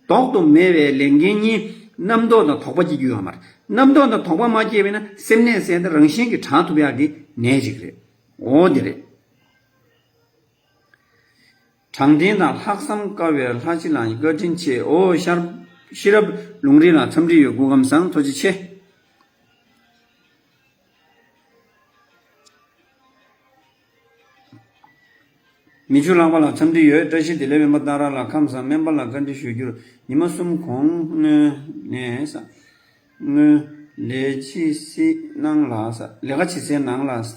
ལྡོག་ཏུ་མེད་པའི་ལས་འགན་གཉིས། རྣམ་རྟོག་དང་དོགས་པ་སྐྱེ་རྒྱུ་ཡོད་མ་རེད། རྣམ་རྟོག་དང་དོགས་པ་མ་སྐྱེས་པ་ཡིན་ན་སེམས་ནད་ཟེར་དེ་རང་བཞིན་གྱིས་དྲག་ཐུབ་ཡག་གི་ནད་ཅིག་རེད། འོ་དེ་རེད། དྲང་བདེན་དང་ལྷག་བསམ་དཀར་བའི་ལྷ་རྗེ་ལགས་བཀའ་དྲིན་ཆེ། འོ་ཤར་ཤེས་རབ་ལུང་རིགས་ལགས་འཚམས་འདྲི་ཡོད། སྐུ་ཁམས་བཟང་། ཐུགས་རྗེ་ཆེ། མི་ཆོས་ལྷག་པ་ལགས་འཚམས་འདྲི་ཡོད། བཀྲ་ཤིས་བདེ་ལེགས། སྨན་པ་ཏཱ་ར་ལགས་ཁམས་བཟང་། སྨན་པ་ལགས་བཀའ་འདྲི་ཞུ་རྒྱུར། ཉི་མ་གསུམ་གོང་སྔོན་ནས་ས། སྔོན་ལས་ཅི་སྲིད་ནང་ལ་ས། ལས་ཀ་བྱེད་སའི་ནང་ལ་ས།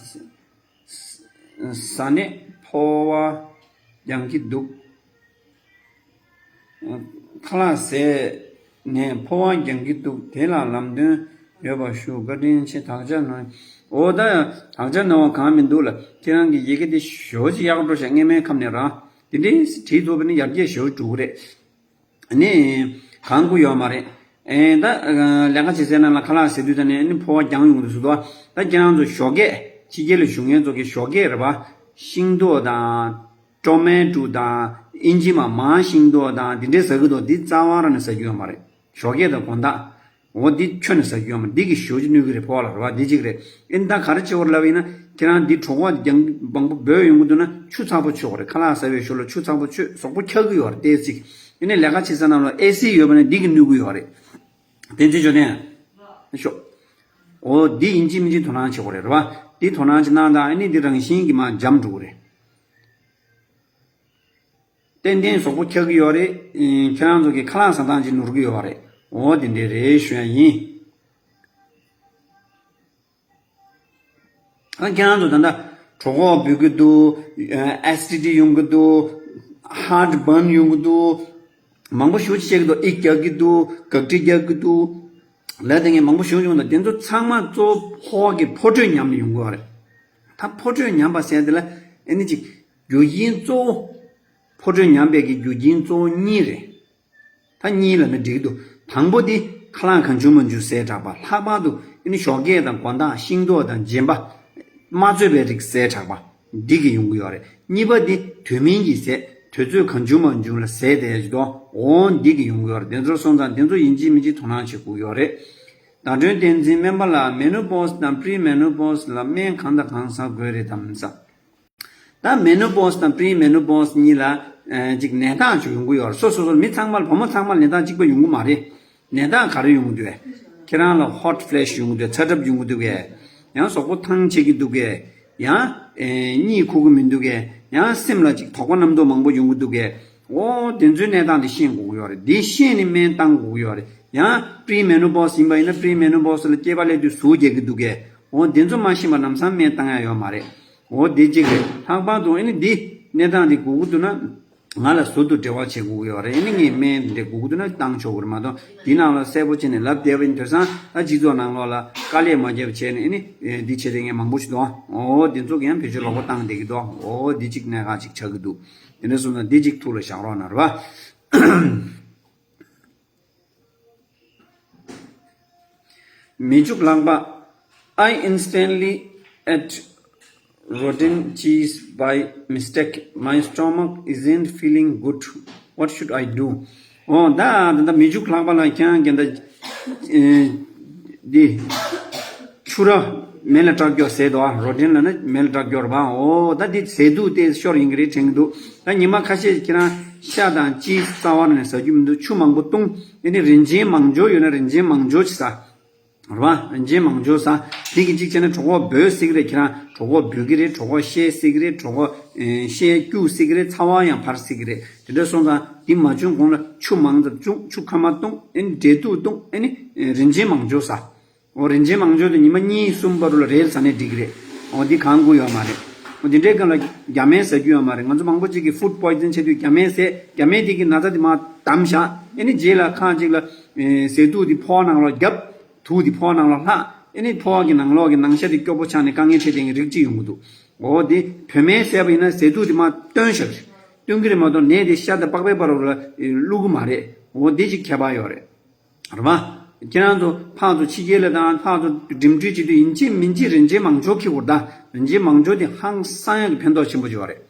ས་ནས་ཕོ་བ་རྒྱང་གི་འདུག་ཁ་ལག་ཟས་ནས་ཕོ་བ་རྒྱང་གི་འདུག་དེ་ལ་ལམ་སྟོན་ཡོད་པ་ཞུ། བཀའ་དྲིན་ཆེ། དག་ཆ་ནོར། འོ་ད་ཡང་དག་ཆ་ནོར་བ་གང་མི་འདུག་ལ། ཁྱེད་རང་གི་ཡི་གེ་དེ་ཞོ་ཅིག་ཡག་འགྲོ་ཤག་སྔས་མའི་ཁམས་ནས་རང་དེ་འདྲའི་བྲིས་ཐུབ་པ་ནི་ཡར་རྒྱས་ཞོ་འགྲོ་གི་རེད། ནི་གང་དགོས་ཡོད་མ་རེད། ཨེ་ད་ལས་ཀ་བྱེད་སའི་ནང་ལ་ཁ་ལག་ཟས་དུས་ད་ནི་ནི་ཕོ་བ་རྒྱང་ཡོང་དུས་སུ་དོ། ད་ཁྱེད་རང་ཚོ་ཞོགས་ཀས་ཕྱི་རྒྱལ་ལ་བཞུགས་མཁན་ཚོ་གི་ཞོགས་ཀས་རེད་པ། ཤིང་ཏོག་དང་། ཊོ་མེ་ཊོ་དང་། ཨིན་ཇི་མ་མང་ཤིང་ཏོག་དང་དེ་འདྲའི་ཟ་གི་འདུག་འདི་རྩ་བ་རང་ནས་ཟ་རྒྱུ་ཡོད་མ་རེད། ཞོགས་ཀས་དང་དགོང་དག་འོ་འདི་ཁྱོན་ནས་ཟ་རྒྱུ་ཡོད་མ་རེད། འདི་གི་ཞོ་ཅིག་གནོད་གི་རེད། ཕོ་བ་ལ་རེད་པ། འདི་གཅིག་རེད། ཨིན་ད་ག་རེ་བྱེད་དགོས་རེད་ལབ་ཡིན་ན། ཁྱེད་རང་འདི་གྲོད་ཁོག་རྒྱང་མང་པོ་སྦོས་ཡོང་གི་འདུག་ན་ཆུ་ཚ་པོ་མཆོད་དགོས་རེད། ཁ་ལག་ཟ་བའི་ཞོར་ལ་ཆུ་ཚ་པོ་མཆོད། གཟུགས་པོ་འཁྱག་གི་ཡོད་རེད་ཏོག་ཙམ། ཨེ་ནས་ལས་ཀ་བྱེད་ས་ནང་ལ་ཨེ་སི་ཡོད་པ་ན་འདི་གིས་གནོད་གི་ཡོད་རེད། བསྟན་འཛིན་ཇོ་ལྡན། ཤོག་འོ་འདི་ཡིན་གཅིག་མིན་གཅིག་དོ་སྣང་བྱེད་དགོས་རེད། རེད་པ། འདི་དོ་སྣང་བྱེད་གནང་དང་། ཨེ་ནས་འདི་རང་བཞིན་གྱིས་མར་འཇམ་འགྲོ་གི་རེད། ཏན་ཏན་གཟུགས་པོ་འཁྱག་གི་ཡོད་རེད། ཁྱེད་རང་ཚོ་གི་ཁ་ལག་ཟ་སྟངས་ཅིག་ནོར་གི་ཡོད་རེད། འོ་དེ་འདྲས་རེད་ཞུ་ཡ་ཡིན། ཨ་ཁྱེད་རང་ཚོ་ད་ལྟ་གྲོད་ཁོག་འབུད་ཀྱི་འདུག་ཨེ་སི་ཌི་ཊི་ཡོང་གི་འདུག་ཧར་ཊི་བརན་ཡོང་གི་འདུག་མང་པོ་ཞེ་པོ་ཅིག་བཤད་ཀྱི་འདུག་ཨི་རྒྱག་གི་འདུག་གག་དྲི་རྒྱག་གི་འདུག་ལབ་དེ་ངས་མང་པོ་ཞེ་པོ་ཅིག་ཡོང་། ད་དེ་ཚོ་ཚང་མ་གཙོ་བོ་ཕོ་བ་གི་ཕོ་དྲོད་ཉམས་ནས་ཡོང་གི་ཡོད་རེད། ད་ཕོ་དྲོད་ཉམས་པ་ཟེར་དེ་ལ་ཨེ་ནི་ཅིག་རྒྱུ་རྐྱེན་གཙོ་བོ། ཕོ་དྲོད་ཉམས་པའི་གི་རྒྱུ་རྐྱེན་གཙོ་བོ་གཉིས་རེད། ད་གཉིས་ལབ་ན་འགྲིག་གི་འདུག་དང་པོ་དེ་ཁ་ལག་གང་བྱུང་མང་བྱུང་ཟས་དྲགས་པ། ལྷག་པར་དུ་ཨེ་ནི་ཞོགས་ཀས་དང་དགོང་དག་ཤིང་ཏོག་དང་རྗེན་པ། མ་བཙོས་པའི་རིགས་ཟས་དྲགས་པ། འདི་གིས་ཡོང་གི་ཡོད་རེད། གཉིས་པ་དེ་དུས་མིན་གྱི་ཟས། དུས་ཚོད་གང་བྱུང་མང་བྱུང་ལ་ཟས་དེ་ཡོད་དོ། འོ་འདི་གིས་ཡོང་གི་ཡོད་རེད། དེ་ཚོར་སོང་ཙང་དེ་ཚོ་ཡིན་གཅིག་མིན་གཅིག་དོ་སྣང་བྱེད་དགོས་ཀྱི་ཡོད་རེད། ཟླ་སྒྲོན་བསྟན་འཛིན། སྨན་པ་ལགས། མེ་ནོ་པོ་སི་དང་པི་རི་མེ་ནོ་པོ་སི་ལ་སྨན་གང་དང་གང་ཟ་དགོས་རེད་དམ་ཟེར། ད་མེ་ནོ་པོ་སི་དང་པི་རི་མེ་ནོ་པོ་སི་གཉིས་ལ་ཨ་ཅིག་ནད་རྟགས་ཅིག་ཡོང་གི་ཡོད་རེད། སོ་སོ་སོ་མི་ཚང་མ་ལ། བུ་མོ་ཚང་མ་ལ་ནད་རྟགས་གཅིག་པ་ཡོང་གི་མ་རེད། ནད་རྟགས་ག་རེ་ཡོང་གི་འདུག་གས། ཁྱེད་རང་ལ་ཧོ་ཊི་ཕི་ལེ་ཤི་ཡོང་གི་འདུག་ཚ་གྲབས་ཡོང་གི་འདུག་གས། ཡང་གཟུགས་པོ་ཐང་ཆད་ཀྱི་འདུག་གས། ཡང་ཨེ་གཉིད་ཁུག་གི་མི་འདུག་གས། ཡང་སེམས་ལ་ཅིག་དོགས་པ་རྣམ་རྟོག་མང་པོ་ཡོང་གི་འདུག་གས། འོ་དེ་ཚོའི་གནས་སྟངས་དེ་ཤེས་དགོས་ཀྱི་ཡོད་རེད། དེ་ཤེས་ནས་སྨན་བཏང་དགོས་ཀྱི་ཡོད་རེད། ཡང་པི་རི་མེ་ནོ་པོ་སི་ཡིན་པ་ཡིན་ན་པི་རི་མེ་ནོ་པོ་སི་ལ་སྐྱེས་པ་སླེབས་དུས་ཟུག་རྒྱག་གི་འདུག་གས། འོ་དེ་ཚོ་མ་ཤེས་པར་ལམ་སང་སྨན་བཏང་ཡ་ཡོད་མ་རེད། འོ་དེ་གཅིག་རེད། ལྷག་པར་དུ་ཨེ་ནི་འདི་གནས་སྟངས་འདི་དགོས་ཀྱི་འདུག་ན། ང་ལ་ཟུར་དུ་འབྲེལ་བ་བྱེད་དགོས་ཀྱི་ཡོད་རེད། ཨ་ནི་ངས་སྨན་འདི་འདྲ་དགོས་ཀྱི་འདུག་ན་བཏང་ཆོག་གི་རེད་མ་གཏོགས། འདི་ནང་ལ་གསལ་པོ་བྱས་ནས་ལབ་བསྡད་པ་ཡིན་དུས་ཙང་། ད་སྤྱི་ཚོགས་ནང་ལོགས་ལ་དཀའ་ལས་མ་བརྒྱབ་བྱས་ནས། ཨ་ནི་འདི་བྱེད་མཁན་མང་པོ་ཞིག་འདུག། འོ་འདི་ཚོ་གིས་ཡང་བེད་སྤྱོད་ལོག་པ་བཏང་བསྡད་ཀྱི་འདུག། འོ་འདི་གཅིག་གནད་འགག་ཅིག་ཆགས་ཀྱི་འདུག། དེ་འདྲ་སོང་ཙང་འདི་གཅིག་ཐུགས་ལ་བཞག་རོགས་གནང་རེད་པ། མི་འཇུག་ལག་པ། I instantly ate rotten cheese by mistake. My stomach isn't feeling good. What should I do? འོ་ད་ད་ད་མི་འཇུག་ལག་པ་ལ་ཁྱེད་རང་གིས་ད་ཨེ་འདི་ཕྱུ་ར་མེ་ལ་བསྲེགས་རྒྱུ་ཟེར་འདུག་ཨ། rotten ལབ་ན་མེ་ལ་བསྲེགས་རྒྱུ་རེད་པ། འོ་ད་འདི་ཟས་དུག་དེ་ཤོར་ཡིན་གྱི་རེད་དྲན་གྱི་འདུག། ད་ཉི་མ་ཁ་ཤས་ཁྱེད་རང་ཤ་དང་ཅིས་རྩ་བ་ནས་ཟ་རྒྱུ་མི་འདུག། ཆུ་མང་པོ་བཏུང་། ཨ་ནི་རིན་ཆེན་མང་སྦྱོར་ཡོད་ན་རིན་ཆེན་མང་སྦྱོར་ཅིག་ཟ། རེད་པ། རིན་ཆེན་མང་སྦྱོར་ཟ། དེ་གི་གཅིག་བྱས་ན་གྲོད་ཁོག་འབོལ་སྲིད་ཀྱི་རེད། ཁྱེད་རང་གྲོད་ཁོག་འབོལ་གྱི་རེད། གྲོད་ཁོག་བཤལ་སྲིད་ཀྱི་རེད། གྲོད་ཁོག་ཨེ་བཤལ་སྐྱུག་སྲིད་ཀྱི་རེད། ཚ་བ་ཡང་འཕར་སྲིད་ཀྱི་རེད། དེ་འདྲ་སོང་ཙང་འདི་མ་བྱུང་གོང་ལ་ཆུ་མང་ཙམ་བྱུང་། ཆུ་ཁ་མར་བཏུང་། ཨ་ནི་འབྲས་ཐུག་བཏུང་། ཨ་ནི་ཨེ་རིན་ཆེན་མང་སྦྱོར་ཟ། འོ་རིན་ཆེན་མང་སྦྱོར་དེ་ཉི་མ་གཉིས་གསུམ་བར་དུ་ལ་རེ་རེ་ཟ་ནས་འགྲིག་གི་རེད། འོ་འདི་གང་དགོས་ཡོད་མ་རེད། འོ་འདི་འདྲའི་སྒང་ལ་རྒྱ་སྨན་ཟ་རྒྱུ་ཡོད་མ་རེད། ང་ཚོ་མང་པོ་ཅིག་གིས་food poison བྱེད་དུས་རྒྱ་སྨན་ཟས། རྒྱ་སྨན་དེ་གིས་ན་ཚ་དེ་མར་བསྡམས་བཞག། ཨ་ནི་རྗེས་ལ་ཁ་ཅིག་ལ་ཨེ་ཟས་དུག་དེ་ཕོ་བ་ནང་ལོགས་བརྒྱབ། དུག་དེ་ཕོ་བ་ནང་ལོགས་ལྷག། ཨ་ནི་ཕོ་བ་གི་ནང་ལོགས་ཀྱི་ནང་ཤ་དེ་སྐྱོ་པོ་ཆགས་ནས་དཀའ་ངལ་འཕྲད་བསྡད་མཁན་རིགས་གཅིག་ཡོང་གི་འདུག། འོ་དེ་བོད་སྨན་བཟས་པ་ཡིན་ན་ཟས་དུག་དེ་མར་བཏོན་བཞག་གི་རེད། བཏོན་གྱི་རེད་མ་གཏོགས་ནད་དེ་ཤ་དང་པགས་པའི་བར་ལ་བླུག་གི་མ་རེད། འོ་དེ་ཅིག་ཁྱད་པར་ཡོད་རེད། རེད་པ། ཁྱེད་རང་ཚོ་ཕར་ཚུར་ཕྱི་རྒྱལ་ལ་དང་ཕར་ཚུར་འགྲིམ་འགྲུལ་བྱེད་དུས་ཡིན་གཅིག་མིན་གཅིག་རིན་ཆེན་མང་སྦྱོར་འཁྱེར་དགོས་རེད་ད། རིན་ཆེན་མང་སྦྱོར་དེ་ཧང་སང་ཡག་གི་ཕན་ཐོགས་ཆེན་པོ་ཅིག་ཡོད་རེད།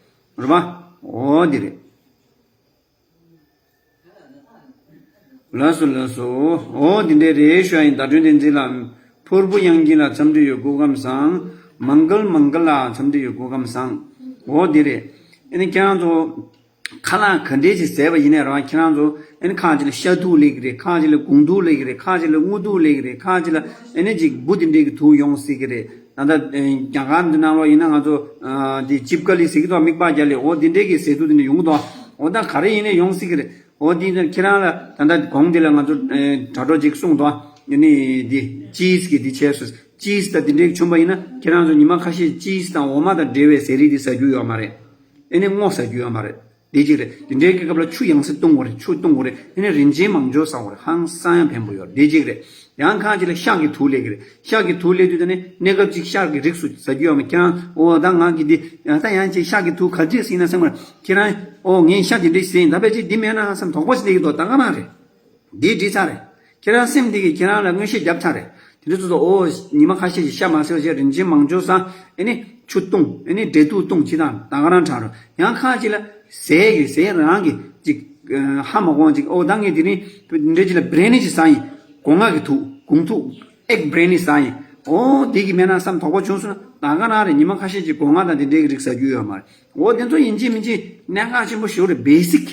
རེད་པ། འོ་དེ་རེད། ལགས་སོ་ལགས་སོ། འོ་འདི་འདྲས་རེད་ཞུ་ཡ་ཡིན། ཟླ་སྒྲོན་བསྟན་འཛིན་ལགས། ཕུར་བུ་དབྱངས་སྐྱིད་ལགས་འཚམས་འདྲི་ཡོད། སྐུ་ཁམས་བཟང་། མང་གལ་མང་གལ་ལགས་འཚམས་འདྲི་ཡོད། སྐུ་ཁམས་བཟང་། འོ་འདི་རེད། ཨ་ནི་ཁྱེད་རང་ཚོ་ཁ་ལག་ག་འདྲས་ཅིག་བཟས་པ་ཡིན་ནའི་རང་ཁྱེད་རང་ཚོ་ཨ་ནི་ཁ་ཅིག་ལ་ཤ་དུག་སླེབས་ཀྱི་རེད། ཁ་ཅིག་ལ་དགུང་དུག་སླེབས་ཀྱི་རེད། ཁ་ཅིག་ལ་རྔུལ་དུག་སླེབས་ཀྱི་རེད། ཁ་ཅིག་ལ་ཨ་ནི་ཅིག་འབུ་འདི་འདྲས་ཀྱི་དུག་ཡོང་སྲིད་ཀྱི་རེད། ད་ལྟ་རྒྱ་གར་འདི་ནང་ལོགས་ཡིན་ན་ང་ཚོ་འདི་ཅིབ་ཀ་ལི་ཟེར་གྱི་འདུག། མིག་པགས་རྒྱག་ལེ། འོ་འདི་འདྲས་ཀྱི་ཟས་དུག་འདི་འདྲས་ཡོང་གི་འདུག། འོ་ད་ག་རེ་ཡིན་ནའི་ཡོང་སྲིད་ཀྱི་རེད། འོ་འདི་ཁྱེད་རང་ལ་ད་ལྟ་གོང་འདི་ལ་ང་ཚོ་དྲ་གྲོགས་ཅིག་གསུངས་འདུག། ཨ་ནི་འདི་ཅིས་གི་འདི་བྱས་སོང་། ཅིས་དང་འདི་འདྲས་བྱུང་བ་ཡིན་ན་ཁྱེད་རང་ཚོ་ཉི་མ་ཁ་ཤས་ཅིས་དང་འོ་མ་དང་འབྲེལ་བའི་ཟས་རིགས་འདི་ཟ་རྒྱུ་ཡོད་མ་རེད། ཨ་ནི་སྔོ་ཟ་རྒྱུ་ཡོད་མ་རེད། དེ་གཅིག་རེད། དེ་འདྲའི་སྐབས་ལ་ཆུ་ཡང་སེ་བཏུང་དགོས་རེད། ཆུ་བཏུང་དགོས་རེད། དེ་ནས་རིན་ཆེན་མང་སྦྱོར་ཟ་དགོས་རེད། ཧང་སང་ཡང་ཕན་པོ་ཡོད་རེད། དེ་གཅིག་རེད། ཡང་ཁ་ཅིག་ལ་ཤ་གི་དུག་སླེབས་ཀྱི་རེད། ཤ་གི་དུག་སླེབས་དུས་དེ་ནས་གནས་སྐབས་ཅིག་ཤ་གི་རིགས་སུ་ཟ་རྒྱུ་ཡོད་མ། ཁྱེད་རང་འོ་ད་ང་གི་འདི་ད་ཡང་ཅིག་ཤ་གི་དུག་ག་ཅིག་ཟིན་ན་སེམས་ཁར་ཁྱེད་རང་འོ་ངས་ཤ་དེ་འདྲ་ཟིན་ད་བས་ཅིག་འདི་མེད་ན་བསམ་དོགས་པ་ཞིག་སླེབས་ཀྱི་འདུག། ད་ག་ན་རེད། འདི་འགྲིག་ཚར་རེད། ཁྱེད་རང་སེམས་འདི་གིས་ཁྱེད་རང་ལ་མངོན་ཤེས་བརྒྱབ་ཚར་རེད། དེ་འདྲ་ཚོ་ཚོ་འོ་ཉི་མ་ཁ་ཤས་ཤིག་ཤ་མ་ཟོས་བྱས་རིན་ཆེན་མང་སྦྱོར་ཟ། ཨེ་ནི་ཆུ་བཏུང་། ཨེ་ནི་འབྲས་ཐུག་བཏུང་། ཅི་དང་ད་ག་རང་དྲག་རེད། ཡང་ཁ་ཅིག་ལ་ཟས་ཀྱི་ཟས་རང་གི་ཅིག་ཧ་མ་གོ་ཅིག། འོ་ད་ངས་དེ་རིང་འདི་འདྲ་ཅིག་ལ་བྷི་རི་ཡ་ནི་ཅིག་ཟ་ཡིན། སྒོ་ང་གི་ཐུག་སྒོང་ཐུག་ཨེག་བྷི་རི་ཡ་ནི་ཟ་ཡིན། འོ་འདི་གིས་མེད་ན་བསམ་དོགས་པ་བྱུང་སོང་ན་ད་ག་རང་རེད། ཉི་མ་ཁ་ཤས་ཅིག་སྒོ་ང་དང་དེ་འདྲའི་གི་རིགས་ཟ་རྒྱུ་ཡོད་མ་རེད། འོ་དེ་ཚོ་ཡིན་གཅིག་མིན་གཅིག་གནད་འགག་ཆེན་པོ་ཞིག་རེད། བྷེ་སིག་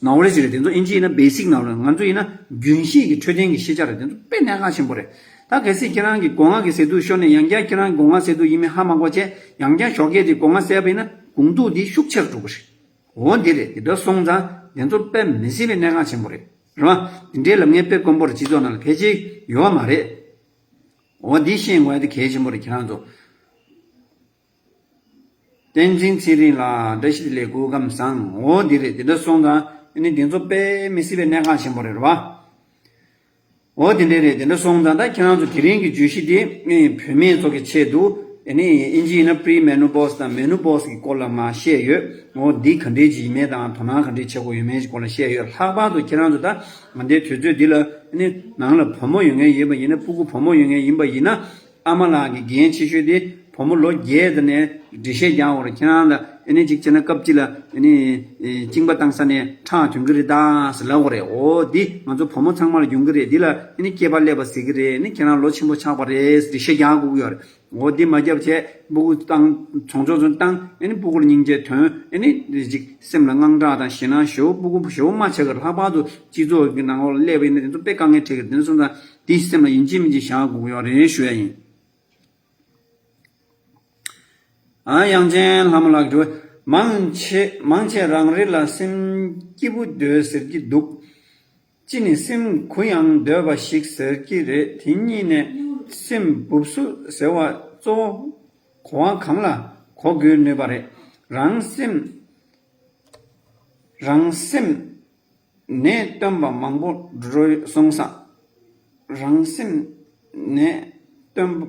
ནོ་ལེ་ཇི་རེད། དེ་ཚོ་ཨིན་ཇི་ཡིན་ན་བྷེ་སིག་ནོ་ལེ་ཇི། ང་ཚོ་ཡིན་ན་རྒྱུན་ཤེས་ཀྱི་འཕྲོད་བསྟེན་གྱི་ཤེས་བྱ་རེད། དེ་ཚོ་དཔེ་གནད་འགག་ཆེན་པོ་རེད། ད་གལ་སྲིད་ཁྱེད་རང་གིས་སྒོ་ང་གི་ཟས་དུག་ཤོར་ནས་ཡང་བསྐྱར་ཁྱེད་རང་སྒོ་ང་ཟས་དུག་ཡིན་མིན་ཧ་མ་གོ་བྱས་ཡང་བསྐྱར་ཞོགས་ཀས་དེ་སྒོ་ང་ཟས་པ་ཡིན་ན་སྒོང་ཐུག་འདི་ཤུགས་ཆེར་འགྲོ་གི་རེད། འོ་འདི་རེད། དེ་འདྲ་སོང་ཙང་དེ་ཚོ་དཔེ་མི་སྲིད་པའི་གནད་འགག་ཆེན་པོ་རེད། རེད་བ། དེ་འདྲའི་ལབ་མཁན་དཔེ་དཀོན་པོ་རེད། སྤྱི་ཚོགས་ནང་ལ་ཕལ་ཆེར་ཡོད་མ་རེད། འོ་འདི་ཤེས་དགོས་ཡ་དེ་གལ་ཆེན་པོ་རེད། ཁྱེད་རང་ཚོ། བསྟན་འཛིན་ཚེ་རིང་ལགས་བཀྲ་ཤིས་བདེ་ལེགས། སྐུ་ཁམས་བཟང་། འོ་འདི་རེད། དེ་འདྲ་སོང་ཙང་ཨ་ནི་དེ་ཚོ་དཔེ་མི་སྲིད་པའི་གནད་འགག་ཆེན་པོ་རེད། རེད་བ། འོ་དེ་འདྲ་རེད། དེ་འདྲ་སོང་ཙང་ད་ཁྱེད་རང་ཚོ་དེ་རིང་གི་བརྗོད་གཞི་དེ་ཨེ་བུད་མེད་ཚོ་གི་ཆེད་དུ་ཨ་ནི་ཨིན་ཇི་ཡིན་ན་པི་རི་མེ་ནོ་པོ་སི་དང་མེ་ནོ་པོ་སི་གི་སྐོར་ལ་མར་བཤད་ཡོད། འོ་འདི་ག་འདྲས་ཅིག་ཡིན་མིན་དང་དོ་སྣང་ག་འདྲས་བྱེད་དགོས་ཡོད་མེད་ཀྱི་སྐོར་ལ་བཤད་ཡོད། ལྷག་པར་དུ་ཁྱེད་རང་ཚོ་ད་ང་འདིའི་དུས་ཚོད་འདི་ལ་ཨ་ནི་ནང་ལ་བུ་མོ་ཡོད་མཁན་ཡིན་པ་ཡིན་ན། སྤུ་གུ་བུ་མོ་ཡོད་མཁན་ཡིན་པ་ཡིན་ན། ཨ་མ་ལགས་ཀྱི་འགན་ཆེ་ཤོས་དེ་བུ་མོ་ལོ་བརྒྱད་དེ་ནས་འགྲེལ་བཤད་རྒྱག་དགོས་རེད། ཁྱེད་རང་ལ་ཨ་ནི་གཅིག་བྱས་ན་སྐབས་གཅིག་ལ་ཨ་ནི་ཨེ་གཅིན་པ་བཏང་ས་ནས་ཁྲག་ཐོན་གྱི་རེད་ད་ཟེར་ལབ་དགོས་རེད། འོ་འདི་ང་ཚོ་བུ་མོ་ཚང་མ་ལ་ཡོང་གི་རེད། འདི་ལ་ཨ་ནི་སྐྱེས་པ་སླེབས་པ་ཟེར་གྱི་རེད། ཨ་ནི་ཁྱེད་རང་ལོ་ཆེན་པོ་ཆགས་པ་རེད་ཟེར་འགྲེལ་བཤད་རྒྱག་དགོས་ཀྱི་ཡོད་རེད། འོ་འདི་མ་བརྒྱབ་བྱས་སྤུ་གུ་བཏང་ཚོང་ཚོགས་ཚོ་བཏང་། ཨ་ནི་སྤུ་གུ་ལ་སྙིང་རྗེ་ཐོན། ཨ་ནི་གཅིག་སེམས་ལ་དངངས་སྐྲག་དང་ཞེད་སྣང་ཞེ་པོ་སྤུ་གུ་ཞེ་པོ་མ་ཆགས་ཀྱི། ལྷག་པར་དུ་སྤྱི་ཚོགས་ཀྱི་ནང་ལོགས་ལ་སླེབས་པ་ཡིན་ན་དེ་ཚོ་དཔེ་དཀའ་ངལ་འཕྲད་ཀྱི་རེད། དེ་འདྲ་སོང་ཙང་འདི་སེམས་ལ་ཡིན་གཅིག་མིན་གཅིག་བཞག་དགོས་ཀྱི་ཡོད་རེད་ཞུ་ཡ་ཡིན། ཨ་དབྱངས་ཅན་ལྷ་མོ་ལགས་འགྲོ། མང་ཆེ་མང་ཆེ་རང་རེ་ལ་སེམས་སྐྱིད་པོ་འདོད་ཟེར་གྱི་འདུག། ཅི་ནས་སེམས་གུ་ཡངས་འདོད་པ་ཞིག་ཟེར་གྱི་རེད། དེ་གཉིས་ནས་སེམས་སྦུབ་སུ་ཟེར་བ་གཙོ་བོ་གོ་བ་གང་ལ་གོ་དགོས་ནུས་པ་རེད། རང་སེམས་ རང་སེམས་ནད་སྟོན་པ་མང་པོ་འགྲོ་སོང་ཙང་། རང་སེམས་ནད་སྟོན་པ་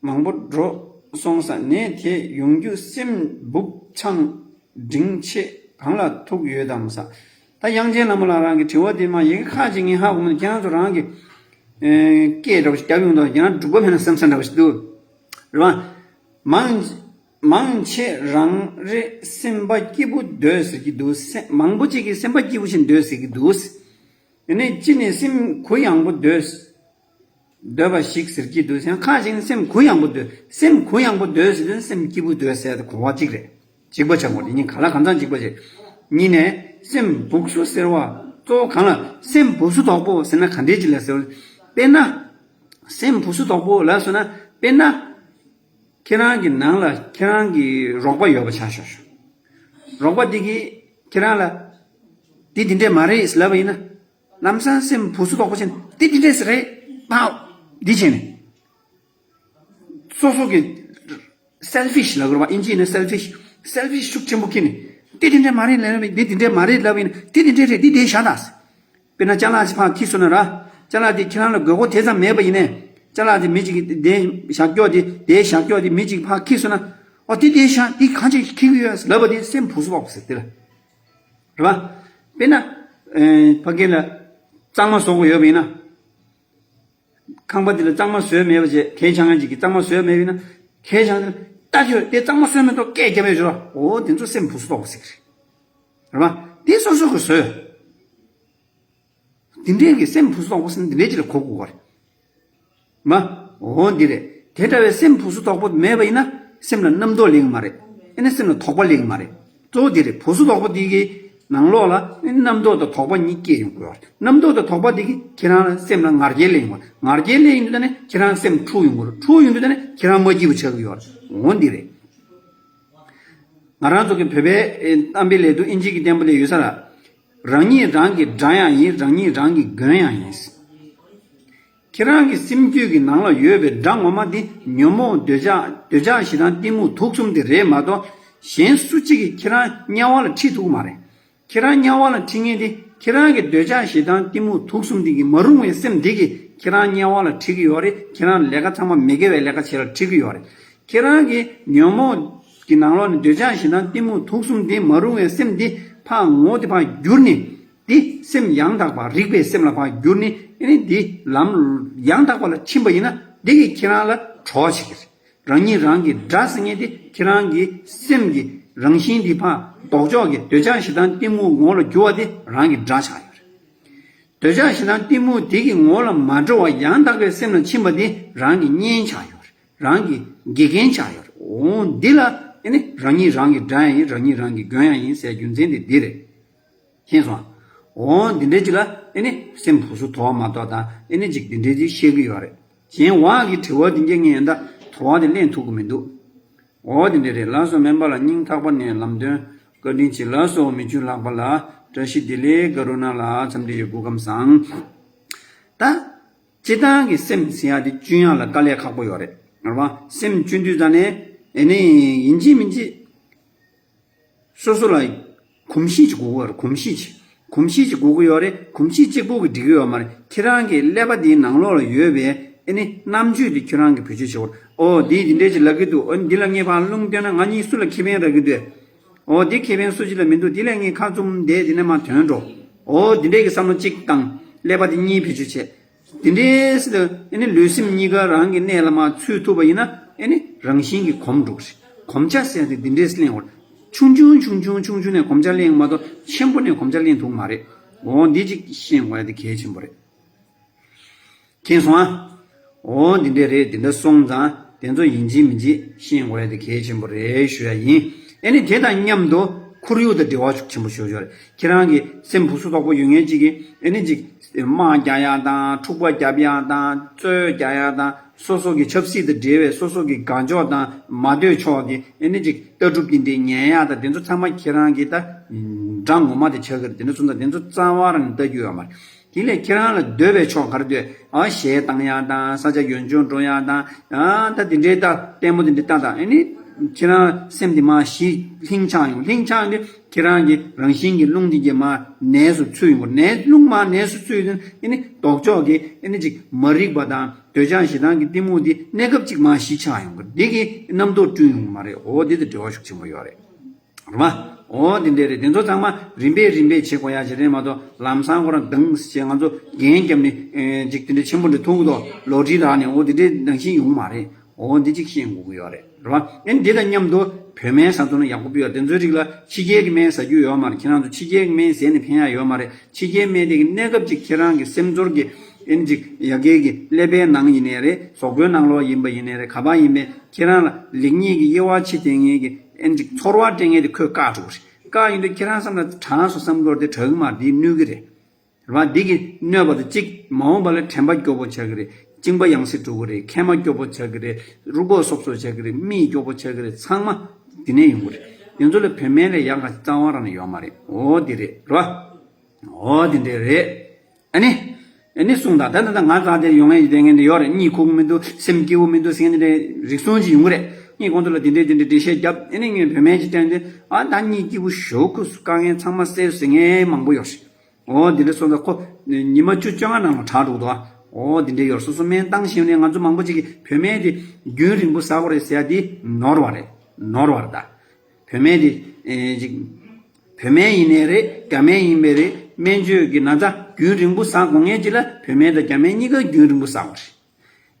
མང་པོ་འགྲོ་སོང་ཙང་། ནད་དེ་ཡོང་རྒྱུ་སེམས་སྦུབ་ཆང་འབྲིང་ཆེ་གང་ལ་ཐུག་ཡོད་དམ་ཟེར། ད་དབྱངས་ཅན་ལྷ་མོ་ལགས་རང་གི་དྲི་བ་དེ་མ་ཡི་གེ་ཁ་ཅིག་ངས་ཧ་གོ་མི་འདུག་ཁྱེད་རང་ཚོ་རང་གི་ཨེ་སྐད་འདྲ་བོ་ཞིག་རྒྱབ་ཡོང་དུས་ཁྱེད་རང་འབྲུག་པ་མེད་ན་བསམ་ས་འདྲ་བོ་ཞིག་འདུག་རེད་བ། མང་མང་ཆེ་རང་རེ་སེམས་པ་སྐྱིད་པོ་འདོད་ཟེར་གྱི་འདུག་སེམས་མང་པོ་ཅིག་གིས་སེམས་པ་སྐྱིད་པོ་ཞིག་འདོད་ཟེར་གྱི་འདུག་ཡིན་ནའི་ཅི་ནས་སེམས་གུ་ཡངས་པོ་འདོད་འདོད་པ་ཞིག་ཟེར་གྱི་འདུག་ཁ་ཅིག་ནི་སེམས་གུ་ཡངས་པོ་འདོད། སེམས་གུ་ཡངས་པོ་འདོད་ཟེར་དུས་སེམས་སྐྱིད་པོ་འདོད་ཟེར་ཡ་དེ་གོ་བ་གཅིག་རེད། གཅིག་པ་ཆགས་དགོས། དེ་གཉིས་གང་ལ་གང་འཚམ་གཅིག་པ་བྱེད། གཉིས་ནས་སེམས་སྦུབ་སུ་ཟེར་བ་གཙོ་བོ་གང་ལ་སེམས་སྦུབ་སུ་དོག་པོ་ཟེར་ན་ག་འདྲས་ཅིག་ལ་ཟེར་བ། དཔེར་ན། སེམས་སྦུབ་སུ་དོག་པོ་ལ་སོགས་ན། དཔེར་ན། ཁྱེད་རང་གི་ནང་ལ་ཁྱེད་རང་གི་རོགས་པ་ཡོད་པ་ཆ་བཞག་ཤོག་རོགས་པ་འདི་གིས་ཁྱེད་རང་ལ་འདི་འདི་འདྲས་མ་རེད་ལབ་པ་ཡིན་ན། ལམ་སང་སེམས་སྦུབ་སུ་དོག་པོ་བྱས་ནས་འདི་འདི་འདྲས་རེད་པ། འདི་བྱས་ནས། སོ་སོ་གི་selfish ལབ་དགོས་རེད་པ། ཨིན་ཇི་ནས་selfish selfish ཤུགས་ཆེན་པོ་ཁྱེར་ནས། འདི་འདི་འདྲས་མ་རེད་ལབ་པ་ཡིན་ན། འདི་འདི་འདྲས་མ་རེད་ལབ་པ་ཡིན་ན། འདི་འདི་འདྲས་རེད། འདི་འདི་བཞག་དང་། དཔེར་ན་ཅ་ལག་ཅིག་ཕར་འཁྱེར་སོང་ན་ར། ཅ་ལག་དེ་ཁྱེད་རང་ལ་དགོས་མཁོ་དེ་ཙམ་མེད་པ་ཡིན་ནའི། ཅ་ལག་དེ་མི་གཅིག་གིས་དེ་བཞག་ཀྱོག་དེ་དེ་བཞག་ཀྱོག་དེ་མི་གཅིག་ཕར་འཁྱེར་སོང་ན། ཨོ་དེ་དེ་བཞག་དེ་གང་ཅིག་འཁྱེར་གི་ཡོད་ལབ་པ་དེ་སེམས་སྦུབ་སུ་དོག་པོ་ཟེར་དེ་ལ། རེད་པ། དཔེར་ན། ཨེ་ཕ་གི་ལ་གཙང་མ་བཟོ་དགོས་ཡོད་པ་ཡིན་ན། ཁང་པ་དེ་ལ་གཙང་མ་བཟོས་མེད་པ་བྱས། གད་ཆང་ཅིག་གིས་གཙང་མ་བཟོས་མེད་པ་ཡིན་ན། གད་ཆང་དེ་ལ་ལྟ་ཁྱོད་དེ་གཙང་མ་བཟོས་མེད་དོ་སྐད་རྒྱབ་ཡོད་ཅོ་ར། ཨོ་དེ་ཚོ་སེམས་སྦུབ་སུ་དོག་པོ་ཟེར་གི་རེད། རེད་པ། དེ་སོ་སོ་གིས་བཟོས། འདི་འདྲས་ཀྱི་སེམས་སྦུབ་སུ་དོག་པོ་ཟེར་ན་འདི་འདྲས་ཅིག་ལ་གོ་དགོས་པ་རེད། མ། འོ་འདི་རེད། དེ་འདྲ་བའི་སེམས་སྦུབ་སུ་དོག་པོ་མེད་པ་ཡིན་ན་སེམས་ལ་རྣམ་རྟོག་སླེབས་ཀྱི་མ་རེད། ཨེ་ནི་སེམས་ལ་དོགས་པ་སླེབས་ཀྱི་མ་རེད། གཙོ་བོ་འདི་རེད། སྦུབ་སུ་དོག་པོ་འདི་གི་ནང་ལོགས་ལ་ཨེ་ནི་རྣམ་རྟོག་དང་དོགས་པ་གཉིས་སྐྱེས་ཡོང་དགོས་པ་རེད། རྣམ་རྟོག་དང་དོགས་པ་འདི་གིས་ཁྱེད་རང་ལ་སེམས་ལ་ང་རྒྱལ་སླེབས་ཡོང་བ་རེད། ང་རྒྱལ་སླེབས་ཡོང་དུས་ད་ནི་ཁྱེད་རང་སེམས་འཁྲུག་ཡོང་གི་རེད། འཁྲུག་ཡོང་དུས་ད་ནི་ཁྱེད་རང་མ་སྐྱིད་པོ་ཆགས་ཀྱི་ཡོད་རེད། འོ་འདི་རེད། ང་རང་ཚོ་གི་བོད་པའི་ཨེ་གཏམ་དཔེ་ལས་དུ་ཨིན་ཇི་གི་བསྟན་པ་ལས་ཡོད་ས་ལ། རང་ཉིད་རང་གི་དགྲ་ཡང་ཡིན། རང་ཉིད་རང་གི་མགོན་ཡང་ཡིན། ཁྱེད་རང་གི་སེམས་རྒྱུད་ཀྱི་ནང་ལ་ཡོད་པའི་དགྲ་ངོ་མ་འདི་ཉོན་མོངས་འདོད་ཆགས་འདོད་ཆགས་ཞེ་སྡང་གཏི་མུག་དུག་གསུམ་དེ་རེད་མ་གཏོགས། གཞན་སུ་གཅིག་གིས་ཁྱེད་རང་དམྱལ་བ་ལ་ཁྲིད་ཐུབ་ཀྱི་མ་རེད། ཁྱེད་རང་དམྱལ་བ་ལ་ཁྲིད་མཁན་དེ་ཁྱེད་རང་གི་འདོད་ཆགས་ཞེ་སྡང་གཏི་མུག་དུག་གསུམ་འདི་གིས་མ་རུངས་པའི་སེམས་འདི་གིས་ཁྱེད་རང་དམྱལ་བ་ལ་ཁྲིད་ཀྱི་ཡོད་རེད། ཁྱེད་རང་ལས་ཀ་ཚང་མ་མི་དགེ་བའི་ལས་ཀ་བྱེད་ལ་ཁྲིད་ཀྱི་ཡོད་རེད། ཁྱེད་རང་གི་ཉོན་མོངས་ཀྱི་ནང་ལོགས་ནས་འདོད་ཆགས་ཞེ་སྡང་གཏི་མུག་དུག་གསུམ་འདི་མ་རུངས་པའི་སེམས་འདི་ཕར་ངོ་དེ་ཕར་བསྒྱུར་ནས། འདི་སེམས་ཡང་དག་པ་རིག་པའི་སེམས་ལ་ཕར་བསྒྱུར་ནས། ཨེ་ནི་འདི་ལམ་ཡང་དག་པ་ལ་ཕྱིན་པ་ཡིན་ན་འདི་གིས་ཁྱེད་རང་ལ་གྲོགས་བྱེད་ཀྱི་རེད། རང་ཉིད་རང་གི་དགྲ་ཟེར་མཁན་དེ་ཁྱེད་རང་གི་སེམས་ཀྱི་རང་བཞིན་འདི་ཕར་ལྡོག་ཕྱོགས་ཀྱི་འདོད་ཆགས་ཞེ་སྡང་གཏི་མུག་ངོ་ལ་འགྱུར་བ་དེ་རང་གི་དགྲ་ཆགས་ཡོད་རེད། འདོད་ཆགས་ཞེ་སྡང་གཏི་མུག་དེ་གི་ངོ་ལ་མ་འགྲོ་བ་ཡང་དག་པའི་སེམས་ལ་ཕྱིན་པ་དེ་རང་གི་གཉེན་ཆགས་ཡོད་རེད། རང་གི་དགེ་རྒན་ཆགས་ཡོད་རེད། འོ་འདི་ལ་ཨེ་ནི་རང་ཉིད་རང་གི་དགྲ་ཡང་ཡིན། རང་ཉིད་རང་གི་མགོན་ཡང་ཡིན་ཟེར་རྒྱུ་མཚན་དེ་འདི་རེད། མཁྱེན་སོང་ཨ། འོ་འདི་འདྲའི་ཅིག་ལ་ཨེ་ནི་སེམས་སྦུབ་སུ་དོག་པ་མ་གཏོགས་ད་ཨེ་ནི་ཅིག་འདི་འདྲའི་ཅིག་བཤད་གི་ཡོད་རེད། གཞན་བ་གི་དྲི་བ་འདི་འདྲའི་ངས་ད་དོ་བ་དེ་ལེན་ཐུབ་གི་མི་འདུག་འོ་འདི་འདྲ་རེད། ལགས་སོ། སྨན་པ་ལ་སྙིང་ཐག་པ་ནས་ལམ་སྟོན་བཀའ་དྲིན་ཆེ། ལགས་སོ། མི་ཆུང་ལྷག་པ་ལ་བཀྲ་ཤིས་བདེ་ལེགས། ག་རུ་ན་ལ་འཚམས་འདྲི་ཡོད། སྐུ་ཁམས་བཟང་། ད་སྤྱིར་བཏང་གི་སེམས་ཟེར་ཡ་དེ་གཅུན་ཡ་ལ་དཀའ་ལས་ཁག་པོ་ཡོད་རེད། རེད་བ། སེམས་གཅུན་དུས་ཙ་ནས་ཨེ་ནི་ཡིན་གཅིག་མིན་གཅིག་སོ་སོ་ལ་གོམས་གཤིས་ཅིག་དགོས་ཀྱི་ཡོད་རེད། གོམས་གཤིས་ཅིག་གོམས་གཤིས་ཅིག་དགོས་ཀྱི་ཡོད་རེད། གོམས་གཤིས་གཅིག་པོ་གིས་འགྲིག་གི་ཡོད་མ་རེད། ཁྱེད་རང་གི་ཀླད་པ་འདིའི་ནང་ལོགས་ལ་ཡོད་པའི་ཨེ་ནི་རྣམ་དཔྱོད་དེ་ཁྱེད་རང་གིས་བེད་སྤྱོད་བྱེད་དགོས་རེད། ཨོ་འདིས་འདི་འདྲས་ཅིག་ལབ་ཀྱི་འདུག་ཨོ་འདི་ལ་ངས་ཕར་རླུང་བཏོན་ན་ང་གཉིས་སུ་ལ་ཁེ་ཕན་རག་གི་འདུག་ཨོ་འདི་ཁེ་ཕན་སུ་གཅིག་ལ་མི་འདུག་འདི་ལས་ངས་ཁ་བཙུམ་བསྡད། འདི་ནས་མར་ཐོན་འགྲོ། ཨོ་འདི་འདྲས་ཀྱི་བསམ་བློ་གཅིག་བཏང་། ཀླད་པ་དེ་གཉིས་བེད་སྤྱོད་བྱས། དེ་འདྲའི་སྲིད་དུ་ཨེ་ནི་ལུས་སེམས་གཉིས་ཀ་རང་གི་གནས་ལ་མར་ཚུད་ཐུབ་པ་ཡིན་ན་ཨེ་ནི་རང་བཞིན་གྱིས་གོམས་འགྲོ་གི་རེད། གོམས་ཆ་ཟེར་ཡ་དེ་འདི་འདྲས་སེ་ལེན་དགོས་རེད། ཆུང་ཆུང་ཆུང་ཆུང་ཆུང་ཆུང་ནས་གོམས་ཆ་ལེན་མ་གཏོགས་ཆེན་པོ་ནས་གོམས་ཆ་ལེན་ཐུབ་མ་རེད། འོ་འདི་གཅིག་ཤེས་དགོས་ཡ་དེ་གལ་ཆེན་པོ་རེད། མཁྱེན་སོང་ཨ། འོ་འདི་འདྲས་རེད། འདི་འདྲ་སོང་ཙང་དེ་ཚོ་ཡིན་གཅིག་མིན་གཅིག་ཤེས་དགོས་ཡ་དེ་གལ་ཆེན་པོ་རེད་ཞུ་ཡ་ཡིན། ཨེ་ནི་དེ་དང་མཉམ་དུ་ཁོར་ཡུག་དང་འབྲེལ་བ་ཤུགས་ཆེན་པོ་ཞུ་ཡ་ཡོད་རེད། ཁྱེད་རང་གི་སེམས་སྦུབ་སུ་དོག་པོ་ཡོད་མཁན་ཅིག་གིས་ཨེ་ནི་ཅིག་དམག་རྒྱག་ཡག་དང་། འཁྲུག་པ་རྒྱབ་ཡག་དང་། རྩོད་རྒྱག་ཡག་དང་། སོ་སོ་གི་ཆབ་སྲིད་དང་འབྲེལ་བའི་སོ་སོ་གི་དགའ་ཕྱོགས་དང་མ་འདོད་ཕྱོགས་ཀྱི་ཨེ་ནི་ཅིག་ལྟ་གྲུབ་དེ་འདྲའི་ཉན་ཡག་དང་། དེ་ཚོ་ཚང་མ་ཁྱེད་རང་གི་ད་དགྲ་ངོ་མ་དེ་ཆགས་ཀྱི་རེད། དེ་འདྲ་སོང་ཙང་དེ་ཚོ་རྩ་བ་རང་ནས་ལྟ་རྒྱུ་ཡོད་མ་རེད། དེ་ལས་ཁྱེད་རང་ལ་འདོད་པའི་ཕྱོགས་ག་རེ་འདོད། ཨ་གཞས་བཏང་ཡག་དང་། ས་ཆ་ཡོན་ཆུང་འགྲོ་ཡག་དང་། ཨ་ད་དེ་འདྲའི་ད་ལྟད་མོ་དེ་འདྲ་ལྟ་དང་། ཨེ་ནི་ ཁྱེད་རང་སེམས་དེ་མར་ཞི་ལྷིང་ཆགས་ཡོང་། ལྷིང་ཆགས་ནས་ཁྱེད་རང་གི་རང་བཞིན་གྱི་རླུང་དེ་གྱད་མར་ནས་སུ་ཚུད་ཡོང་གི་རེད། ནས་རླུང་མར་ནས་སུ་ཚུད་ཡོང་དུས་ཨ་ནི་ལྡོག་ཕྱོགས་ཀྱི་ཨ་ནི་ཅིག་མ་རིག་པ་དང་འདོད་ཆགས་ཞེ་སྡང་གི་གཏི་མུག་དེ་གནས་སྐབས་ཅིག་མར་ཞི་ཆགས་ཡོང་གི་རེད། འདི་གིས་རྣམ་རྟོག་བསྐྲུན་ཡོང་གི་མ་རེད། འོ་འདི་དང་འབྲེལ་བ་ཤུགས་ཆེན་པོ་ཡོད་རེད། རེད་བ། འོ་འདི་འདྲ་རེད། དེ་ཚོ་ཚང་མ་རིམ་པས་རིམ་པས་བྱེད་དགོས་ཡ་ཞིག་རེད་མ་གཏོགས་ལམ་སང་ཁོ་རང་དང་ཞེས་ང་ཚོ་འགན་བརྒྱབ་ནས་ཨེ་ཅིག་དེ་འདྲ་ཆེན་པོ་འདྲ་ཐུག་གི་འདུག་ལོ་ཊ་རི་རག་ནས་འོ་དེ་འདྲའི་ནང་བཞིན་ཡོང་མ་རེད། འོ་འདི་ཅིག་ཤེས་དགོས་ཀྱི་ཡོད་རེད། རེད་བ། ཨེ་འདི་དང་མཉམ་དུ་བོད་སྨན་ཟ་ཐུབ་ན་ཡག་པོ་ཡོད། དེ་ཚོའི་རིགས་ལ་ཕྱི་རྒྱལ་གྱི་སྨན་ཟ་རྒྱུ་ཡོད་མ་རེད། ཁྱེད་རང་ཚོ་ཕྱི་རྒྱལ་གྱི་སྨན་ཟས་ནས་ཕན་ཡ་ཡོད་མ་རེད། ཕྱི་རྒྱལ་སྨན་དེ་གི་གནས་སྐབས་ཅིག་ཁྱེད་རང་གི་སེམས་ཚོར་གྱི་ཨེ་ཅིག་ཡ་གི་གི་ཀླད་པའི་ནང་ཡིན་ནའི་རེད། གཟུགས་པོའི་ནང་ལོགས་ཡིན་པ་ཡིན་ནའི་རེད། ག་པར་ཡིན་པའི་ཁྱེད་རང་ལ་ལེགས་ཉེས་ཀྱི་དབྱེ་བ་ཕྱེ་སྟེ་ངེས་ཀྱི་ཨེ་ཅིག་ཚོར་བ་སྤྲད་མཁན་དེ་ཁོས་བཀག་འགྲོ་གི་རེད། བཀག་ཡིན་དུས་ཁྱེད་རང་བསམ་ན་དྲང་སོ་བསམ་སྐོར་དེ་དྲག་གི་མ་རེད། འདིས་གནོད་ཀྱི་རེད། རེད་བ། འདི་གིས་གནོད་པ་དང་གཅིག་མ་འོངས་པ་ལ་དྲན་པ་སྐྱོ་པོ་ཆགས་ཀྱི་རེད། གཅིན་པ་ཡང་སེ་འགྲོ་གི་རེད། མཁལ་མ་སྐྱོ་པོ་ཆགས་ཀྱི་རེད། རུས་ཁོག་སོབ་སོབ་ཆགས་ཀྱི་རེད། མིག་སྐྱོ་པོ་ཆགས་ཀྱི་རེད། ཚང་མ་འདི་ནས་ཡོང་གི་རེད། དེ་ཚོ་ལ་བོད་སྨན་ལས་ཡག་ག་རྩ་བ་རང་ནས་ཡོད་མ་རེད། འོ་འདི་རེད། རེད་བ། འོ་འདི་འདྲས་རེད། ཨ་ནི། ཨ་ནི་གསུངས་དང་། ད་ད་ད་ང་རྩ་དེར་ཡོང་མཁན་གྱི་དེ་ངན་དེ་ཡོད་རེད། གཉིད་ཁུག་མི་འདུག་སེམས་སྐྱིད་པོ་མི་འདུག་ཟེར་མཁན་དེ་འདྲས་རིགས་གསུམ་ཅིག་ཡོང་གི་རེད། ངས་ཁོང་ཚོ་ལ་དེ་འདྲས་དེ་འདྲས་འགྲེལ་བཤད་བརྒྱབ། ཨ་ནི་ངས་བོད་སྨན་ཅིག་སྤྲད་ནས་ཨ་ད་གཉིད་སྐྱིད་པོ་ཞོག་ཁུ་དཀའ་ངལ་ཚང་མ་སེལ་ཟེར་མཁན་མང་པོ་ཡོད་རེད། འོ་འདི་འདྲས་སོང་ཙང་ཁོ་ཉི་མ་བཅུ་བཅོ་ལྔ་ནང་ལ་དྲག་འགྲོ་གི་འདུག་ཨ། འོ་འདི་འདྲས་ཡོད་རེད། སོ་སོ་སྨན་བཏང་ཤེས་ནས་ང་ཚོ་མང་པོ་ཅིག་གིས་བོད་སྨན་དེ་རྒྱུན་རིང་པོ་ཟ་དགོས་རེད་ཟེར་ཡ་དེ་ནོར་བ་རེད། ནོར་བ་རེད་ད། བོད་སྨན་དེ་ཨེ་ཅིག་བོད་སྨན་ཡིན་ནའི་རེད། རྒྱ་སྨན་ཡིན་པའི་རེད། སྨན་བཅོས་ཀྱི་ན་ཚ་རྒྱུན་རིང་པོ་ཟ་དགོས་མཁན་ཅིག་ལ་བོད་སྨན་དང་རྒྱ་སྨན་གཉིས་ཀ་རྒྱུན་རིང་པོ་ཟ་དགོས་རེད།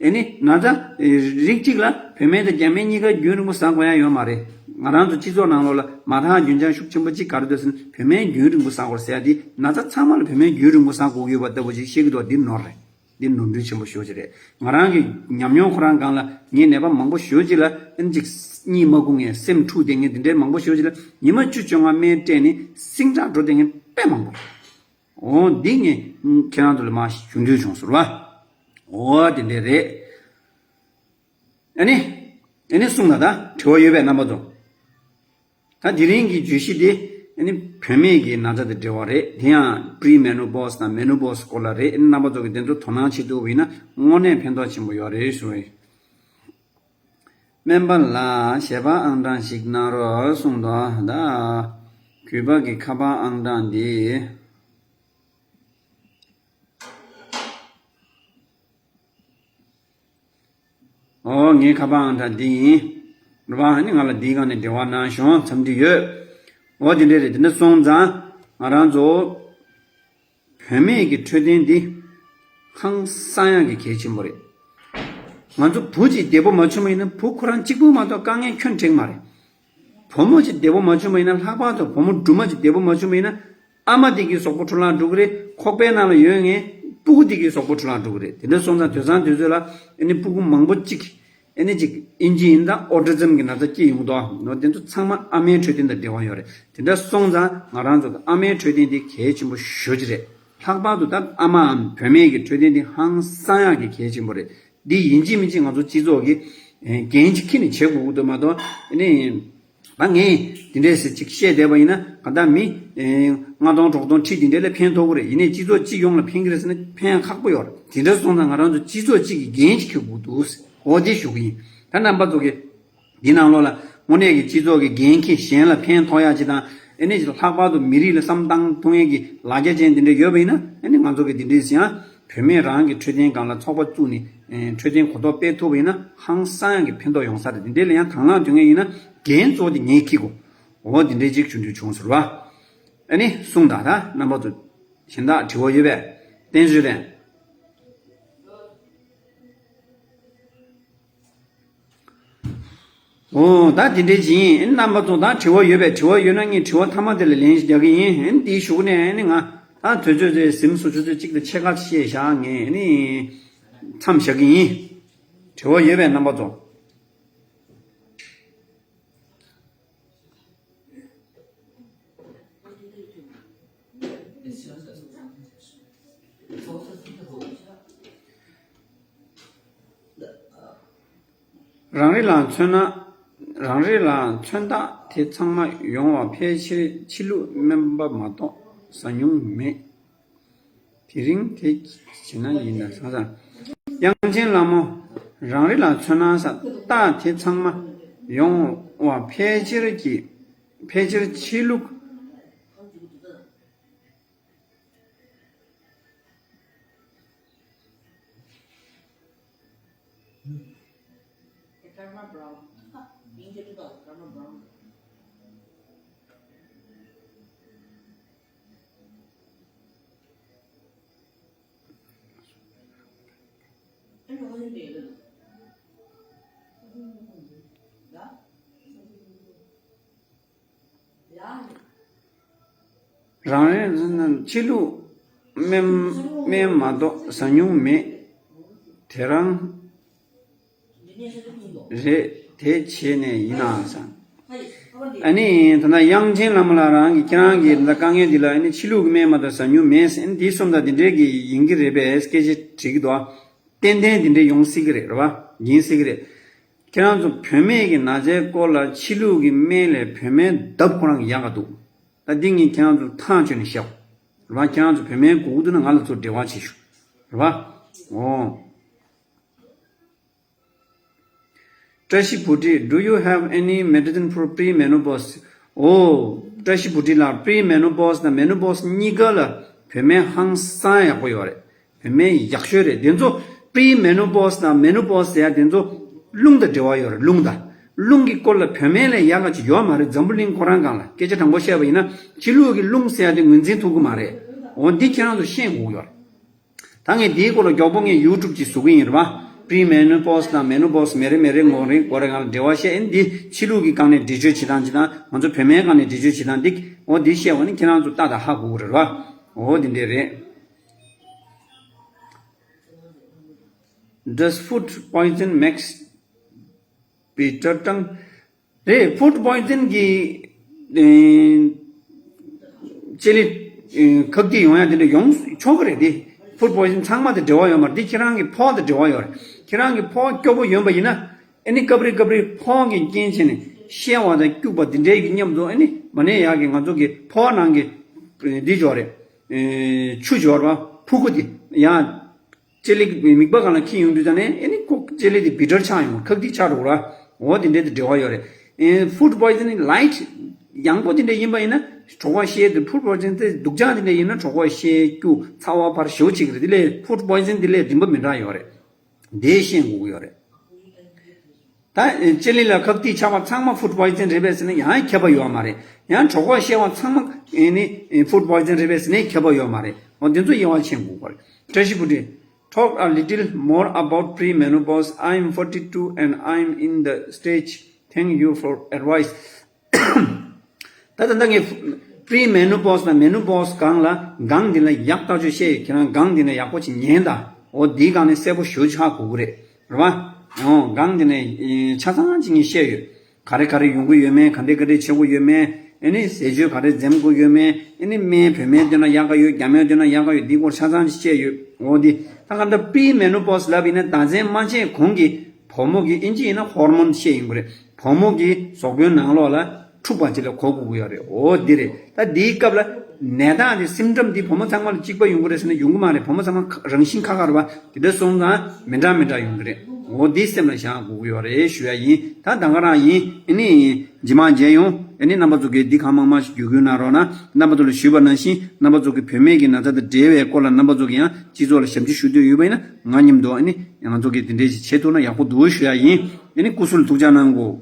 ཨེ་ནི་ན་ཚ་ཨེ་རིགས་གཅིག་ལ་བོད་སྨན་དང་རྒྱ་སྨན་གཉིས་ཀ་རྒྱུན་རིང་པོ་ཟ་དགོས་ཡ་ཡོད་མ་རེད། ང་རང་ཚོ་སྤྱི་ཚོགས་ནང་ལོགས་ལ་མ་དག་རྒྱུན་ཆགས་ཤུགས་ཆེན་པོ་གཅིག་ག་རེ་འདུག་ཟེར་ན་བོད་སྨན་རྒྱུན་རིང་པོ་ཟ་དགོས་ཟེར་ཡ་དེ་ན་ཚ་ཚང་མ་ལ་བོད་སྨན་རྒྱུན་རིང་པོ་ཟ་དགོས་ཀྱི་ཡོད་པ་ལྟ་བུ་ཞིག་བཤད་ཀྱི་འདུག་འདི་ནོར་རེད། འདི་ནོར་འཁྲུལ་ཆེན་པོ་ཞེ་པོ་ཅིག་རེད། ང་རང་གི་ཉམས་མྱོང་ཁོ་རང་སྒང་ལ་ངའི་ནད་པ་མང་པོ་ཞེ་པོ་ཅིག་ལ་ཨ་ནི་ཅིག་གཉིད་མ་ཁུག་མཁན། སེམས་འཁྲུག་བསྡད་མཁན་དེ་འདྲའི་མང་པོ་ཞེ་པོ་ཅིག་ལ་ཉི་མ་བཅུ་བཅོ་ལྔ་སྨན་སྤྲད་ནས་སིང་དྲག་འགྲོ་བསྡད་མཁན་དཔེ་མང་པོ་རེད། འོ་འདི་ངས་ཁྱེད་རང་ཚོ་ལ་མར་ཞུ་འདོད་བྱུང་སོང་ར། འོ་དེ་འདྲས་རེད། ཨ་ནི། ཨ་ནི་གསུངས་ལ་ད་དྲི་བ་ཡོད་པས་རྣམ་པ་ཚོ། ད་དེ་རིང་གི་བརྗོད་གཞི་འདི་ཨ་ནི་བུད་མེད་ཀྱི་ན་ཚ་དང་འབྲེལ་བ་རེད། དེ་ཡང་པི་རི་མེ་ནོ་པོ་སི་དང་མེ་ནོ་པོ་སི་སྐོར་ལ་རེད། ཨ་ནི་རྣམ་པ་ཚོ་གིས་དེ་ཚོ་དོ་སྣང་བྱེད་ཐུབ་པ་ཡིན་ན་དངོས་གནས་ཕན་ཐོགས་ཆེན་པོ་ཡོད་རེད་ཞུ་བ་ཡིན། སྨན་པ་ལགས་ཞལ་པར་ཨང་གྲངས་ཤིག་གནང་རོགས་གསུངས་འདུག་ད་གུས་པ་གི་ཁ་པར་ཨང་གྲངས་འདི། ཨོ་ངའི་ཁ་པར་ཨང་གྲངས་འདི་ཡིན། རེད་པ། ཨ་ནི་ང་ལ་འདིའི་སྒང་ནས་འབྲེལ་བ་གནང་ཤོག་འཚམས་འདྲི་ཡོད། ཨོ་དེ་འདྲས་རེད། དེ་འདྲ་སོང་ཙང་ང་རང་ཚོ་བུད་མེད་ཀྱི་འཕྲོད་བསྟེན་འདི་ཧང་སང་ཡག་གི་གལ་ཆེན་པོ་རེད། ང་ཚོ་བུ་གཅིག་བདེ་པོ་མ་བྱུང་བ་ཡིན་ན་བུ་ཁོ་རང་གཅིག་པུ་མ་གཏོགས་དཀའ་ངལ་ཁྱོན་འཕྲད་ཀྱི་མ་རེད། བུ་མོ་གཅིག་བདེ་པོ་མ་བྱུང་བ་ཡིན་ན། ལྷག་པར་དུ་བུ་མོ་སྦྲུམ་མ་གཅིག་བདེ་པོ་མ་བྱུང་བ་ཡིན་ན། ཨ་མ་དེ་གི་གཟུགས་པོ་འཕྲོ་བརླག་འགྲོ་གི་རེད། ཁོག་པའི་ནང་ལ་ཡོད་མཁན་སྤུ་གུ་དེ་གི་གཟུགས་པོ་འཕྲོ་བརླག་འགྲོ་གི་རེད། དེ་འདྲ་སོང་ཙང་དུས་སང་དུས་ཚོད་ལ་ཨ་ནི་སྤུ་གུ་མང་པོ་གཅིག་ཨ་ནི་གཅིག་ཨིན་ཇི་ཡིན་ད་ཨོ་ཊི་ཛིམ་གྱི་ན་ཚ་སྐྱེ་ཡོང་གི་འདུག་ཨ་ནི་དེ་ཚོ་ཚང་མ་ཨ་མའི་འཕྲོད་བསྟེན་དང་འབྲེལ་བ་ཡོད་རེད། དེ་འདྲ་སོང་ཙང་ང་རང་ཚོ་ཨ་མའི་འཕྲོད་བསྟེན་དེ་གལ་ཆེན་པོ་ཞེ་པོ་ཅིག་རེད། ལྷག་པར་དུ་ད་ཨ་མའམ་བུད་མེད་ཀྱི་འཕྲོད་བསྟེན་དེ་ཧང་སང་ཡག་གི་གལ་ཆེན་པོ་རེད། འདི་ཡིན་གཅིག་མིན་གཅིག་ང་ཚོ་སྤྱི་ཚོགས་ཀྱི་ཨེ་འགན་ཅིག་འཁྱེར་ནས་བྱེད་དགོས་ཀྱི་འདུག་མ་གཏོགས་ཨ་ནི། ད་ངས་དེ་འདྲས་ཟེར་ཅིག་བཤད་བསྡད་པ་ཡིན་ན་གང་ལྟར་མི་ཨེ་ལྔ་སྟོང་དྲུག་སྟོང་ཁྲི་དེ་འདྲས་ལ་ཕན་ཐོགས་ཀྱི་རེད། ཡིན་ནའི་སྤྱི་ཚོགས་སྤྱི་ཡོངས་ལ་ཕན་གྱི་རེད་ཟེར་ན་ཕན་ཡག་ཁག་པོ་ཡོད་རེད། དེ་འདྲ་སོང་ཙང་ང་རང་ཚོ་སྤྱི་ཚོགས་གཅིག་གི་འགན་ཅིག་འཁྱེར་དགོས་འདུག་འོ་དེ་ཞུ་གི་ཡིན། ད་རྣམ་པ་ཚོ་གིས་འདི་ནང་ལོགས་ལ་དངོས་གནས་ཀྱི་སྤྱི་ཚོགས་ཀྱི་འགན་འཁྱེར། གཞན་ལ་ཕན་ཐོགས་ཡག་ཅིག་དང་ཨ་ནི་ལྷག་པར་དུ་མི་རིགས་ལ་བསམ་བཏང་ཐུབ་མཁན་གྱི་ལ་རྒྱ་ཅན་དེ་འདྲ་ཡོད་པ་ཡིན་ན་ཨ་ནི་ང་ཚོ་གིས་དེ་འདྲས་ཡང་བུད་མེད་རང་གི་འཕྲོད་བསྟེན་སྒང་ལ་ཚོགས་པ་བཙུགས་ནས་ཨེ་འཕྲོད་བསྟེན་གོ་རྟོགས་སྤེལ་ཐུབ་པ་ཡིན་ན་ཧང་སང་ཡག་གི་ཕན་ཐོགས་ཡོང་ས་རེད། དེ་འདྲས་ལ་ཡང་དང་བླངས་དོན་ངེས་ཡིན་ན་འགན་གཙོ་བོ་དེ་ངས་འཁྱེར་དགོས། འོ་དེ་འདྲས་ཅིག་ཞུ་འདོད་བྱུང་ཟེར་བ། ཨ་ནི་གསུངས་དང་། ད་རྣམ་པ་ཚོ་གཞན་དག་དྲི་བ་ཡོད་པས། བསྟན་བཅོས་ལན། འོ་ད་དེ་འདྲས་ཅིག་ཡིན། རྣམ་པ་ཚོ་ད་དྲི་བ་ཡོད་པས། དྲི་བ་ཡོད་ན་ངས་དྲི་བ་མཐའ་མ་དེ་ལ་ལན་ཞིག་རྒྱག་གི་ཡིན། ཨ་ནི་དེའི་གཞུག་ནས་ཨ་ནི་ང་ད་དུས་ཚོད་དེ་གཟིམ་སོ་ཆུ་ཚོད་གཅིག་དང་ཕྱེད་ཀ་བཤད་བཞག་ངས་ཨ་ནི་མཚམས་བཞག་གི་ཡིན། དྲི་བ་ཡོད་པས་རྣམ་པ་ཚོ། རང་རེ་ལ་མཚོན་ན། རང་རེ་ལ་མཚོན་རྟགས་དེ་ཚང་མ་ཡོང་བ་ཕལ་ཆེར་ཕྱི་ལུགས་སྨན་པ་མ་གཏོགས་ཟ་མྱོང་མེད། དེ་རིང་དེ་བྱས་ན་ཡིན་ན་ས་ས། དབྱངས་ཅན་ལྷ་མོ། རང་རེ་ལ་མཚོན་ན་ས་རྟགས་དེ་ཚང་མ་ ཡོང་བ་ཕལ་ཆེར་གྱི་ཕལ་ཆེར་ཕྱི་ལུགས། རང་རེ་ཕྱི་ལུགས་སྨན་སྨན་མ་གཏོགས་ཟ་མྱོང་མེད། དེ་རང་རེད། དེ་བྱས་ནས་ཡིན་ནའང་ཟ། ཨ་ནི་ད་ལྟ་དབྱངས་ཅན་བླ་མ་ལགས་རང་གིས་ཁྱེད་རང་གིས་ད་ལྟ་དཀའ་ངལ་འདི་ལ་ཨ་ནི་ཕྱི་ལུགས་ཀྱི་སྨན་མ་གཏོགས་ཟ་མྱོང་མེད་ཟེར། ཨ་ནི་འདི་སོམས་དང་འདི་འདྲའི་གི་ཡིན་གྱི་རེད་པས་སྐད་ཆ་དྲིས་ཀྱི་འདུག། ཏན་ཏན་འདི་འདྲའི་ཡོང་སྲིད་ཀྱི་རེད། རེད་བ། ཡིན་སྲིད་ཀྱི་རེད། ཁྱེད་རང་ཚོ་བུད་མེད་ཀྱི་ན་ཚའི་སྐོར་ལ་ཕྱི་ལུགས་ཀྱི་སྨན་ལས་བོད་སྨན་ལྡབ་ཁོ་རང་གི་ཡག་ག་འདུག། ད་འདི་ངས་ཁྱེད་རང་ཚོ་ཐག་གཅོད་ནས་བཤད། རེད་བ། ཁྱེད་རང་ཚོ་བོད་སྨན་དགོས་ཀྱི་འདུག་ན་ང་ལ་ཚུར་འབྲེལ་བ་བྱེད་ཤོག། རེད་བ། འོ། བཀྲ་ཤིས་བུ་ཁྲིད། Do you have any medicine for premenopause? འོ། བཀྲ་ཤིས་བུ་ཁྲིད་ལགས། Premenopause་དང་menopause་གཉིས་ཀ་ལ་བོད་སྨན་ཧང་སང་ཡག་པོ་ཡོད་རེད། བོད་སྨན་ཡག་ཤོས་རེད། དེ་ཚོ་premenopause་དང་menopause་ཟེར་ཡ་དེ་ཚོ་རླུང་དང་འབྲེལ་བ་ཡོད་རེད། རླུང་དང་། རླུང་གི་སྐོར་ལ་བོད་སྨན་ལས་ཡག་ག་ཅིག་ཡོད་མ་རེད། འཛམ་བུ་གླིང་ཁོ་རང་སྒང་ལ་སྐད་ཆ་དྲང་པོ་བཤད་པ་ཡིན་ན་ཕྱི་ལུགས་ཀྱི་རླུང་ཟེར་ཡ་དེ་ངོས་འཛིན་ཐུབ་ཀྱི་མ་རེད། འོ་འདི་ཁྱེད་རང་ཚོ་ཤེས་དགོས་ཀྱི་ཡོད་རེད། ད་ངས་འདིའི་སྐོར་ལ་མགྱོགས་པོ་ངས་YouTube་ཅིག་བཟོ་གི་ཡིན། རེད་བ། Premenopause་དང་menopause་མེ་རེ་མེ་རེ་ངོ་རེ་སྐོར་རེ་སྒང་ལ་འབྲེལ་བ་བཤད། ཨེ་འདི་ཕྱི་ལུགས་ཀྱི་སྒང་ནས་འགྲེལ་བརྗོད་བྱེད་སྟངས་བྱེད་སྟངས། ང་ཚོ་བོད་སྨན་སྒང་ནས་འགྲེལ་བརྗོད་བྱེད་སྟངས་འདི། འོ་འདི་བཤད་པ་ནི་ཁྱེད་རང་ཚོ་ཏག་ཏག་ཧ་གོ་གི་རེད་བ། འོ་འདི་འདྲས་རེད། Does food poison makes bitter tongue? རེད། Food poison་གི་ལྕེ་ལེ་ཁག་ཏིག་ཡོང་ཡ་དེ་འདྲ་ཡོང་ཆོག་གི་རེད་དེ། Food poison་ཚང་མ་དེ་འབྲེལ་བ་ཡོད་མ་རེད། དེ་ཁྱེད་རང་གི་ཕོགས་དང་འབྲེལ་བ་ཡོད་རེད། ཁྱེད་རང་གི་ཕོགས་སྐྱོ་པོ་ཡོད་པ་ཡིན་ན་ཨ་ནི་སྐབས་རེ་སྐབས་རེ་ཕོགས་ཀྱི་རྐྱེན་བྱས་ནས་བཤལ་བ་དང་སྐྱུག་པ་དེ་འདྲའི་གི་མཉམ་དུ་ཨ་ནི་མ་ནས་ཡག་གི་ང་ཚོ་གི་ཕོགས་ནང་གི་འདི་འབྱོར་རེད། ཆུ་འབྱོར་བ་ཕུ་གུ་དེ་ཡང་། ལྕེ་ལེ་མིད་པ་སྒང་ལ་འཁྱེར་ཡོང་དུས་ཙ་ནས་ཨེ་ནི་ཁོ་ལྕེ་ལེ་དེ་bitter་ཆགས་ཡོང་། ཁག་ཏིག་ཆགས་འགྲོ་ར། འོ་དེ་འདྲའི་དེ་འབྲེལ་བ་ཡོད་རེད། ཨེ་food poisoning light་ཡང་པོ་དེ་འདྲ་ཡིན་པ་ཡིན་ན་གྲོད་ཁོག་བཤལ་དེ། Food poison་དེ་སྡུག་ཅག་དེ་འདྲ་ཡིན་ན་གྲོད་ཁོག་བཤལ་སྐྱུག་ཚ་བ་ཕར་ཞེ་པོ་ཅིག་རེད། དེ་ལས་food poison་དེ་ལས་རིམ་པ་མི་འདྲ་ཡོད་རེད། དེ་ཤེས་དགོས་ཀྱི་ཡོད་རེད། ད་ལྕེ་ལེ་ལ་ཁག་ཏིག་ཆགས་པ་ཚང་མ་food poison་རེད་པས་ཟེར་ན་ཡང་ཁྱད་པར་ཡོད་མ་རེད། ཡང་གྲོད་ཁོག་བཤལ་བ་ཚང་མ་ཨེ་ནི་food poison་རེད་པས་ཟེར་ནས་ཁྱད་པར་ཡོད་མ་རེད། འོ་དེ་ཚོ་དབྱེ་བ་ཕྱེ་དགོས་པ་རེད། བཀྲ་ཤིས་བུ་ཁྲིད། Talk a little more about premenopause. I am forty-two and I am in the stage. Thank you for advice. ད་ད་ལྟ་ངས་premenopause་དང་menopause་སྒང་ལ་སྒང་འདི་ལ་ཡག་ཐག་ཆོད་བཤད་ཡོད། ཁྱེད་རང་སྒང་འདི་ལ་ཡག་པོ་ཅིག་ཉན་དང་། འོ་འདིའི་སྒང་ནས་གསལ་པོ་ཞེ་པོ་ཅིག་ཧ་གོ་གི་རེད། རེད་བ། འོ་སྒང་འདི་ནས་ཆ་ཚང་ཅིག་ངས་བཤད་ཡོད། ག་རེ་ག་རེ་ཡོང་གི་ཡོད་མེད། ག་འདྲས་ག་འདྲས་བྱེད་དགོས་ཡོད་མེད། ཨེ་ནི་ཟས་སྤྱོད་ག་རེ་འཛེམ་དགོས་ཡོད་མེད། ཨེ་ནི་སྨན་བོད་སྨན་བསྟེན་ན་ཡག་ག་ཡོད། རྒྱ་སྨན་བསྟེན་ན་ཡག་ག་ཡོད། འདིའི་སྐོར་ཆ་ཚང་ཅིག་བཤད་ཡོད། འོ་འདི་ད་ག་འདྲ་premenopause་ལབ་ཡིན་ན་ཟླ་མཚན་མ་ཆད་གོང་གི་བུ་མོ་གི་ཨིན་ཇི་ཡིན་ན་ཧོར་མོན་བཤད་ཡོང་གི་རེད། བུ་མོ་གི་གཟུགས་པོའི་ནང་ལོགས་ལ་འཁྲུག་པ་ཅིག་ལ་གོ་དགོས་ཀྱི་ཡོད་རེད། འོ་འདི་རེད། ད་འདིའི་སྐབས་ལ་ནད་རྟགས་འདི་symptom་འདི་བུ་མོ་ཚང་མ་ལ་གཅིག་པ་ཡོང་གི་རེད་ཟེར་ན་ཡོང་གི་མ་རེད། བུ་མོ་ཚང་མ་རང་བཞིན་ཁ་ཁ་རེད་བ། དེ་འདྲ་སོང་ཙང་མི་འདྲ་མི་འདྲ་ཡོང་གི་རེད། འོ་འདི་སེམས་ལ་བཞག་དགོས་ཀྱི་ཡོད་རེད་ཞུ་ཡ་ཡིན། ད་ད་ག་རང་ཡིན། ཨེ་ནི་རྗེས་མ་མཇལ་ཡོང་། ཨེ་ནི་རྣམ་པ་ཚོ་གིས་འདི་གང་མང་མང་ཞིག་བརྒྱུད་སྐུལ་གནང་རོགས་གནང་། རྣམ་པ་ཚོ་ལ་ཞུས་པ་ནང་བཞིན་རྣམ་པ་ཚོ་གི་བུད་མེད་ཀྱི་ན་ཚ་དང་འབྲེལ་བའི་སྐོར་ལ་རྣམ་པ་ཚོ་གིས་ཡང་སྤྱི་ཚོགས་ལ་ཞབས་ཕྱི་ཞུ་འདོད་ཡོད་པ་ཡིན་ན་ང་མཉམ་དུ་ཨེ་ནི་ང་ཚོ་གིས་འདི་འདྲས་ཞིག་བྱེད་ཐུབ་ན་ཡག་པོ་འདུག་ཞུ་ཡ་ཡིན། ཨེ་ནི་སྐུ་གཟུགས་ལ་ཐུགས་ཅག་གནང་གོ།